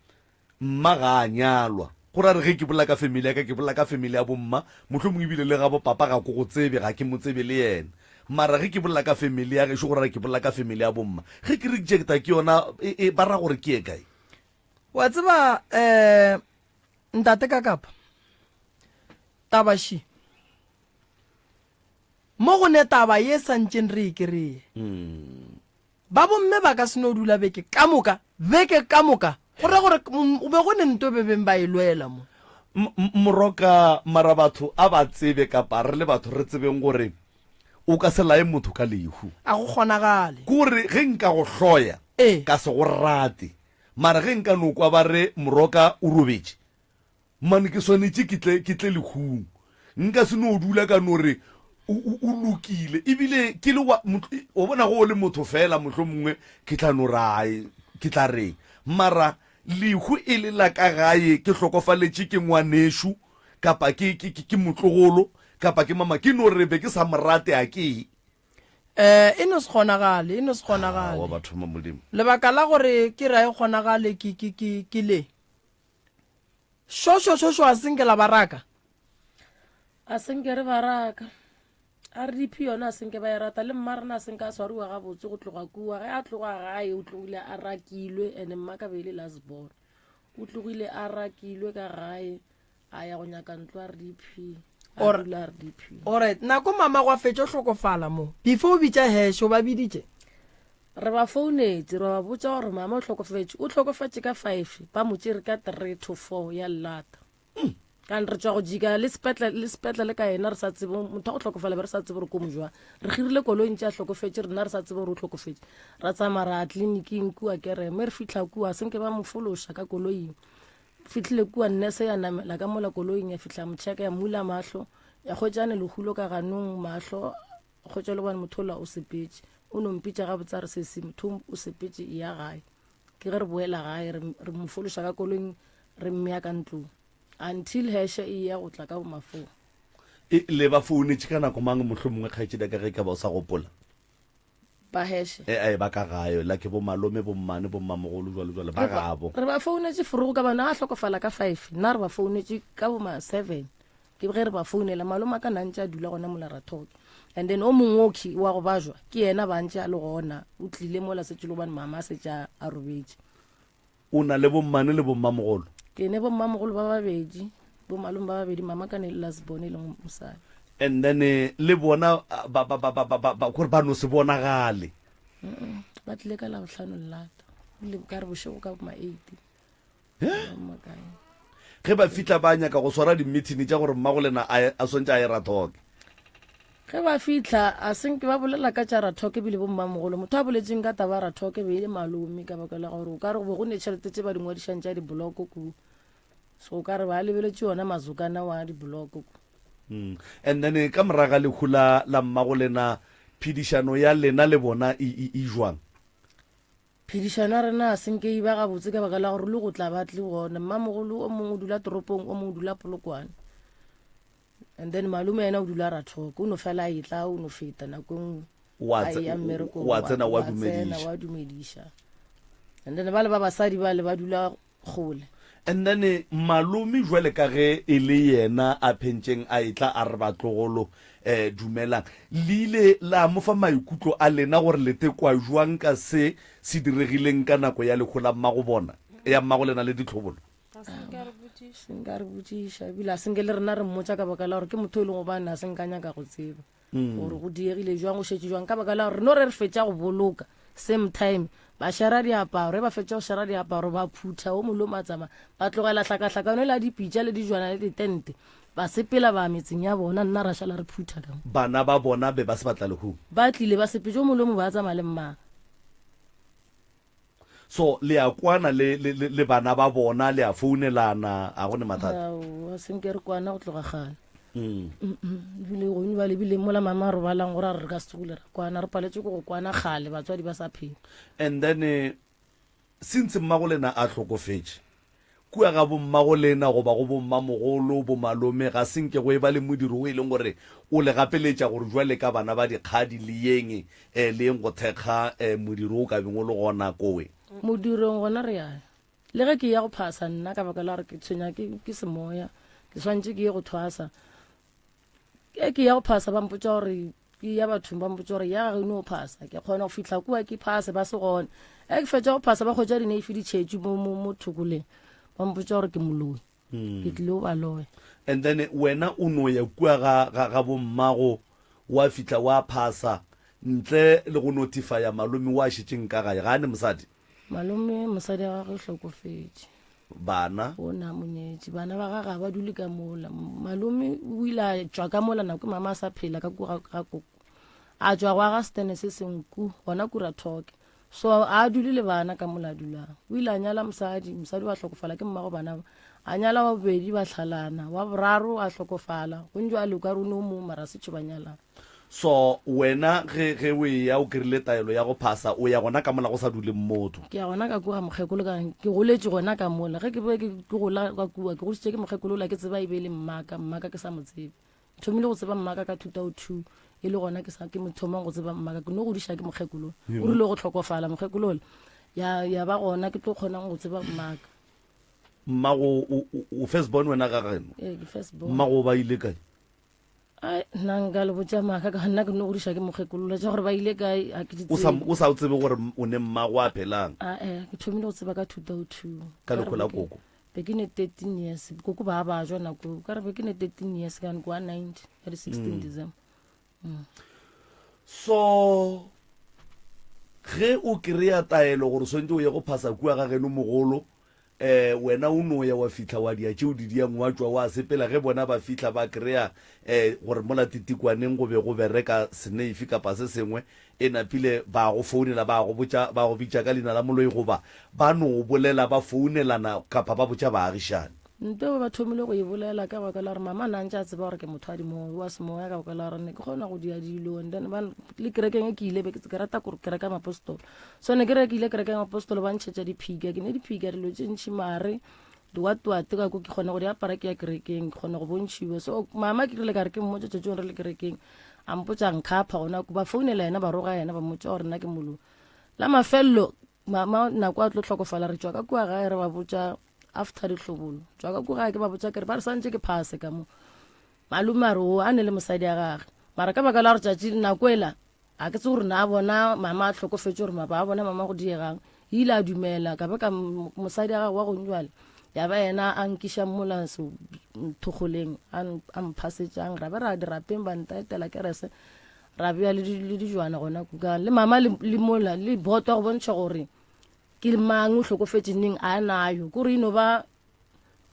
mma ga a nyalwa. Go ra re ge ke bolela ka family ya ka, ke bolela ka family ya bomma, mohlomongwe ebile le gabo papa ga ko go tsebe, ga ke mo tsebe le yena. Mara ge ke bolela ka family ya gešo, go ra re ke bolela ka family ya bomma. Ge ke rejecta ke yona, e, e, ba ra gore ke ye kae? Wa tseba, um ntate Kakapa, taba še, mo go ne taba ye sa ntšeng re e kereye. Ba bomme ba ka se no dula beke ka moka, beke ka moka. Go ra gore go be go ne nto be beng ba e lwela mo. Moroka, mara batho a ba tsebe kapa re le batho re tsebeng gore o ka se laye motho ka lehu. A go kgonagale. Ke gore ge nka go hloya, ka se go rate, mara ge nka no kwa ba re Moroka o robetše, Mane ke swanetše ke tle, ke tle lehung. Nka se no dula ka no re o, o, o lokile. Ebile ke le wa, wa bona go o le motho feela mohlomongwe ke tla no re ai, ke tla reng. Mara lehu e le la ka gae, ke hlokofaletše ke ngwanešu, kapa ke, ke, ke, ke motlogolo, kapa ke mama, ke no re be ke sa mo rate a ke ye. Eh, e no se kgonagale, e no se kgonagale. Aowa batho ba Modimo. Lebaka la gore ke re a e kgonagale ke, ke, ke, ke le. Šošo šošo a senke la ba raka. A senke re ba raka. RDP yona a senke ba e rata le mma rena a senke a swariwa gabotse go tloga kua ge a tloga gae o tlogile a rakilwe ene mma ka be e le last born o tlogile a rakilwe ka gae a ya go nyaka ntlo RDP a dula RDP Alright nako mama gwa fetša o hlokofala mo before o bitša hash o ba biditše Re ba founetše ra ba botša gore mama o hlokofetše. O hlokofetše ka five, ba mo tšere ka three to four ya lelata. Kane re tšwa go jika le sepetlele le sepetlele ka yena re sa tsebe motho wa go hlokofala be re sa tsebe gore ko mo jwang. Re girile koloi ntše a hlokofetše rena re sa tsebe gore o hlokofetše. Ra tsamaya ra ya tleliniking kua Kereme re fihla kua senke ba mo fološa ka koloing. Fihlile kua nurse ya namela ka mola koloing ya fihla mo checka ya mmula mahlo ya hwetša a ne lehulo ka ganong mahlo Kgotša le gobane motho ola o sepetše. O no mpitša gabotse a re sesi motho o sepetše eya gae. Ke ge re boela gae re, re mo fološa ka koloing re mmea ka ntlong until heshe e ya go tla ka bomafong. E, le ba founetše ka nako mang mohlomongwe kgaetšedi ya ka ge e ka ba o sa gopola? Ba heshe. E, e, ba ka gae la ke bomalome, bommane, bommamogolo jwalo jwalo ba gabo. Re ba founetše forogo ka bana a hlokofala ka five nna re ba founetše ka boma seven. Ke ge re ba founela, malome a ka na ntše a dula gona mola Rathoke. And then o mongwe okhwi wa go bajwa ke yena ba ntše a le gona, o tlile mola setše le gobane mama a setše a a robetše. O na le bommane le bommamogolo? Ke ne bommamogolo ba babedi, bomalome ba babedi, mama ka ne le last born e leng mosadi. And then le bona ba ba ba ba ba ba ba kore ba no se bonagale. Mm, ba tlile ka Labohlano lelata, ebile ka re bošego ka bo ma eight. Ge ba fihla ba nyaka go swara dimithini tša gore mmagolena a, a swantše a ye Rathoke. Ge ba fihla a senke ba bolela ka tša Rathoke ebile bommamogolo. Motho a boletseng ka taba ya Rathoke be e le malome ka baka la gore o ka re go be go ne tšhelete tše ba di ngwadišang tša diboloko ku. So o ka re ba lebeletše yona mazokana wa diboloko ku. Mm. And then eh, ka moraga lehu la, la mmagolena phedišano ya lena le bona e, e, e jwang? Phedišano ya rena ga se nke e ba gabotse ka baka la gore le go tla ba tle gona. Mmamogolo o mongwe o dula toropong, o mongwe o dula Polokwane. And then malome yena o dula Rathoko, o no fela a etla o no feta nako e nngwe. Wa A tse- eya mmerekong, wa tsena wa wa tsena, dumediša. wa dumediša. And then ba le ba basadi ba le ba dula kgole. And then malome jwale ka ge e le yena a phentšeng a etla a re batlogolo eh dumelang, le ile la mo fa maikutlo a lena gore le tekwa jwang ka se se diregileng ka nako ya lehu la mmago bona, ya mmago lena le ditlhobolo? Se nka re botšiša ebile a senke le rena re mmotša ka baka la gore ke motho e leng gobane a se nka nyaka go tseba gore go diegile jwang, go šetše jwang ka baka la gore re no re re fetša go boloka. Same time ba šera diaparo, ge ba fetša go šera diaparo ba phutha o mongwe le o mongwe a tsamaya, ba tlogela hlakahlakano ela ya dipitša le dijwana le ditente, ba sepela ba ya metseng ya bona, nna ra šala re phutha ka mo. Bana ba bona be ba se ba tla lehung. Ba tlile ba sepetše, o mongwe le o mongwe ba tsamaya le mmagwe. So le a kwana le, le, le, le bana ba bona, le a founelana, a go ne mathata? Aowa, se nke re kwana go tloga kgale. Mm. Ebile gongwe ba lebile mola mama a robalang gore a re re ka se tsogile ra kwana, re paletše ke go kwana kgale batswadi ba sa phela. And then eh, since mmago lena a hlokofetše, Kua ga bommagolena goba go bommamogolo, bomalome, ga se nke go eba le modiro wo e leng gore o le gapeletša gore bjale ka bana ba dikgadi le yeng eh, le yeng go thekga eh, modiro wo ka beng o le gona kowe. Modirong gona re ya ya. Le ge ke eya go phasa nna ka baka la gore ke tshwenya ke, ke semoya, ke swanetše ke ye go thwasa. Ge ke ya go phasa ba mpotša gore ke ya bathong ba mpotša gore ya geno o phasa ke kgona go fihla kua ke phase ba se gone ge ke fetša go phasa ba kgwetša dineifi di tšhetše mo, mo, mo thokoleng ba mpotša gore ke moloi hmm. ke tlile o ba loya and then wena o no ya kua ga, ga, ga bommago wa fihla wa phasa ntle le go notifya malome wa šetšeng ka gae ga a ne mosadi Malome mosadi wa gagwe o hlokofetše. Bana? O na mo nyetše. Bana ba gagwe ga ba dule ka mola. Malome o ile a tšwa ka mola nako e mama a sa phela ka kua ga koko. A tšwa go aga setene se sengwe ku gona kura thoke. So a dule le bana ka mola a dulang. O ile a nyala mosadi, mosadi wa hlokofala ke mmago bana ba. A nyala wa bobedi ba hlalana, wa boraro a hlokofala. Go ntšo a le o ka re o ne o mongwe mara se tšho ba nyalana. So wena ge ge o eya o kry-ile taelo ya go phasa o ya gona ka mola go sa duleng motho? Ke ya gona ka kua ga mokgekolo ka ke goletše gona ka mola ge ke be ke gola ka kua ke godisitše ke mokgekolo ola ke tseba e be e le mmaka mmaka ke sa mo tsebe ke thomile go tseba mmaka ka 2002 e le gona ke sa ke mo thomang go tseba mmaka ke no godiša ke mokgekolo o rile go hlokofala mokgekolo ola ya ya ba gona ke tlo kgonang go tseba mmaka. Mmago o o first born wena ga geno? Ee ke first born. Mmago ba ile kae? Ai, nna nka le botša maaka ka nna ke no godiša ke mokgekolola tša gore ba ile kae a ke di O sa tsebe. o sa tsebe gore o ne mmago a phelang Ae, ke thomile go tseba ka 2002. ka Ka re lehu la be ke koko. be ke ne 13 years koko ba ba jwa nako eo. ka re be ke ne 13 years ka kwa 90 ka di 16 December. So ge o kry-a taelo gore o swantse o ye go phasa kua ga geno mogolo um wena o no ya wa fihla wa dia tšeo di diang wa tšwa wa sepela ge bona ba fihla ba kry-a um gore mola titikwaneng go be go bereka seneifi kapa se sengwe e napile ba go founela ba go botša ba go bitša ka leina la moloi goba ba no bolela ba founelana kapa ba botša baagišani. Nto eo ba thomile go e bolela ka baka la gore mama na ntše a tseba gore ke motho wa dimoya wa semoya ka baka la gore ne ke kgona go dia dilo and then ba le kerekeng e ke ile be ke rata gore kereke ya mapostolo So ne ke re ke ile kerekeng ya apostolo ba ntšhetša diphika, ke ne diphika dilo tše ntši mare diwatwate ka ko ke kgona go di apara ke ya kerekeng ke kgona go bontšhiwa. So mama ke rile ka re ke mmotša tšatšing re le kerekeng a mpotša nkhapha gona ko ba founela yena ba roga yena ba mmotša gore nna ke moloi. La mafelelo mama nako a tlo hlokofala re tšwa ka kua gae re ba botša after dihlobolo tšwa ka kua gae ke ba botša ke re ba re swantše ke phase ka mo malome a re o a ne le mosadi ya gage mara ka baka la gore tšatši nako ela A ke tsebe gore na bona mama a hlokofetše gore mapa a bona mama go diegang. Ile a dumela ka ba ka mosadi a gagwe wa go njwale ya ba yena a nkiša mola thokgoleng a mphasetšang ra be ra dirapeng ba ntaetela kerese ra bea le dijwana gona kuka le mama le mola le botwa go bontšha gore ke mang o hlokofetše neng a nayo kore e no ba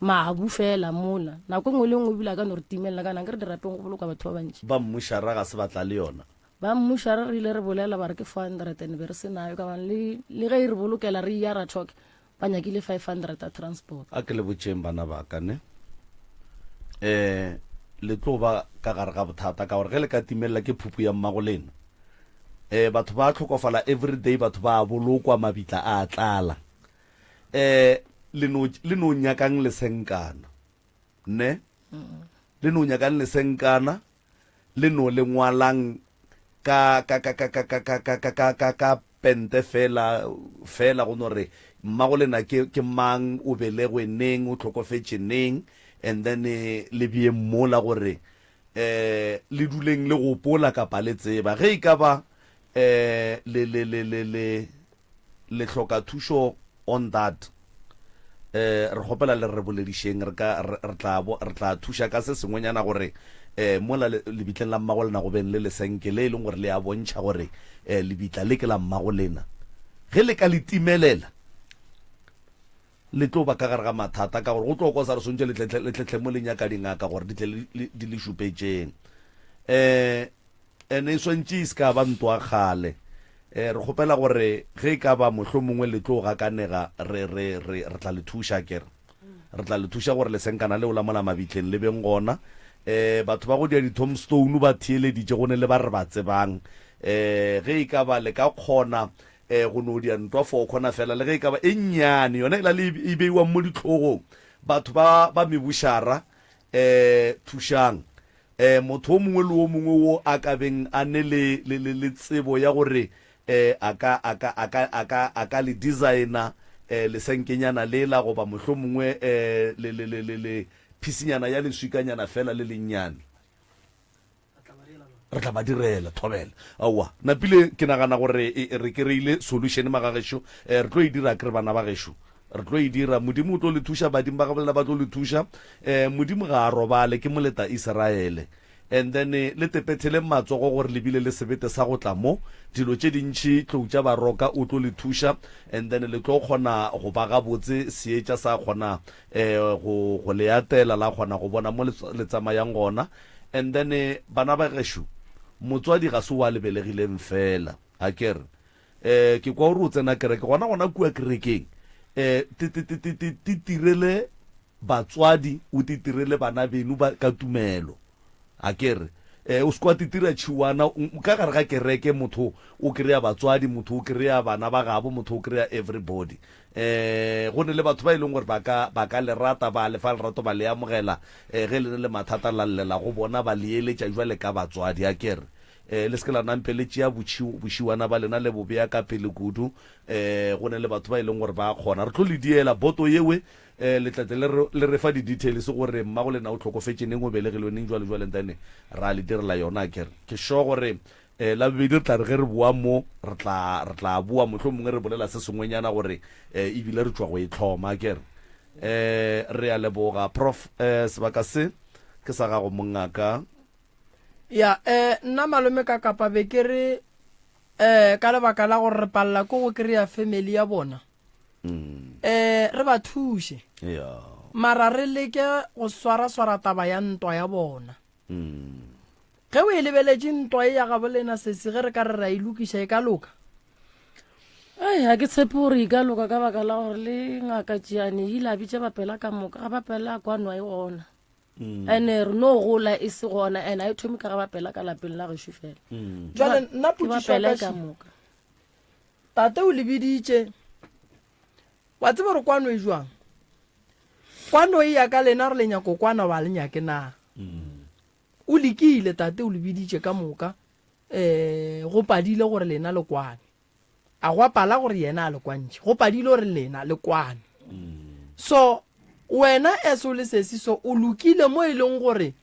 mabu fela mola. Nako e nngwe le e nngwe ebile a ka no re timelela kana ke re dirapeng go bolokwa batho ba bantši. Ba mmušara ga se ba tla le yona. Ba mmušara re ile re bolela ba re ke 400 and be re se nayo ka gobane le le ge e re bolokela re eya ra talk ba nyakile 500 a transport. A ke le botšeng bana ba ka ne um le tlo ba ka gare ga bothata ka gore ge le ka timelela ke phupu ya mmago lena um batho ba hlokofala everyday batho ba a bolokwa mabitla a tlala Eh, le no, le no nyakang lesenkana. Ne? Le no nyakang lesenkana, le no le ngwalang ka, ka, ka, ka, ka, ka, ka, ka, ka, ka, ka, ka pente fela, fela go no re, mmago lena ke, ke mang, o belegwe neng, o hlokofetše neng, and then eh, le bee mola gore eh le duleng le gopola kapa le tseba ge e ka ba eh le le le le le le hloka thušo on that eh re kgopela le re boledišeng re ka re tla re tla thuša ka se sengwenyana gore eh mola lebitleng la mmago lena go beng le lesenke le e leng gore le a bontšha gore eh lebitla le ke la mmago lena. Ge le ka le timelela, le tlo ba ka gare ga mathata ka gore go tlo kwa sa re swantše le tle le tle mo le nyaka dingaka gore di tle di le šupetšeng. Um ene e swantše e se ka ba ntwa kgale. Um re kgopela gore ge e ka ba mohlomongwe le tlo gakanega re re re re tla le thuša akere. Re tla le thuša gore lesenkana leo la mola mabitleng le beng gona. Um batho ba go dia di-tombstone ba theeleditše go ne le ba re ba tsebang. Um ge e ka ba le ka kgona um go no dia ntwa for khona fela le ge e ka ba e nnyane yona e la le e beiwang mo ditlhogong. Batho ba ba mebušara um thušang. Um motho o mongwe le o mongwe wo a ka beng a ne le, le, le, le tsebo ya gore um a ka, a ka, a ka, a ka, a ka le designer um lesenkenyana lela goba mohlomongwe um le, le, le, le, le phisinyana ya leswikanyana feela le lennyane. Re tla ba direla, thobela. Aowa, napile ke nagana gore e, e, re kereile solution magagešo. Um re tlo e dira akere bana ba gešo? Re tlo e dira. Modimo o tlo le thuša, badimo ba gabo lena ba tlo le thuša. Um Modimo ga a robale, ke moleta Israele. And then le tepetheleng matsogo gore le bile le sebete sa go tla mo. Dilo tše dintši tlou tša baroka o tlo le thuša and then le tlo kgona go ba gabotse, seetša sa kgona um go, go le atela, la kgona go bona mo le, le tsamayang gona. And then bana ba gešo, motswadi ga se wa le belegileng feela, akere? Eh, ke kwa o re o tsena kereke, gona gona kua kerekeng, eh, te, te, te, te, te, te tirele batswadi, o te tirele bana beno ba, ka tumelo. A ke re, eh, o se kwa te tira tšhiwana, ka gare ga kereke motho o kry-a batswadi, motho o kry-a bana ba gabo, motho o kry-a everybody. Eh, go ne le batho ba e leng gore ba ka, ba ka le rata, ba le fa lerato, ba le amogela, eh, ge le ne le mathata la llela go bona, ba le eletša jwale ka batswadi. A ke re, E, le se ke la nampe le tšea bošiwana ba lena le bo bea ka pele kudu. E, go ne le batho ba e leng gore ba kgona. Re tlo le diela boto yewe, e, le tla tle le re, le re fa di-details gore mmago lena o hlokofetše neng, o belegilwe neng, jwalo jwalo, and then ra le direla yona akere. Ke sure gore e, la bobedi re tla re ge re boa mo, re tla, re tla boa mohlomongwe re bolela se sengwenyana gore e, ebile re tšwa go e hloma akere. E, re a leboga Prof, e, sebaka se ke sa gago mongaka. Ya, eh, nna malome ka kapa be ke re eh ka lebaka la gore re palela ko go kry-a family ya bona mm. eh re ba thuše yeah. mara re leke go swara-swara taba ya ntwa ya bona mm. ge o e lebeletše ntwa e ya gabo lena sesi ge re ka re ra e lokiša e ka loka Ai, ga ke tshepe gore e ka loka ka baka la gore le ngaka tšiane e ile a bitša bapela ka moka ga bapela kwanwa e gona Mm. ene re no gola e se gona ene a e thome ka ga bapela ka lapeng la gešo fela mm. jale nna ke potšišo ya bapela ka ka še. moka tate o lebiditše wa tseba gore kwano e jwang kwano e ya ka lena re le nyako kwana wa le nyake na mm. o lekile tate o lebiditše ka moka um go padile gore lena le kwane A gwa pala gore yena a le kwantšhe. Go padile gore lena le kwane. So wena as o le sesi so o lokile mo e leng gore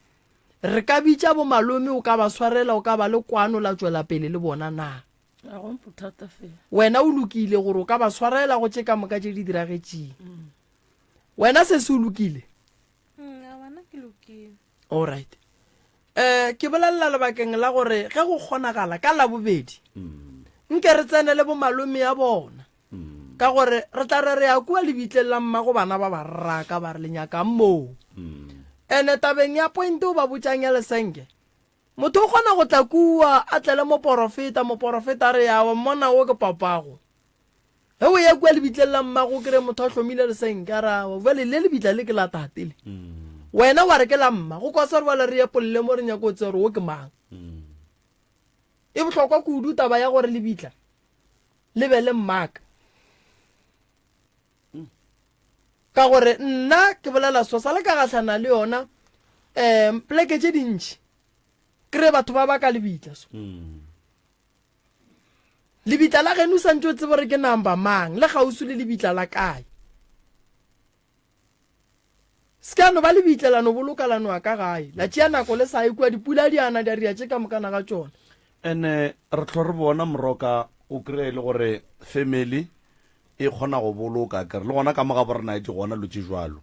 re ka bitša bo malome o ka ba swarela o ka ba le kwano la tšwela pele le bona na? A go bothata fela. Wena o lokile gore o ka ba swarela go tše ka moka tše di diragetšeng. Wena sesi o lokile? Mm, a bona ke lokile. All right. Eh, ke bolelela lebakeng la gore ge go kgonagala ka Labobedi, nke re tsene le bomalome ya bona. Ka gore re tla re re ya kua lebitleng la mmago bana ba ba raka ba re le nyakang moo. Ene tabeng ya point o ba botšang ya lesenke, motho o kgona go tla kua a tlele moporofeta, moporofeta a re ya wa mmona wo ke papago. Ge o eya kua lebitleng la mmago o kry-e motho a hlomile lesenke a re awa bjale le lebitla le ke la tate le. Wena wa re ke la mma, go kwa sa re bjale re epolle mo re nyaka go tseba gore wo ke mang. E bohlokwa kudu taba ya gore lebitla le be le mmaka. Ka gore nna ke bolela so sa le ka gahlana le yona um pleke tše dintši kry batho ba baka lebitla so. Lebitla la geno o santše o tsebe gore ke number mang, le kgauswi le lebitla la kae. Se ka no ba lebitla la no boloka la no ya ka gae, la tšea nako le sa ye kua, dipula di ana di a ria tše ka mokana ga tšona. Ene re hlo re bona moroka o kry-e le gore family e kgona go boloka akere le gona ka mo ga borena di gona lo tše jwalo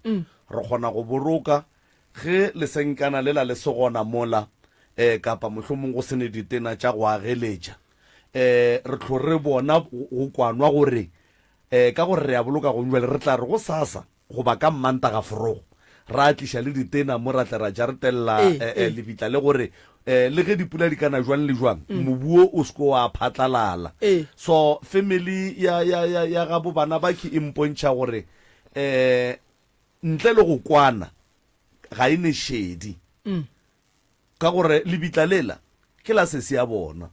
re kgona go boloka Ge lesenkana lela le se gona mola, eh, kapa mohlomong go se ne ditena tša go ageletša. um re tlo re bona go kwanwa gore um ka gore re a boloka gong jwale re tla re go sasa goba ka Mmantaga forogo ra tliša le ditena mo ra tle ra jaretelela Ee, eh, eh, ee. lebitla le gore eh, le ge dipula di kana jwang le jwang mobu wo o se ko wa phatlalala. Ee. So family ya, ya, ya, ya gabo bana ba ke e mpontšha gore eh, ntle le go kwana ga e ne šedi ka gore lebitla lela ke la sesi ya bona.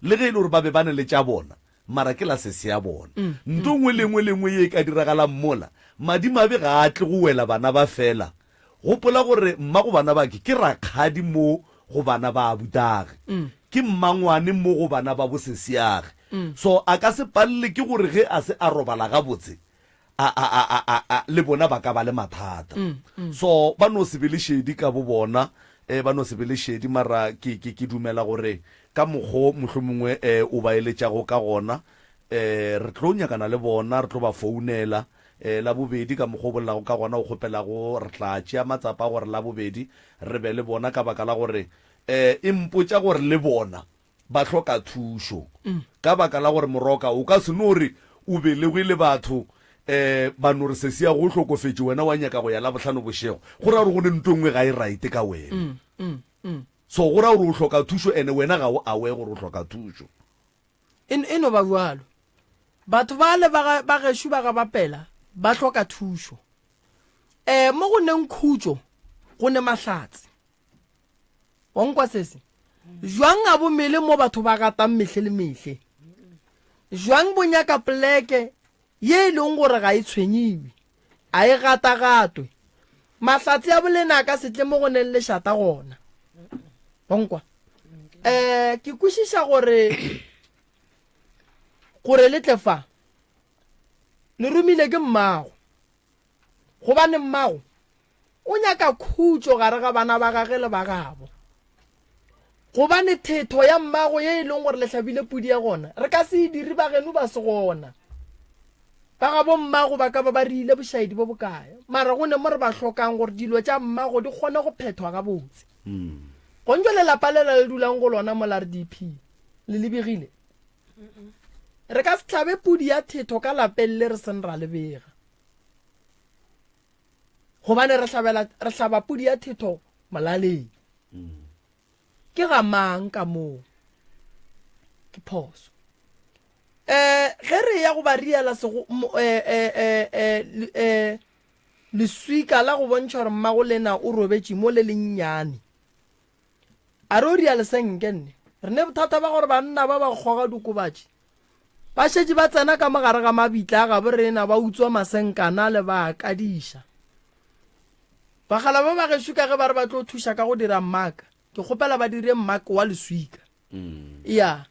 Le ge e le gore ba be ba ne le tša bona, mara ke la sesi ya bona. Nto nngwe le nngwe le nngwe ye e ka diragalang mola, madimabe ga a tle go wela bana ba fela. Gopola gore mmago bana ba ke, ke rakgadi mo go bana ba abutage. Ke mmangwane mo go bana ba bosesiage. So a ka se palele ke gore ge a se a robala gabotse, a, a, a, a, a, a, le bona ba ka ba le mathata. So ba no se be le šedi ka bo bona, eh, ba no se be le šedi, mara ke, ke, ke dumela gore ka mokgo mohlomongwe eh, o ba eletšago ka gona, eh, re tlo nyakana le bona, re tlo ba founela. Eh, Labobedi, ka mokgo o bolelago ka gona, o kgopelago, re tla tšea matsapa a gore Labobedi re be le bona, ka baka la gore eh, e mpotša gore le bona ba hloka thušo ka baka la gore moroka o ka se no re o belegwe le batho um ba no re sesi ya go hlokofetše wena wa nyaka go ya Labohlano bošego go ra gore go ne nto nngwe ga e right ka wena so go ra gore o hloka thušo ene wena ga o aware gore o hloka thušo. E, e no ba bjalo. Batho bale ba, ba gešo ba ga Bapela ba hloka thušo. Um mo go neng khutšo go ne mahlatse. Wa nkwa sese? Jwang a bo mele mo batho ba gatang mehle le mehle? Jwang bo nyaka poleke ye e leng gore ga e tshwenyiwe, a e gatagatwe? Mahlatse a bolena a ka se tle mo go neng lešata gona. Wa nkwa? Um ke kwešiša gore gore le tle fa le romile ke mmago, gobane mmago O nyaka khutšo gare ga bana ba gage le ba gabo. Gobane thetho ya mmago ye e leng gore le hlabile pudi ya gona, re ka se e dire ba geno ba se gona. Ba gabo mmago ba ka ba ba rile bošaedi bo bokae, mara go ne mo re ba hlokang gore dilo tša mmago di kgone go phethwa gabotse. Gontšo lelapa lela le dulang go lona mo la RDP le lebegile. Re ka se hlabe pudi ya thetho ka lapeng le re seng ra le bega. Gobane re hlabela re hlaba pudi ya thetho molaleng. Ke ga mang ka moo? Ke phoso. Eh ge re ya go ba riela sego eh eh eh eh, eh leswika la go bontšha gore mmago lena o robetše mo le lennyane. A re o ria lesenke nne. Re ne bothata ba gore banna ba ba kgoga diokobatši ba šetše ba tsena ka mo gare ga mabitla a gabo rena ba utswa masenkana le ba a kadiša. Bagala ba ba gešo ka ge ba re ba tlo thuša ka go dira mmaka, ke kgopela ba dire mmaka wa leswika. Ya.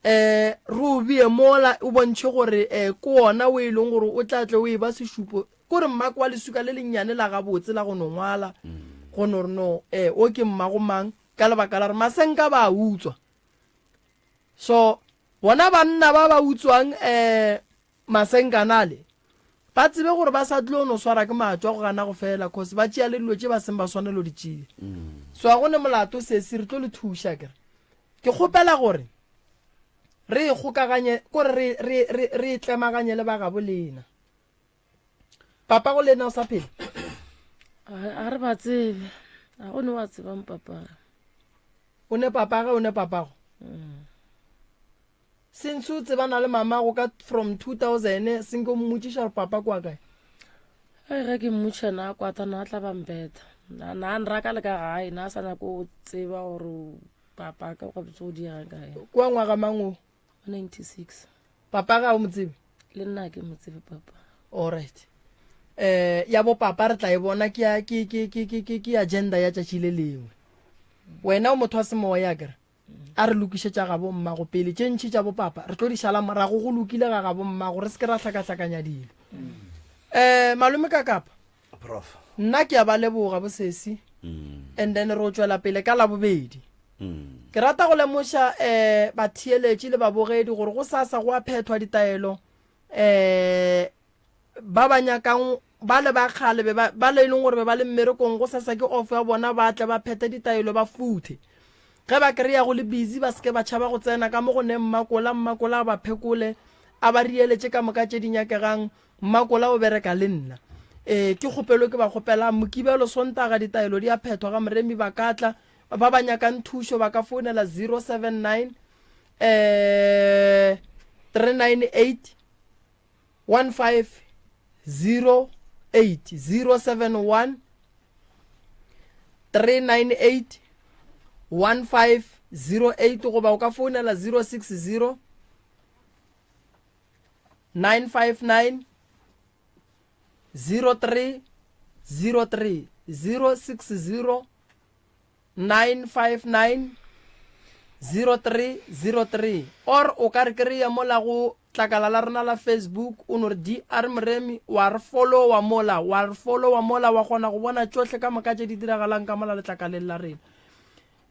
Eh, re o bee mola o bontšhe gore eh, ke wona o e leng gore o tla tle o e ba sešupo. Ko re mmako wa leswika le lennyane la gabotse la go no ngwala, go no re no eh, o ke mmago mang, ka lebaka la gore masenka ba a utswa. So bona banna ba ba utswang eh, Masenkanale, ba tsebe gore ba sa tlo no swara ke matšwa go gana go fela cause ba tšea le dilo tše ba seng ba swanelo di tšea. So a go ne molato sesi re tlo le thuša kere. Ke kgopela gore re e kgokaganye kore re re re re e tlemaganye le ba gabo lena. Papa go lena o sa phela? A re ba tsebe. A go ne wa tsebang papa. O ne papa ge o ne papago? Since o tsebana le mamago ka from 2000 senke o mmotšiša gore papa kwa kae? Ei ge ke mmotšiša na a kwata na a tla ba mpetha. Na na nraka le ka gae na a sa nyako go tseba gore papa ka gabotse go diegang kae. Kwa ngwaga mang o? 96. Papa ga o mo tsebe? Le nna ke mo tsebe papa. Alright. Eh ya bo papa re tla e bona ke ya ke ke ke ke ke agenda ya tšatši le lengwe. Wena o motho wa semoya akere? A re lokiše tša gabo mmago pele, tše ntši tša bopapa re tlo di šala morago. Go lokile ga gabo mmago, re se ke ra hlakahlakanya dilo. Um malome Kakapa, Prof. nna ke a ba leboga bosesi, and then re o tšwela pele ka Labobedi. Ke rata go lemoša um batheeletši le babogedi gore go sasa go a phethwa ditaelo um Ba ba nyakang, bale ba kgale be ba, bale e leng gore be ba le mmerekong, gosasa ke off ya bona, ba tle ba phethe ditaelo ba futhe. Ge ba kry-a go le busy ba se ke ba tšhaba go tsena ka mo go ne Mmakola, Mmakola a ba phekole, a ba rieletše ka moka tše di nyakegang. Mmakola o bereka le nna. Ee, ke kgopelo ke ba kgopelang. Mokibelo, Sontaga, ditaelo di a phethwa ga Moremi ba ka tla. Ba ba nyakang thušo ba ka founela 079 eh 398 1508 071 398 1508 goba o ka founela 060 959 0303 060 959 0303 or o ka re kry-a mola go tlakala la rena la Facebook o no re DR Moremi wa re followa mola wa re followa mola wa kgona go bona tšohle ka moka tše di diragalang ka mola letlakaleng la rena.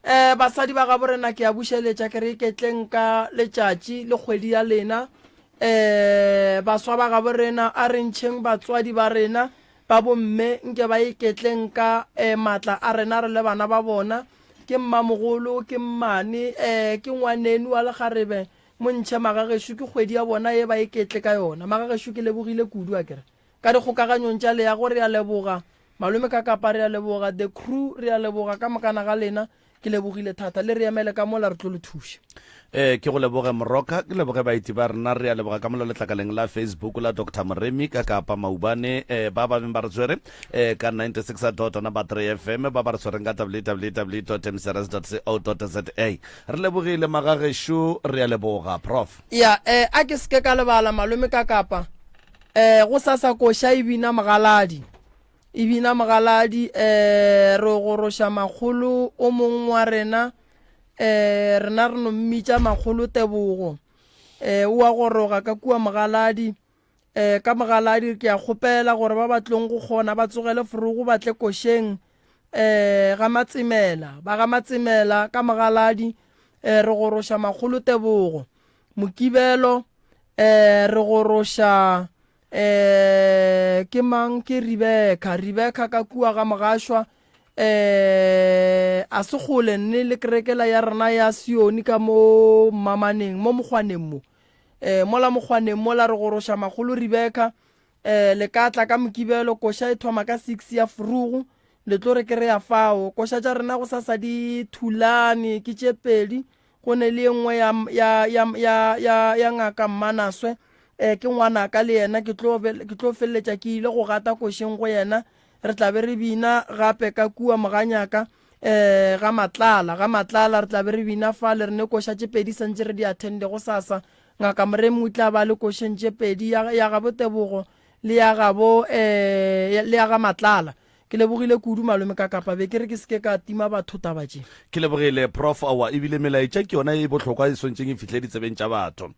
Um basadi ba gabo rena ke a bušeletša ke re iketleng ka letšatši le kgwedi ya lena. Um baswa ba gabo rena a re ntšheng batswadi ba rena Ba bomme nke ba iketleng ka eh, maatla a rena re le bana ba bona. Ke mmamogolo, ke mmane, eh, ke ngwanenu wa lekgarebe, mo ntšhe magagešo, ke kgwedi ya bona ye ba iketle ka yona. Magagešo ke lebogile kudu akere. Ka dikgokaganyong tša leago re a leboga, malome ka kapa re a leboga, the crew re a leboga ka mokana ga lena. Ke lebogile thata. Le re emele ka mola re tlo le thuša. Eh, ke go leboge Moroka, ke leboge baeti ba rena, re a leboga ka mola letlakaleng la Facebook la Doctor Moremi ka Kapa Maubane, eh, ba ba beng ba re tshwere eh, ka 96 dot number 3 FM, ba ba re tshwereng ka www.mcrs.co.za. Re lebogile magagešo, re a leboga Prof. Ya, eh, a ke seke ka lebala malome ka Kapa, eh, go sasa koša e bina mogaladi. E bina mogaladi, eh, re goroša makgolo o mong wa rena, eh, rena re no mmitša makgolo Tebogo. Eh, o a goroga ka kua mogaladi, eh, ka mogaladi ke a kgopela gore ba ba tlong go kgona ba tsogele forogo ba tle košeng, eh, ga Matsemela, ba ga Matsemela ka mogaladi, eh, re goroša makgolo Tebogo. Mokibelo, eh, re goroša Eh, ke mang? Ke Rebecca. Rebecca ka kua ga Mogašwa. Eh, a se kgole nne le kerekela ya rena ya Sione ka mo Mmamaneng, mo mokgwaneng mo. Eh, mola mokgwaneng mola re goroša makgolo Rebecca. Eh, le ka tla ka Mokibelo, koša e thoma ka 6 ya frugu. Le tlo re kry-a fao. Koša tša rena go sasa di thulane, ke tše pedi. Go ne le ye nngwe ya, ya, ya, ya, ya, ya ngaka Mmanaswe, eh, ke ngwanaka le yena, ke tlo, ke tlo feleletša ke ile go gata košeng go yena. Re tla be re bina gape ka kua Moganyaka, eh, ga Matlala, ga Matlala re tla be re bina fale, re ne koša tše pedi santše re di attende gosasa. Ngaka Moremi o tla ba le košeng tše pedi, ya, ya gabo Tebogo le ya gabo, eh, le ya ga Matlala. Ke lebogile kudu malome ka kapa be ke re ke seke ka tima batho taba tše. Ke lebogile Prof. Aowa ebile melaetša ke yona e bohlokwa e swantšeng e fihle ditsebeng tša batho.